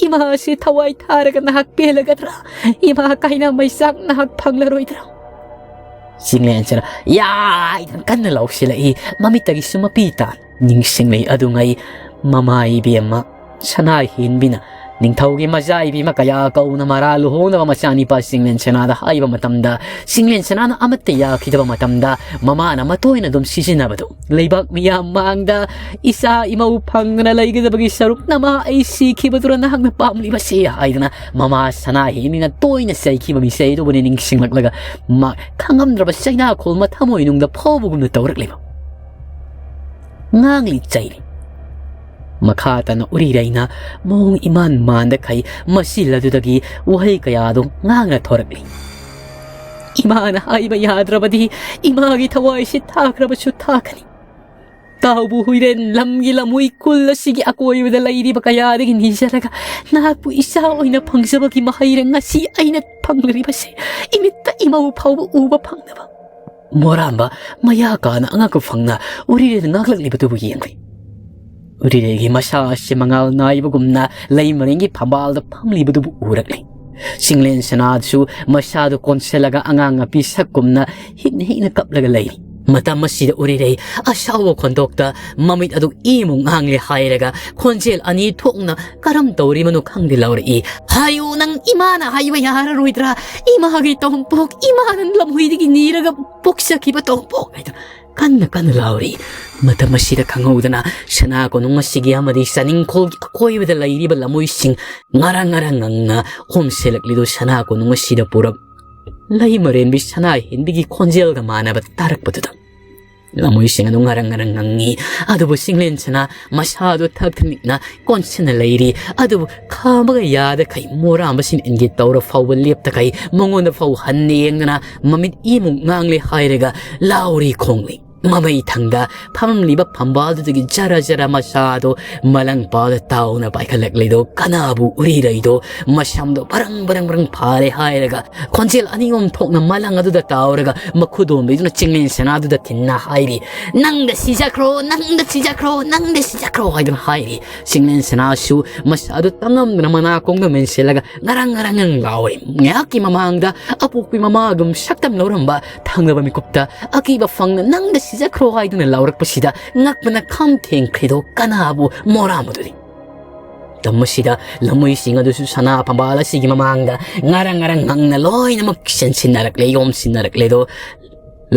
ꯏꯃꯥ ꯑꯁꯤ ꯊꯋꯥꯏ ꯊꯥꯔꯒ ꯅꯍꯥꯛ ꯄꯦꯜꯂꯒꯗ꯭ꯔꯥ? ꯏꯃꯥ ꯀꯥꯏꯅ ꯃꯩꯆꯥꯛ ꯅꯍꯥꯛ ꯐꯪꯂꯔꯣꯏꯗ꯭ꯔꯥ?" ꯆꯤꯡꯂꯦꯟꯁꯤꯅ ꯌꯥꯏꯗꯅ ꯀꯟꯅ ꯂꯥꯎꯁꯤꯜꯂꯛꯏ꯫ ꯃꯃꯤꯠꯇꯒꯤꯁꯨ ꯃꯄꯤ ꯇꯥ ꯅꯤꯡꯁꯤꯡꯂꯛꯏ꯫ ꯑꯗꯨꯉꯩ ꯃꯃꯥ ꯏꯕꯦꯝꯃ ꯁꯅꯥ ꯍꯦꯟꯕꯤꯅ ꯅꯤꯡꯊꯧꯒꯤ ꯃꯆꯥ ꯏꯕꯦꯝꯃ ꯀꯌꯥ ꯀꯧꯅ ꯃꯔꯥ ꯂꯨꯍꯣꯡꯅꯕ ꯃꯆꯥꯅꯤꯄꯥ ꯆꯤꯡꯂꯦꯟ ꯁꯅꯥꯗ ꯍꯥꯏꯕ ꯃꯇꯝꯗ, ꯆꯤꯡꯂꯦꯟ ꯁꯅꯥꯅ ꯑꯃꯠꯇ ꯌꯥꯈꯤꯗꯕ ꯃꯇꯝꯗ, ꯃꯃꯥꯅ ꯃꯇꯣꯏꯅ ꯑꯗꯨꯝ ꯁꯤꯖꯤꯟꯅꯕꯗꯨ ꯂꯩꯕꯥꯛ ꯃꯤꯌꯥꯝ ꯃꯥꯡꯗ, "ꯏꯆꯥ ꯏꯃꯧ ꯐꯪꯗꯅ ꯂꯩꯒꯗꯕꯒꯤ ꯁꯔꯨꯛ ꯅꯃꯥ ꯑꯩ ꯁꯤꯈꯤꯕꯗꯨꯅ ꯅꯍꯥꯛꯅ ꯄꯥꯝꯂꯤꯕꯁꯦ" ꯍꯥꯏꯗꯅ ꯃꯃꯥ ꯁꯅꯥꯍꯦꯟꯕꯤꯅ ꯇꯣꯏꯅ ꯆꯩꯈꯤꯕ ꯃꯤꯁꯦ ꯑꯗꯨꯕꯨꯅꯤ ꯅꯤꯡꯁꯤꯡꯂꯛꯂꯒ ꯃꯥ ꯈꯪꯉꯝꯗ꯭ꯔꯕ ꯆꯩꯅꯥꯈꯣꯜ ꯃꯊꯃꯣꯏꯅꯨꯡꯗ ꯐꯥꯎꯕꯒꯨꯝꯅ ꯇꯧꯔꯛꯂꯤꯕ꯫ ꯉꯥꯡꯂꯤ ꯆꯩꯔꯤ꯫ ꯃꯈꯥ ꯇꯥꯅ ꯎꯔꯤꯔꯩꯅ ꯃꯑꯣꯡ ꯏꯃꯥꯟ ꯃꯥꯟꯗꯈꯩ ꯃꯆꯤꯜ ꯑꯗꯨꯗꯒꯤ ꯋꯥꯍꯩ ꯀꯌꯥꯗꯨ ꯉꯥꯡꯅ ꯊꯣꯔꯛꯂꯤ꯫ "ꯏꯃꯥꯅ ꯍꯥꯏꯕ ꯌꯥꯗ꯭ꯔꯕꯗꯤ ꯏꯃꯥꯒꯤ ꯊꯋꯥꯏꯁꯤ ꯊꯥꯈ꯭ꯔꯕꯁꯨ ꯊꯥꯈꯅꯤ꯫ ꯇꯥꯎꯕꯨ ꯍꯨꯏꯔꯦꯟ ꯂꯝꯒꯤ ꯂꯝꯃꯨꯏ ꯀꯨꯜ ꯑꯁꯤꯒꯤ ꯑꯀꯣꯏꯕꯗ ꯂꯩꯔꯤꯕ ꯀꯌꯥꯗꯒꯤ ꯅꯤꯖꯔꯒ ꯅꯍꯥꯛꯄꯨ ꯏꯆꯥ ꯑꯣꯏꯅ ꯐꯪꯖꯕꯒꯤ ꯃꯍꯩꯔ ꯉꯁꯤ ꯑꯩꯅ ꯐꯪꯂꯤꯕꯁꯦ ꯏꯃꯤꯠꯇ ꯏꯃꯧ ꯐꯥꯎꯕ ꯎꯕ ꯐꯪꯗꯕ"꯫ ꯃꯣꯔꯥꯝꯕ ꯃꯌꯥ ꯀꯥꯅ ꯑꯉꯛꯄ ꯐꯪꯅ ꯎꯔꯤꯔꯩꯗ ꯉꯥꯡꯂꯛꯂꯤꯕꯗꯨꯕꯨ ꯌꯦꯡꯂꯤ꯫ ꯎꯔꯤꯔꯩꯒꯤ ꯃꯁꯥ ꯑꯁꯤ ꯃꯉꯥꯜ ꯅꯥꯏꯕꯒꯨꯝꯅ ꯂꯩ ꯃꯔꯦꯡꯒꯤ ꯐꯝꯕꯥꯜꯗ ꯐꯝꯂꯤꯕꯗꯨꯕꯨ ꯎꯔꯛꯂꯤ꯫ ꯆꯤꯡꯂꯦꯟ ꯁꯅꯥꯗꯨꯁꯨ ꯃꯁꯥꯗꯨ ꯀꯣꯟꯁꯤꯜꯂꯒ ꯑꯉꯥꯡ ꯃꯄꯤ ꯁꯛꯀꯨꯝꯅ ꯍꯤꯛꯅ ꯍꯤꯛꯅ ꯀꯞꯂꯒ ꯂꯩꯔꯤ꯫ ꯃꯇꯝ ꯑꯁꯤꯗ ꯎꯔꯤꯔꯩ ꯑꯁꯥꯎꯕ ꯈꯣꯟꯊꯣꯛꯇ ꯃꯃꯤꯠ ꯑꯗꯨ ꯏꯃꯨꯛ ꯉꯥꯡꯂꯦ ꯍꯥꯏꯔꯒ ꯈꯣꯟꯖꯦꯜ ꯑꯅꯤ ꯊꯣꯛꯅ ꯀꯔꯝ ꯇꯧꯔꯤꯕꯅꯣ ꯈꯪꯗꯦ ꯂꯥꯎꯔꯛꯏ꯫ "ꯍꯥꯏꯌꯨ, ꯅꯪ ꯏꯃꯥꯅ ꯍꯥꯏꯕ ꯌꯥꯔꯔꯣꯏꯗ꯭ꯔꯥ? ꯏꯃꯥꯒꯤ ꯇꯣꯝꯄꯣꯛ, ꯏꯃꯥꯅ ꯂꯝꯍꯨꯏꯗꯒꯤ ꯅꯤꯔꯒ ꯄꯣꯛꯆꯈꯤꯕ ꯇꯣꯝꯄꯣꯛ" ꯍꯥꯏꯗꯅ ꯀꯟꯅ ꯀꯟꯅ ꯂꯥꯎꯔꯤ꯫ ꯃꯇꯝ ꯑꯁꯤꯗ ꯈꯪꯍꯧꯗꯅ ꯁꯅꯥ ꯀꯣꯅꯨꯡ ꯑꯁꯤꯒꯤ ꯑꯃꯗꯤ ꯆꯥꯅꯤꯡꯈꯣꯜꯒꯤ ꯑꯀꯣꯏꯕꯗ ꯂꯩꯔꯤꯕ ꯂꯝꯃꯣꯏꯁꯤꯡ ꯉꯔꯪ ꯉꯔꯪ ꯉꯪꯅ ꯍꯣꯝꯁꯦꯜꯂꯛꯂꯤꯗꯨ ꯁꯅꯥ ꯀꯣꯅꯨꯡ ꯑꯁꯤꯗ ꯄꯨꯔꯞ ꯂꯩꯃꯔꯦꯟꯕꯤ ꯁꯅꯥ ꯍꯦꯟꯕꯤꯒꯤ ꯈꯣꯟꯖꯦꯜꯒ ꯃꯥꯟꯅꯕ ꯇꯥꯔꯛꯄꯗꯨꯗ ꯂꯝꯃꯣꯏꯁꯤꯡ ꯑꯗꯨ ꯉꯔꯪ ꯉꯔꯪ ꯉꯪꯉꯤ꯫ ꯑꯗꯨꯕꯨ ꯆꯤꯡꯂꯦꯟ ꯁꯅꯥ ꯃꯁꯥꯗꯨ ꯊꯛ ꯊꯛꯅꯤꯛꯅ ꯀꯣꯟꯁꯤꯟꯅ ꯂꯩꯔꯤ꯫ ꯑꯗꯨꯕꯨ ꯈꯥꯝꯕꯒ ꯌꯥꯗꯈꯩ ꯃꯣꯔꯥꯝꯕꯁꯤꯡ ꯏꯟꯒꯦ ꯇꯧꯔ ꯐꯥꯎꯕ ꯂꯦꯞꯇꯈꯩ ꯃꯉꯣꯟꯗ ꯐꯥꯎ ꯍꯟꯅ ꯌꯦꯡꯗꯅ ꯃꯃꯤꯠ ꯏꯃꯨꯛ ꯉꯥꯡꯂꯦ ꯍꯥꯏꯔꯒ ꯂꯥꯎꯔꯤ ꯈꯣꯡꯂꯤ꯫ ꯃꯃꯩ ꯊꯪꯗ ꯐꯝꯂꯤꯕ ꯐꯝꯕꯥꯜꯗꯨꯗꯒꯤ ꯖꯔ ꯖꯔ ꯃꯁꯥꯗꯨ ꯃꯂꯪ ꯄꯥꯜꯗ ꯇꯥꯎꯅ ꯄꯥꯏꯈꯠꯂꯛꯂꯤꯗꯨ ꯀꯅꯥꯕꯨ ꯎꯔꯤꯔꯩꯗꯣ ꯃꯁꯝꯗꯣ ꯕꯔꯪ ꯕꯔꯪ ꯕꯔꯪ ꯐꯥꯔꯦ ꯍꯥꯏꯔꯒ ꯈꯣꯟꯖꯦꯜ ꯑꯅꯤ ꯑꯍꯨꯝ ꯊꯣꯛꯅ ꯃꯂꯪ ꯑꯗꯨꯗ ꯇꯥꯎꯔꯒ ꯃꯈꯨꯗꯣꯝꯕꯤꯗꯨꯅ ꯆꯤꯡꯂꯦꯟ ꯁꯅꯥꯗꯨꯗ ꯊꯤꯟꯅ ꯍꯥꯏꯔꯤ, "ꯅꯪꯗ ꯁꯤꯖꯈ꯭ꯔꯣ, ꯅꯪꯗ ꯁꯤꯖꯈ꯭ꯔꯣ, ꯅꯪꯗ ꯁꯤꯖꯈ꯭ꯔꯣ" ꯍꯥꯏꯗꯨꯅ ꯍꯥꯏꯔꯤ꯫ ꯆꯤꯡꯂꯦꯟ ꯁꯅꯥꯁꯨ ꯃꯁꯥꯗꯨ ꯇꯝꯉꯝꯗꯅ ꯃꯅꯥꯀꯣꯡꯗ ꯃꯦꯟꯁꯤꯜꯂꯒ ꯉꯔꯪ ꯉꯔꯪ ꯉꯪ ꯂꯥꯎꯔꯤ꯫ ꯉꯥꯏꯍꯥꯛꯀꯤ ꯃꯃꯥꯡꯗ ꯑꯄꯣꯛꯄꯤ ꯃꯃꯥꯒꯨꯝ ꯁꯛꯇꯝ ꯂꯧꯔꯝꯕ ꯊꯪꯅꯕ ꯃꯤꯀꯨꯞꯇ ꯑꯀꯤꯕ ꯐꯪꯅ "ꯅꯪꯗ ꯁꯤꯖꯈ꯭ꯔꯣ" ꯍꯥꯏꯗꯨꯅ ꯂꯥꯎꯔꯛꯄꯁꯤꯗ ꯉꯛꯄꯅ ꯈꯝ ꯊꯦꯡꯈ꯭ꯔꯤꯗꯣ ꯀꯅꯥꯕꯨ ꯃꯣꯔꯥꯝꯕꯗꯨꯅꯤ꯫ ꯃꯇꯝ ꯑꯁꯤꯗ ꯂꯃꯣꯏꯁꯤꯡ ꯑꯗꯨꯁꯨ ꯁꯅꯥ ꯐꯝꯕꯥꯜ ꯑꯁꯤꯒꯤ ꯃꯃꯥꯡꯗ ꯉꯔꯪ ꯉꯔꯪ ꯉꯪꯅ ꯂꯣꯏꯅꯃꯛ ꯆꯦꯟꯁꯤꯟꯅꯔꯛꯂꯦ, ꯌꯣꯝꯁꯤꯟꯅꯔꯛꯂꯦ꯫ ꯑꯗꯣ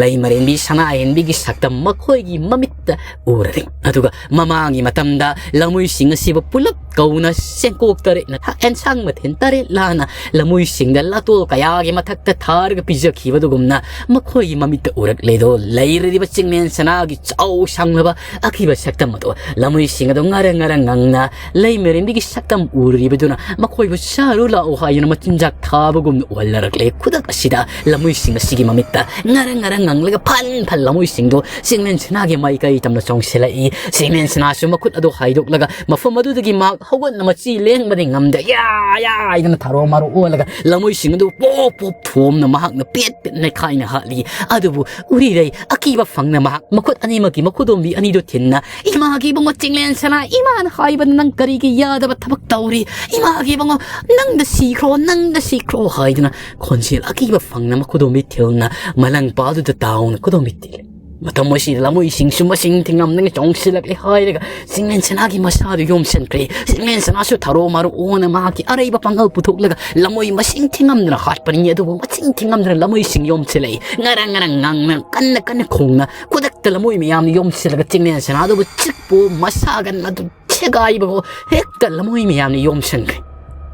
ꯂꯩꯃꯔꯦꯟꯕꯤ ꯁꯅꯥꯍꯦꯟꯕꯤꯒꯤ ꯁꯛꯇꯝ ꯃꯈꯣꯏꯒꯤ ꯃꯃꯤꯠꯇ ꯎꯔꯔꯦ꯫ ꯑꯗꯨꯒ ꯃꯃꯥꯡꯒꯤ ꯃꯇꯝꯗ ꯂꯃꯣꯏꯁꯤꯡ ꯑꯁꯤꯕꯨ ꯄꯨꯂꯞ ꯀꯧꯅ ꯆꯦꯡꯀꯣꯛ ꯇꯔꯦꯠꯅ ꯑꯦꯟꯁꯥꯡ ꯃꯊꯦꯜ ꯇꯔꯦꯠ ꯂꯥꯟꯅ ꯂꯃꯣꯏꯁꯤꯡꯗ ꯂꯥꯇꯣꯜ ꯀꯌꯥꯒꯤ ꯃꯊꯛꯇ ꯊꯥꯔꯒ ꯄꯤꯖꯈꯤꯕꯗꯨꯒꯨꯝꯅ ꯃꯈꯣꯏꯒꯤ ꯃꯃꯤꯠꯇ ꯎꯔꯛꯂꯦꯗꯣ꯫ ꯂꯩꯔꯤꯕ ꯆꯤꯡꯂꯦꯟ ꯁꯅꯥꯒꯤ ꯆꯥꯎ ꯁꯥꯡꯂꯕ ꯑꯀꯤꯕ ꯁꯛꯇꯝ ꯑꯗꯣ ꯂꯃꯣꯏꯁꯤꯡ ꯑꯗꯣ ꯉꯔꯪ ꯉꯔꯪ ꯉꯪꯅ ꯂꯩꯃꯔꯦꯟꯕꯤꯒꯤ ꯁꯛꯇꯝ ꯎꯔꯤꯕꯗꯨꯅ ꯃꯈꯣꯏꯕꯨ ꯆꯥꯔꯨ ꯂꯥꯛꯎ ꯍꯥꯏꯗꯨꯅ ꯃꯆꯤꯟꯖꯥꯛ ꯊꯥꯕꯒꯨꯝꯅ ꯎꯍꯜꯂꯔꯛꯂꯦ꯫ ꯈꯨꯗꯛ ꯑꯁꯤꯗ ꯂꯃꯣꯏꯁꯤꯡ ꯑꯁꯤꯒꯤ ꯃꯃꯤꯠꯇ ꯉꯔꯪ ꯉꯔꯪ ꯉꯪꯂꯒ ꯐꯟ ꯐꯟ ꯂꯃꯣꯏꯁꯤꯡꯗꯣ ꯆꯤꯡꯂꯦꯟ ꯁꯅꯥꯒꯤ ꯃꯥꯏꯀꯩ ꯇꯝꯅ ꯆꯣꯡꯁꯤꯜꯂꯛꯏ꯫ ꯆꯤꯡꯂꯦꯟ ꯁꯅꯥꯁꯨ ꯃꯈꯨꯠ ꯑꯗꯨ ꯍꯥꯏꯗꯣꯛꯂꯒ ꯃꯐꯝ ꯑꯗꯨꯗꯒꯤ ꯃꯍꯥꯛ ꯍꯧꯒꯠꯅ ꯃꯆꯤ ꯂꯦꯡꯕꯗꯤ ꯉꯝꯗꯦ꯫ ꯌꯥ ꯌꯥ ꯍꯥꯏꯗꯅ ꯊꯥꯔꯣ ꯃꯥꯔꯣ ꯑꯣꯜꯂꯒ ꯂꯃꯣꯏꯁꯤꯡ ꯑꯗꯨ ꯄꯣꯞ ꯄꯣꯞ ꯊꯣꯝꯅ ꯃꯍꯥꯛꯅ ꯄꯦꯠ ꯄꯦꯠ ꯅꯩꯈꯥꯏꯅ ꯍꯥꯠꯂꯤ꯫ ꯑꯗꯨꯕꯨ ꯎꯔꯤꯔꯩ ꯑꯀꯤꯕ ꯐꯪꯅ ꯃꯍꯥꯛ ꯃꯈꯨꯠ ꯑꯅꯤꯃꯛꯀꯤ ꯃꯈꯨꯗꯣꯝꯕꯤ ꯑꯅꯤꯗꯨ ꯊꯤꯟꯅ, "ꯏꯃꯥꯒꯤ ꯏꯕꯨꯡꯉꯣ ꯆꯤꯡꯂꯦꯟ ꯁꯅꯥ, ꯏꯃꯥꯅ ꯍꯥꯏꯕꯗ ꯅꯪ ꯀꯔꯤꯒꯤ ꯌꯥꯗꯕ ꯊꯕꯛ ꯇꯧꯔꯤ? ꯏꯃꯥꯒꯤ ꯏꯕꯨꯡꯉꯣ, ꯅꯪꯗ ꯁꯤꯈ꯭ꯔꯣ, ꯅꯪꯗ ꯁꯤꯈ꯭ꯔꯣ" ꯍꯥꯏꯗꯨꯅ ꯈꯣꯟꯖꯦꯜ ꯑꯀꯤꯕ ꯐꯪꯅ ꯃꯈꯨꯗꯣꯝꯕꯤ ꯊꯤꯜꯅ ꯃꯂꯪꯄꯥꯗꯨꯗ ꯇꯥꯎꯅ ꯈꯨꯗꯣꯝꯕꯤ ꯊꯤꯜꯂꯤ꯫ ꯃꯇꯝ ꯑꯁꯤꯗ ꯂꯃꯣꯏꯁꯤꯡꯁꯨ ꯃꯁꯤꯡ ꯊꯤꯉꯝꯗꯅ ꯆꯣꯡꯁꯤꯜꯂꯛꯂꯦ ꯍꯥꯏꯔꯒ ꯆꯤꯡꯂꯦꯟ ꯁꯅꯥꯒꯤ ꯃꯁꯥꯗꯨ ꯌꯣꯝꯁꯤꯟꯈ꯭ꯔꯦ꯫ ꯆꯤꯡꯂꯦꯟ ꯁꯅꯥꯁꯨ ꯊꯔꯣ ꯃꯔꯣ ꯑꯣꯟꯅ ꯃꯍꯥꯛꯀꯤ ꯑꯔꯩꯕ ꯄꯥꯡꯒꯜ ꯄꯨꯊꯣꯛꯂꯒ ꯂꯃꯣꯏ ꯃꯁꯤꯡ ꯊꯤꯉꯝꯗꯅ ꯍꯥꯠꯄꯅꯤ꯫ ꯑꯗꯨꯕꯨ ꯃꯁꯤꯡ ꯊꯤꯉꯝꯗꯅ ꯂꯃꯣꯏꯁꯤꯡ ꯌꯣꯝꯁꯤꯜꯂꯛꯏ꯫ ꯉꯔꯪ ꯉꯔꯪ ꯉꯪꯅ ꯀꯟꯅ ꯀꯟꯅ ꯈꯣꯡꯅ ꯈꯨꯗꯛꯇ ꯂꯃꯣꯏ ꯃꯌꯥꯝꯅ ꯌꯣꯝꯁꯤꯜꯂꯒ ꯆꯤꯡꯂꯦꯟ ꯁꯅꯥꯗꯨꯕꯨ ꯆꯤꯛꯄꯨ ꯃꯁꯥꯒꯟ ꯑꯗꯨ ꯁꯦꯒꯥꯏꯕꯒꯣ ꯍꯦꯛꯇ ꯂꯃꯣꯏ ꯃꯌꯥꯝꯅ ꯌꯣꯝꯁꯤꯟꯈ꯭ꯔꯦ꯫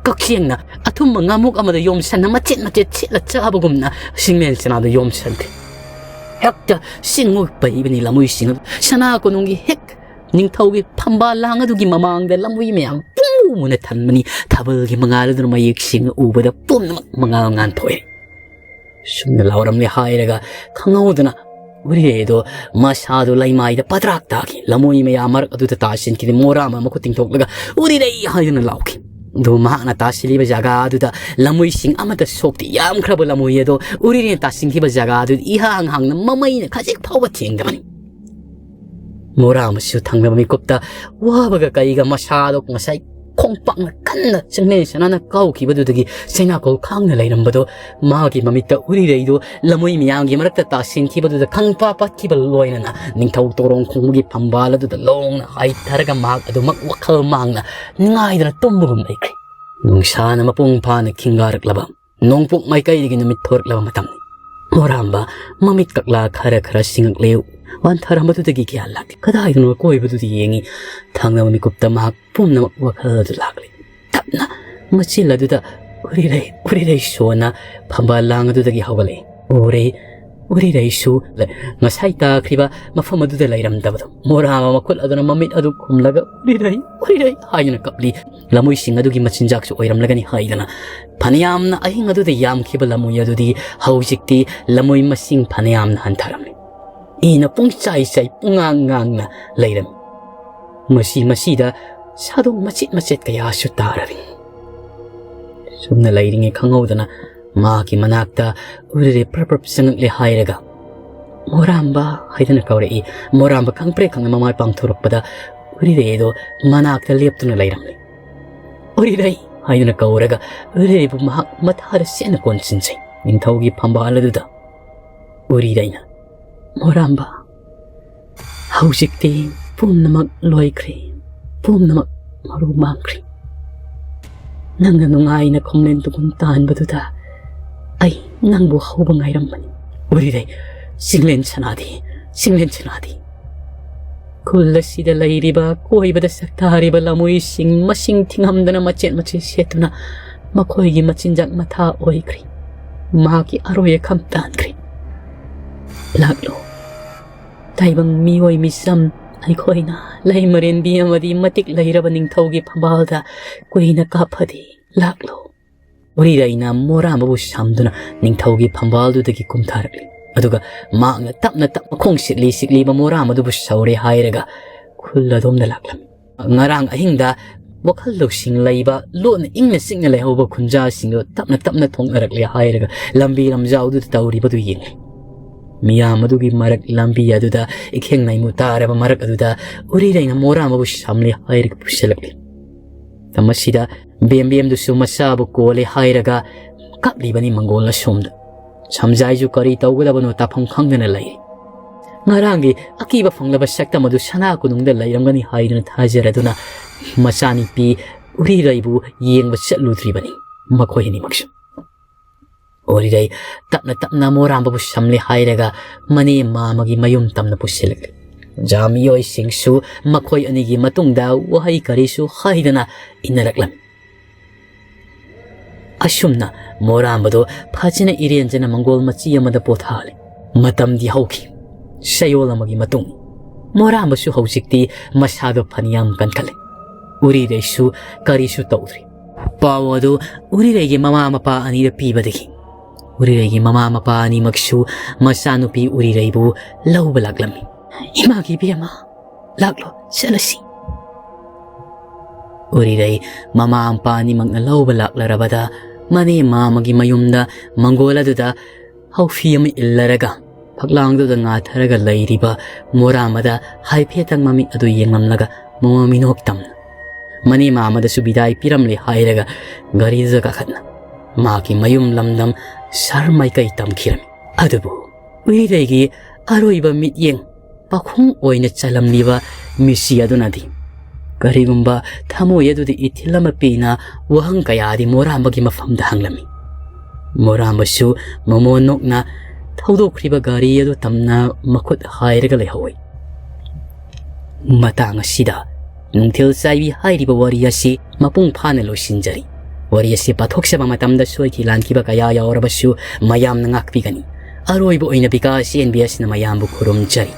ꯀꯛꯆꯦꯡꯅ ꯑꯊꯨꯝꯕ ꯉꯥꯃꯨꯛ ꯑꯃꯗ ꯌꯣꯝꯁꯟꯅ ꯃꯆꯦꯠ ꯃꯆꯦꯠ ꯁꯦꯠꯂ ꯆꯥꯕꯒꯨꯝꯅ ꯆꯤꯡꯂꯦꯟ ꯁꯅꯥꯗꯨ ꯌꯣꯝꯁꯤꯟꯈ꯭ꯔꯦ꯫ ꯍꯦꯛꯇ ꯆꯤꯡꯉꯨ ꯄꯩꯕꯅꯤ ꯂꯃꯣꯏꯁꯤꯡ ꯑꯗꯨ꯫ ꯁꯅꯥ ꯀꯣꯅꯨꯡꯒꯤ ꯍꯦꯛ ꯅꯤꯡꯊꯧꯒꯤ ꯐꯝꯕꯥꯜ ꯂꯥꯡ ꯑꯗꯨꯒꯤ ꯃꯃꯥꯡꯗ ꯂꯃꯣꯏ ꯃꯌꯥꯝ ꯄꯨꯝꯅ ꯊꯟꯕꯅꯤ꯫ ꯊꯥꯕꯜꯒꯤ ꯃꯉꯥꯜ ꯑꯗꯨꯅ ꯃꯌꯦꯛ ꯁꯦꯡꯅ ꯎꯕꯗ ꯄꯨꯝꯅꯃꯛ ꯃꯉꯥꯜ ꯉꯥꯟꯊꯣꯛꯑꯦ꯫ ꯁꯨꯝꯅ ꯂꯥꯎꯔꯝꯂꯦ ꯍꯥꯏꯔꯒ ꯈꯪꯍꯧꯗꯅ ꯎꯔꯤꯔꯩꯗꯣ ꯃꯁꯥꯗꯣ ꯂꯩꯃꯥꯏꯗ ꯄꯗ꯭ꯔꯥꯛ ꯇꯥꯈꯤ꯫ ꯂꯃꯣꯏ ꯃꯌꯥꯝ ꯃꯔꯛ ꯑꯗꯨꯗ ꯇꯥꯁꯤꯟꯈꯤꯗꯦ꯫ ꯃꯣꯔꯥ ꯑꯃ ꯃꯈꯨꯠ ꯇꯤꯡꯊꯣꯛꯂꯒ "ꯎꯔꯤꯔꯩ" ꯍꯥꯏꯗꯨꯅ ꯂꯥꯎꯈꯤ꯫ ꯑꯗꯨ ꯃꯍꯥꯛꯅ ꯇꯥꯁꯤꯜꯂꯤꯕ ꯖꯒꯥ ꯑꯗꯨꯗ ꯂꯃꯣꯏꯁꯤꯡ ꯑꯃꯠꯇ ꯁꯣꯛꯇꯦ꯫ ꯌꯥꯝꯈ꯭ꯔꯕ ꯂꯃꯣꯏ ꯑꯗꯣ ꯎꯔꯤꯔꯩꯅ ꯇꯥꯁꯤꯟꯈꯤꯕ ꯖꯒꯥ ꯑꯗꯨꯗ ꯏꯍꯥꯡ ꯍꯥꯡꯅ ꯃꯃꯩꯅ ꯈꯖꯤꯛ ꯐꯥꯎꯕ ꯊꯦꯡꯗꯕꯅꯤ꯫ ꯃꯣꯔꯥ ꯑꯃꯁꯨ ꯊꯪꯅꯕ ꯃꯤꯀꯨꯞꯇ ꯋꯥꯕꯒ ꯀꯩꯒ ꯃꯁꯥꯗꯣ ꯉꯁꯥꯏ ꯈꯣꯡꯄꯥꯛꯅ ꯀꯟꯅ ꯆꯤꯡꯂꯦꯟ ꯁꯅꯥꯅ ꯀꯥꯎꯈꯤꯕꯗꯨꯗꯒꯤ ꯆꯩꯅꯥꯀꯣꯜ ꯈꯥꯡꯅ ꯂꯩꯔꯝꯕꯗꯨ ꯃꯥꯒꯤ ꯃꯃꯤꯠꯇ ꯎꯔꯤꯔꯩꯗꯨ ꯂꯃꯣꯏ ꯃꯤꯌꯥꯝꯒꯤ ꯃꯔꯛꯇ ꯇꯥꯁꯤꯟꯈꯤꯕꯗꯨꯗ ꯈꯪꯄꯥ ꯄꯥꯠꯈꯤꯕ ꯂꯣꯏꯅꯅ ꯅꯤꯡꯊꯧ ꯇꯣꯔꯣꯡ ꯈꯣꯡꯕꯒꯤ ꯐꯝꯕꯥꯜ ꯑꯗꯨꯗ ꯂꯣꯡꯅ ꯍꯥꯏꯊꯔꯒ ꯃꯍꯥꯛ ꯑꯗꯨꯃꯛ ꯋꯥꯈꯜ ꯃꯥꯡꯅ ꯅꯤꯡꯉꯥꯏꯗꯅ ꯇꯨꯝꯕꯒꯨꯝ ꯂꯩꯈ꯭ꯔꯦ꯫ ꯅꯨꯡꯁꯥꯅ ꯃꯄꯨꯡ ꯐꯥꯅ ꯈꯤꯡꯒꯥꯔꯛꯂꯕ ꯅꯣꯡꯄꯣꯛ ꯃꯥꯏꯀꯩꯗꯒꯤ ꯅꯨꯃꯤꯠ ꯊꯣꯔꯛꯂꯕ ꯃꯇꯝꯅꯤ꯫ ꯃꯣꯔꯥꯝꯕ ꯃꯃꯤꯠ ꯀꯛꯂꯥ ꯈꯔ ꯈꯔ ꯁꯤꯡꯉꯛꯂꯦ꯫ ꯋꯥꯟꯊꯔꯝꯕꯗꯨꯗꯒꯤ ꯒ꯭ꯌꯥꯟ ꯂꯥꯛꯂꯦ꯫ ꯀꯗꯥꯏꯗꯅꯣ ꯑꯀꯣꯏꯕꯗꯨꯗ ꯌꯦꯡꯉꯤ꯫ ꯊꯪꯅꯕ ꯃꯤꯀꯨꯞꯇ ꯃꯍꯥꯛ ꯄꯨꯝꯅꯃꯛ ꯋꯥꯈꯜ ꯑꯗꯨ ꯂꯥꯛꯂꯦ꯫ ꯇꯞꯅ ꯃꯆꯤꯜ ꯑꯗꯨꯗ "ꯎꯔꯤꯔꯩ, ꯎꯔꯤꯔꯩ" ꯁꯣꯟꯅ ꯐꯝꯕꯥꯜ ꯂꯥꯡ ꯑꯗꯨꯗꯒꯤ ꯍꯧꯒꯠꯂꯛꯏ꯫ ꯎꯔꯦ, ꯎꯔꯤꯔꯩꯁꯨ ꯂ-, ꯉꯁꯥꯏ ꯇꯥꯈ꯭ꯔꯤꯕ ꯃꯐꯝ ꯑꯗꯨꯗ ꯂꯩꯔꯝꯗꯕꯗꯣ꯫ ꯃꯣꯔꯥꯝꯕ ꯃꯈꯨꯠ ꯑꯗꯨꯅ ꯃꯃꯤꯠ ꯑꯗꯨ ꯈꯨꯝꯂꯒ "ꯎꯔꯤꯔꯩ, ꯎꯔꯤꯔꯩ" ꯍꯥꯏꯗꯨꯅ ꯀꯞꯂꯤ꯫ ꯂꯃꯣꯏꯁꯤꯡ ꯑꯗꯨꯒꯤ ꯃꯆꯤꯟꯖꯥꯛꯁꯨ ꯑꯣꯏꯔꯝꯂꯒꯅꯤ ꯍꯥꯏꯗꯅ ꯐꯅꯌꯥꯝꯅ ꯑꯍꯤꯡ ꯑꯗꯨꯗ ꯌꯥꯝꯈꯤꯕ ꯂꯃꯣꯏ ꯑꯗꯨꯗꯤ ꯍꯧꯖꯤꯛꯇꯤ ꯂꯃꯣꯏ ꯃꯁꯤꯡ ꯐꯅꯌꯥꯝꯅ ꯍꯟꯊꯔꯝꯂꯦ꯫ ꯏꯅ ꯄꯨꯡꯆꯥꯏ ꯆꯥꯏ, ꯄꯨꯡꯉꯥꯡ ꯉꯥꯡꯅ ꯂꯩꯔꯝꯃꯤ꯫ ꯃꯁꯤ ꯃꯁꯤꯗ ꯁꯥꯗꯣꯡ ꯃꯆꯦꯠ ꯃꯆꯦꯠ ꯀꯌꯥꯁꯨ ꯇꯥꯔꯝꯃꯤ꯫ ꯁꯨꯝꯅ ꯂꯩꯔꯤꯉꯩ ꯈꯪꯍꯧꯗꯅ ꯃꯥꯒꯤ ꯃꯅꯥꯛꯇ ꯎꯔꯤꯔꯩ ꯄ꯭ꯔꯞ ꯄ꯭ꯔꯞ ꯆꯪꯉꯛꯂꯦ ꯍꯥꯏꯔꯒ "ꯃꯣꯔꯥꯝꯕ" ꯍꯥꯏꯗꯨꯅ ꯀꯧꯔꯛꯏ꯫ ꯃꯣꯔꯥꯝꯕ ꯈꯪꯄ꯭ꯔꯦꯛ ꯈꯪꯅ ꯃꯃꯥꯏ ꯄꯥꯡꯊꯣꯔꯛꯄꯗ ꯎꯔꯤꯔꯩ ꯑꯗꯣ ꯃꯅꯥꯛꯇ ꯂꯦꯞꯇꯨꯅ ꯂꯩꯔꯝꯂꯦ꯫ "ꯎꯔꯤꯔꯩ" ꯍꯥꯏꯗꯨꯅ ꯀꯧꯔꯒ ꯎꯔꯤꯔꯩꯕꯨ ꯃꯍꯥꯛ ꯃꯊꯥꯗ ꯆꯦꯠꯅ ꯀꯣꯟꯁꯤꯟꯖꯩ꯫ ꯅꯤꯡꯊꯧꯒꯤ ꯐꯝꯕꯥꯜ ꯑꯗꯨꯗ ꯎꯔꯤꯔꯩꯅ "ꯃꯣꯔꯥꯝꯕ, ꯍꯧꯖꯤꯛꯇꯤ ꯄꯨꯝꯅꯃꯛ ꯂꯣꯏꯈ꯭ꯔꯦ, ꯄꯨꯝꯅꯃꯛ ꯃꯔꯨ ꯃꯥꯡꯈ꯭ꯔꯦ꯫ ꯅꯪꯅ ꯅꯨꯡꯉꯥꯏꯅ ꯈꯣꯡꯂꯦꯟ ꯇꯨꯒꯨꯝ ꯇꯥꯟꯕꯗꯨꯗ ꯑꯩ ꯅꯪꯕꯨ ꯍꯧꯕ ꯉꯥꯏꯔꯝꯕꯅꯤ꯫ ꯎꯔꯤꯔꯩ, ꯆꯤꯡꯂꯦꯟ ꯁꯅꯥꯗꯤ, ꯆꯤꯡꯂꯦꯟ ꯁꯅꯥꯗꯤ꯫ ꯈꯨꯜ ꯑꯁꯤꯗ ꯂꯩꯔꯤꯕ, ꯀꯣꯏꯕꯗ ꯁꯛꯇꯥꯔꯤꯕ ꯂꯃꯣꯏꯁꯤꯡ ꯃꯁꯤꯡ ꯊꯤꯉꯝꯗꯅ ꯃꯆꯦꯠ ꯃꯆꯦꯠ ꯁꯦꯠꯇꯨꯅ ꯃꯈꯣꯏꯒꯤ ꯃꯆꯤꯟꯖꯥꯛ ꯃꯊꯥ ꯑꯣꯏꯈ꯭ꯔꯦ꯫ ꯃꯍꯥꯛꯀꯤ ꯑꯔꯣꯏ ꯑꯈꯝ ꯇꯥꯟꯈ꯭ꯔꯦ꯫ ꯂꯥꯛꯂꯣ, ꯇꯥꯏꯕꯪ ꯃꯤꯑꯣꯏ ꯃꯤꯆꯝ ꯑꯩꯈꯣꯏꯅ ꯂꯩꯃꯔꯦꯟꯕꯤ ꯑꯃꯗꯤ ꯃꯇꯤꯛ ꯂꯩꯔꯕ ꯅꯤꯡꯊꯧꯒꯤ ꯐꯝꯕꯥꯜꯗ ꯀꯨꯏꯅ ꯀꯥꯞꯐꯗꯦ꯫ ꯂꯥꯛꯂꯣ꯫" ꯎꯔꯤꯔꯩꯅ ꯃꯣꯔꯥꯝꯕꯕꯨ ꯁꯝꯗꯨꯅ ꯅꯤꯡꯊꯧꯒꯤ ꯐꯝꯕꯥꯜꯗꯨꯗꯒꯤ ꯀꯨꯝꯊꯔꯛꯂꯤ꯫ ꯑꯗꯨꯒ ꯃꯍꯥꯛꯅ ꯇꯞꯅ ꯇꯞꯅ ꯈꯣꯡ ꯁꯤꯛꯂꯤ ꯁꯤꯛꯂꯤꯕ ꯃꯣꯔꯥꯝꯕꯗꯨꯕꯨ ꯁꯧꯔꯦ ꯍꯥꯏꯔꯒ ꯈꯨꯜ ꯑꯗꯣꯝꯗ ꯂꯥꯛꯂꯝꯃꯤ꯫ ꯉꯔꯥꯡ ꯑꯍꯤꯡꯗ ꯋꯥꯈꯜ ꯂꯧꯁꯤꯡ ꯂꯩꯕ, ꯂꯣꯟꯅ ꯏꯪꯅ ꯆꯤꯛꯅ ꯂꯩꯍꯧꯕ ꯈꯨꯟꯖꯥꯁꯤꯡꯗꯨ ꯇꯞꯅ ꯇꯞꯅ ꯊꯣꯛꯅꯔꯛꯂꯦ ꯍꯥꯏꯔꯒ ꯂꯝꯕꯤ ꯂꯝꯖꯥꯎꯗꯨꯗ ꯇꯧꯔꯤꯕꯗꯨ ꯌꯦꯡꯂꯤ꯫ ꯃꯤꯌꯥꯝ ꯑꯗꯨꯒꯤ ꯃꯔꯛ ꯂꯝꯕꯤ ꯑꯗꯨꯗ ꯏꯈꯦꯡ ꯅꯩꯃꯨ ꯇꯥꯔꯕ ꯃꯔꯛ ꯑꯗꯨꯗ ꯎꯔꯤꯔꯩꯅ ꯃꯣꯔꯥꯝꯕꯕꯨ ꯁꯝꯂꯦ ꯍꯥꯏꯔꯒ ꯄꯨꯁꯤꯜꯂꯛꯂꯤ꯫ ꯃꯁꯤꯗ ꯕꯦꯝꯕꯦꯝꯗꯨꯁꯨ ꯃꯆꯥꯕꯨ ꯀꯣꯜꯂꯦ ꯍꯥꯏꯔꯒ ꯀꯞꯂꯤꯕꯅꯤ ꯃꯪꯒꯣꯜ ꯑꯁꯣꯝꯗ꯫ ꯁꯝꯖꯥꯏꯁꯨ ꯀꯔꯤ ꯇꯧꯒꯗꯕꯅꯣ ꯇꯥꯐꯝ ꯈꯪꯗꯅ ꯂꯩꯔꯤ꯫ ꯉꯔꯥꯡꯒꯤ ꯑꯀꯤꯕ ꯐꯪꯂꯕ ꯁꯛꯇꯝ ꯑꯗꯨ ꯁꯅꯥ ꯀꯣꯅꯨꯡꯗ ꯂꯩꯔꯝꯒꯅꯤ ꯍꯥꯏꯗꯨꯅ ꯊꯥꯖꯔꯗꯨꯅ ꯃꯆꯥꯅꯨꯄꯤ ꯎꯔꯤꯔꯩꯕꯨ ꯌꯦꯡꯕ ꯆꯠꯂꯨꯗ꯭ꯔꯤꯕꯅꯤ ꯃꯈꯣꯏ ꯑꯅꯤꯃꯛꯁꯨ꯫ ꯎꯔꯤꯔꯩ ꯇꯞꯅ ꯇꯞꯅ ꯃꯣꯔꯥꯝꯕꯕꯨ ꯁꯝꯂꯦ ꯍꯥꯏꯔꯒ ꯃꯅꯦ ꯃꯥꯃꯒꯤ ꯃꯌꯨꯝ ꯇꯝꯅ ꯄꯨꯁꯤꯜꯂꯛꯂꯦ꯫ ꯖꯥ ꯃꯤꯑꯣꯏꯁꯤꯡꯁꯨ ꯃꯈꯣꯏ ꯑꯅꯤꯒꯤ ꯃꯇꯨꯡꯗ ꯋꯥꯍꯩ ꯀꯔꯤꯁꯨ ꯍꯥꯏꯗꯅ ꯏꯟꯅꯔꯛꯂꯝꯃꯤ꯫ ꯑꯁꯨꯝꯅ ꯃꯣꯔꯥꯝꯕꯗꯣ ꯐꯖꯅ ꯏꯔꯦꯟꯖꯅ ꯃꯪꯒꯣꯜ ꯃꯆꯤ ꯑꯃꯗ ꯄꯣꯊꯥꯍꯜꯂꯤ꯫ ꯃꯇꯝꯗꯤ ꯍꯧꯈꯤ꯫ ꯆꯌꯣꯜ ꯑꯃꯒꯤ ꯃꯇꯨꯡ꯫ ꯃꯣꯔꯥꯝꯕꯁꯨ ꯍꯧꯖꯤꯛꯇꯤ ꯃꯁꯥꯗꯣ ꯐꯅꯌꯥꯝ ꯀꯟꯈꯠꯂꯦ꯫ ꯎꯔꯤꯔꯩꯁꯨ ꯀꯔꯤꯁꯨ ꯇꯧꯗ꯭ꯔꯤ꯫ ꯄꯥꯎ ꯑꯗꯨ ꯎꯔꯤꯔꯩꯒꯤ ꯃꯃꯥ ꯃꯄꯥ ꯑꯅꯤꯗ ꯄꯤꯕꯗꯒꯤ ꯎꯔꯤꯔꯩꯒꯤ ꯃꯃꯥ ꯃꯄꯥ ꯑꯅꯤꯃꯛꯁꯨ ꯃꯆꯥꯅꯨꯄꯤ ꯎꯔꯤꯔꯩꯕꯨ ꯂꯧꯕ ꯂꯥꯛꯂꯝꯃꯤ꯫ "ꯏꯃꯥꯒꯤ ꯏꯕꯦꯝꯃ, ꯂꯥꯛꯂꯣ, ꯆꯠꯂꯁꯤ꯫" ꯎꯔꯤꯔꯩ ꯃꯃꯥ ꯃꯄꯥ ꯑꯅꯤꯃꯛꯅ ꯂꯧꯕ ꯂꯥꯛꯂꯔꯕꯗ ꯃꯅꯦ ꯃꯥꯃꯒꯤ ꯃꯌꯨꯝꯗ ꯃꯪꯒꯣꯜ ꯑꯗꯨꯗ ꯍꯥꯎꯐꯤ ꯑꯃ ꯏꯜꯂꯔꯒ ꯐꯛꯂꯥꯡꯗꯨꯗ ꯉꯥꯊꯔꯒ ꯂꯩꯔꯤꯕ ꯃꯣꯔꯥꯝꯕꯗ ꯍꯥꯏꯐꯦꯠꯇꯪ ꯃꯃꯤꯠ ꯑꯗꯨ ꯌꯦꯡꯂꯝꯂꯒ ꯃꯃꯥ ꯃꯤꯅꯣꯛ ꯇꯝꯅ ꯃꯅꯦ ꯃꯥꯃꯗꯁꯨ ꯕꯤꯗꯥꯏ ꯄꯤꯔꯝꯂꯦ ꯍꯥꯏꯔꯒ ꯒꯥꯔꯤꯗꯨꯗ ꯀꯥꯈꯠꯅ ꯃꯍꯥꯛꯀꯤ ꯃꯌꯨꯝ ꯂꯝꯗꯝ ꯁꯍꯔ ꯃꯥꯏꯀꯩ ꯇꯝꯈꯤꯔꯝꯃꯤ꯫ ꯑꯗꯨꯕꯨ ꯎꯔꯤꯔꯩꯒꯤ ꯑꯔꯣꯏꯕ ꯃꯤꯠꯌꯦꯡ ꯄꯥꯈꯣꯡ ꯑꯣꯏꯅ ꯆꯜꯂꯝꯂꯤꯕ ꯃꯤꯁꯤ ꯑꯗꯨꯅꯗꯤ ꯀꯔꯤꯒꯨꯝꯕ ꯊꯃꯣꯏ ꯑꯗꯨꯗ ꯏꯊꯤꯜ ꯑꯃ ꯄꯤꯅ ꯋꯥꯍꯪ ꯀꯌꯥꯗꯤ ꯃꯣꯔꯥꯝꯕꯒꯤ ꯃꯐꯝꯗ ꯍꯪꯂꯝꯃꯤ꯫ ꯃꯣꯔꯥꯝꯕꯁꯨ ꯃꯃꯣꯟ ꯅꯣꯛꯅ ꯊꯧꯗꯣꯛꯈ꯭ꯔꯤꯕ ꯒꯥꯔꯤ ꯑꯗꯨ ꯇꯝꯅ ꯃꯈꯨꯠ ꯍꯥꯏꯔꯒ ꯂꯩꯍꯧꯏ꯫ ꯃꯇꯥꯡ ꯑꯁꯤꯗ ꯅꯨꯡꯊꯤꯜ ꯆꯥꯏꯕꯤ ꯍꯥꯏꯔꯤꯕ ꯋꯥꯔꯤ ꯑꯁꯤ ꯃꯄꯨꯡ ꯐꯥꯅ ꯂꯣꯏꯁꯤꯟꯖꯔꯤ꯫ ꯋꯥꯔꯤ ꯑꯁꯤ ꯄꯥꯊꯣꯛꯆꯕ ꯃꯇꯝꯗ ꯁꯣꯏꯈꯤ ꯂꯥꯟꯈꯤꯕ ꯀꯌꯥ ꯌꯥꯎꯔꯕꯁꯨ ꯃꯌꯥꯝꯅ ꯉꯥꯛꯄꯤꯒꯅꯤ꯫ ꯑꯔꯣꯏꯕ ꯑꯣꯏꯅ ꯕꯤꯀꯥꯁ ꯑꯦꯟ ꯕꯤ ꯑꯦꯁꯅ ꯃꯌꯥꯝꯕꯨ ꯈꯨꯔꯨꯝꯖꯔꯤ꯫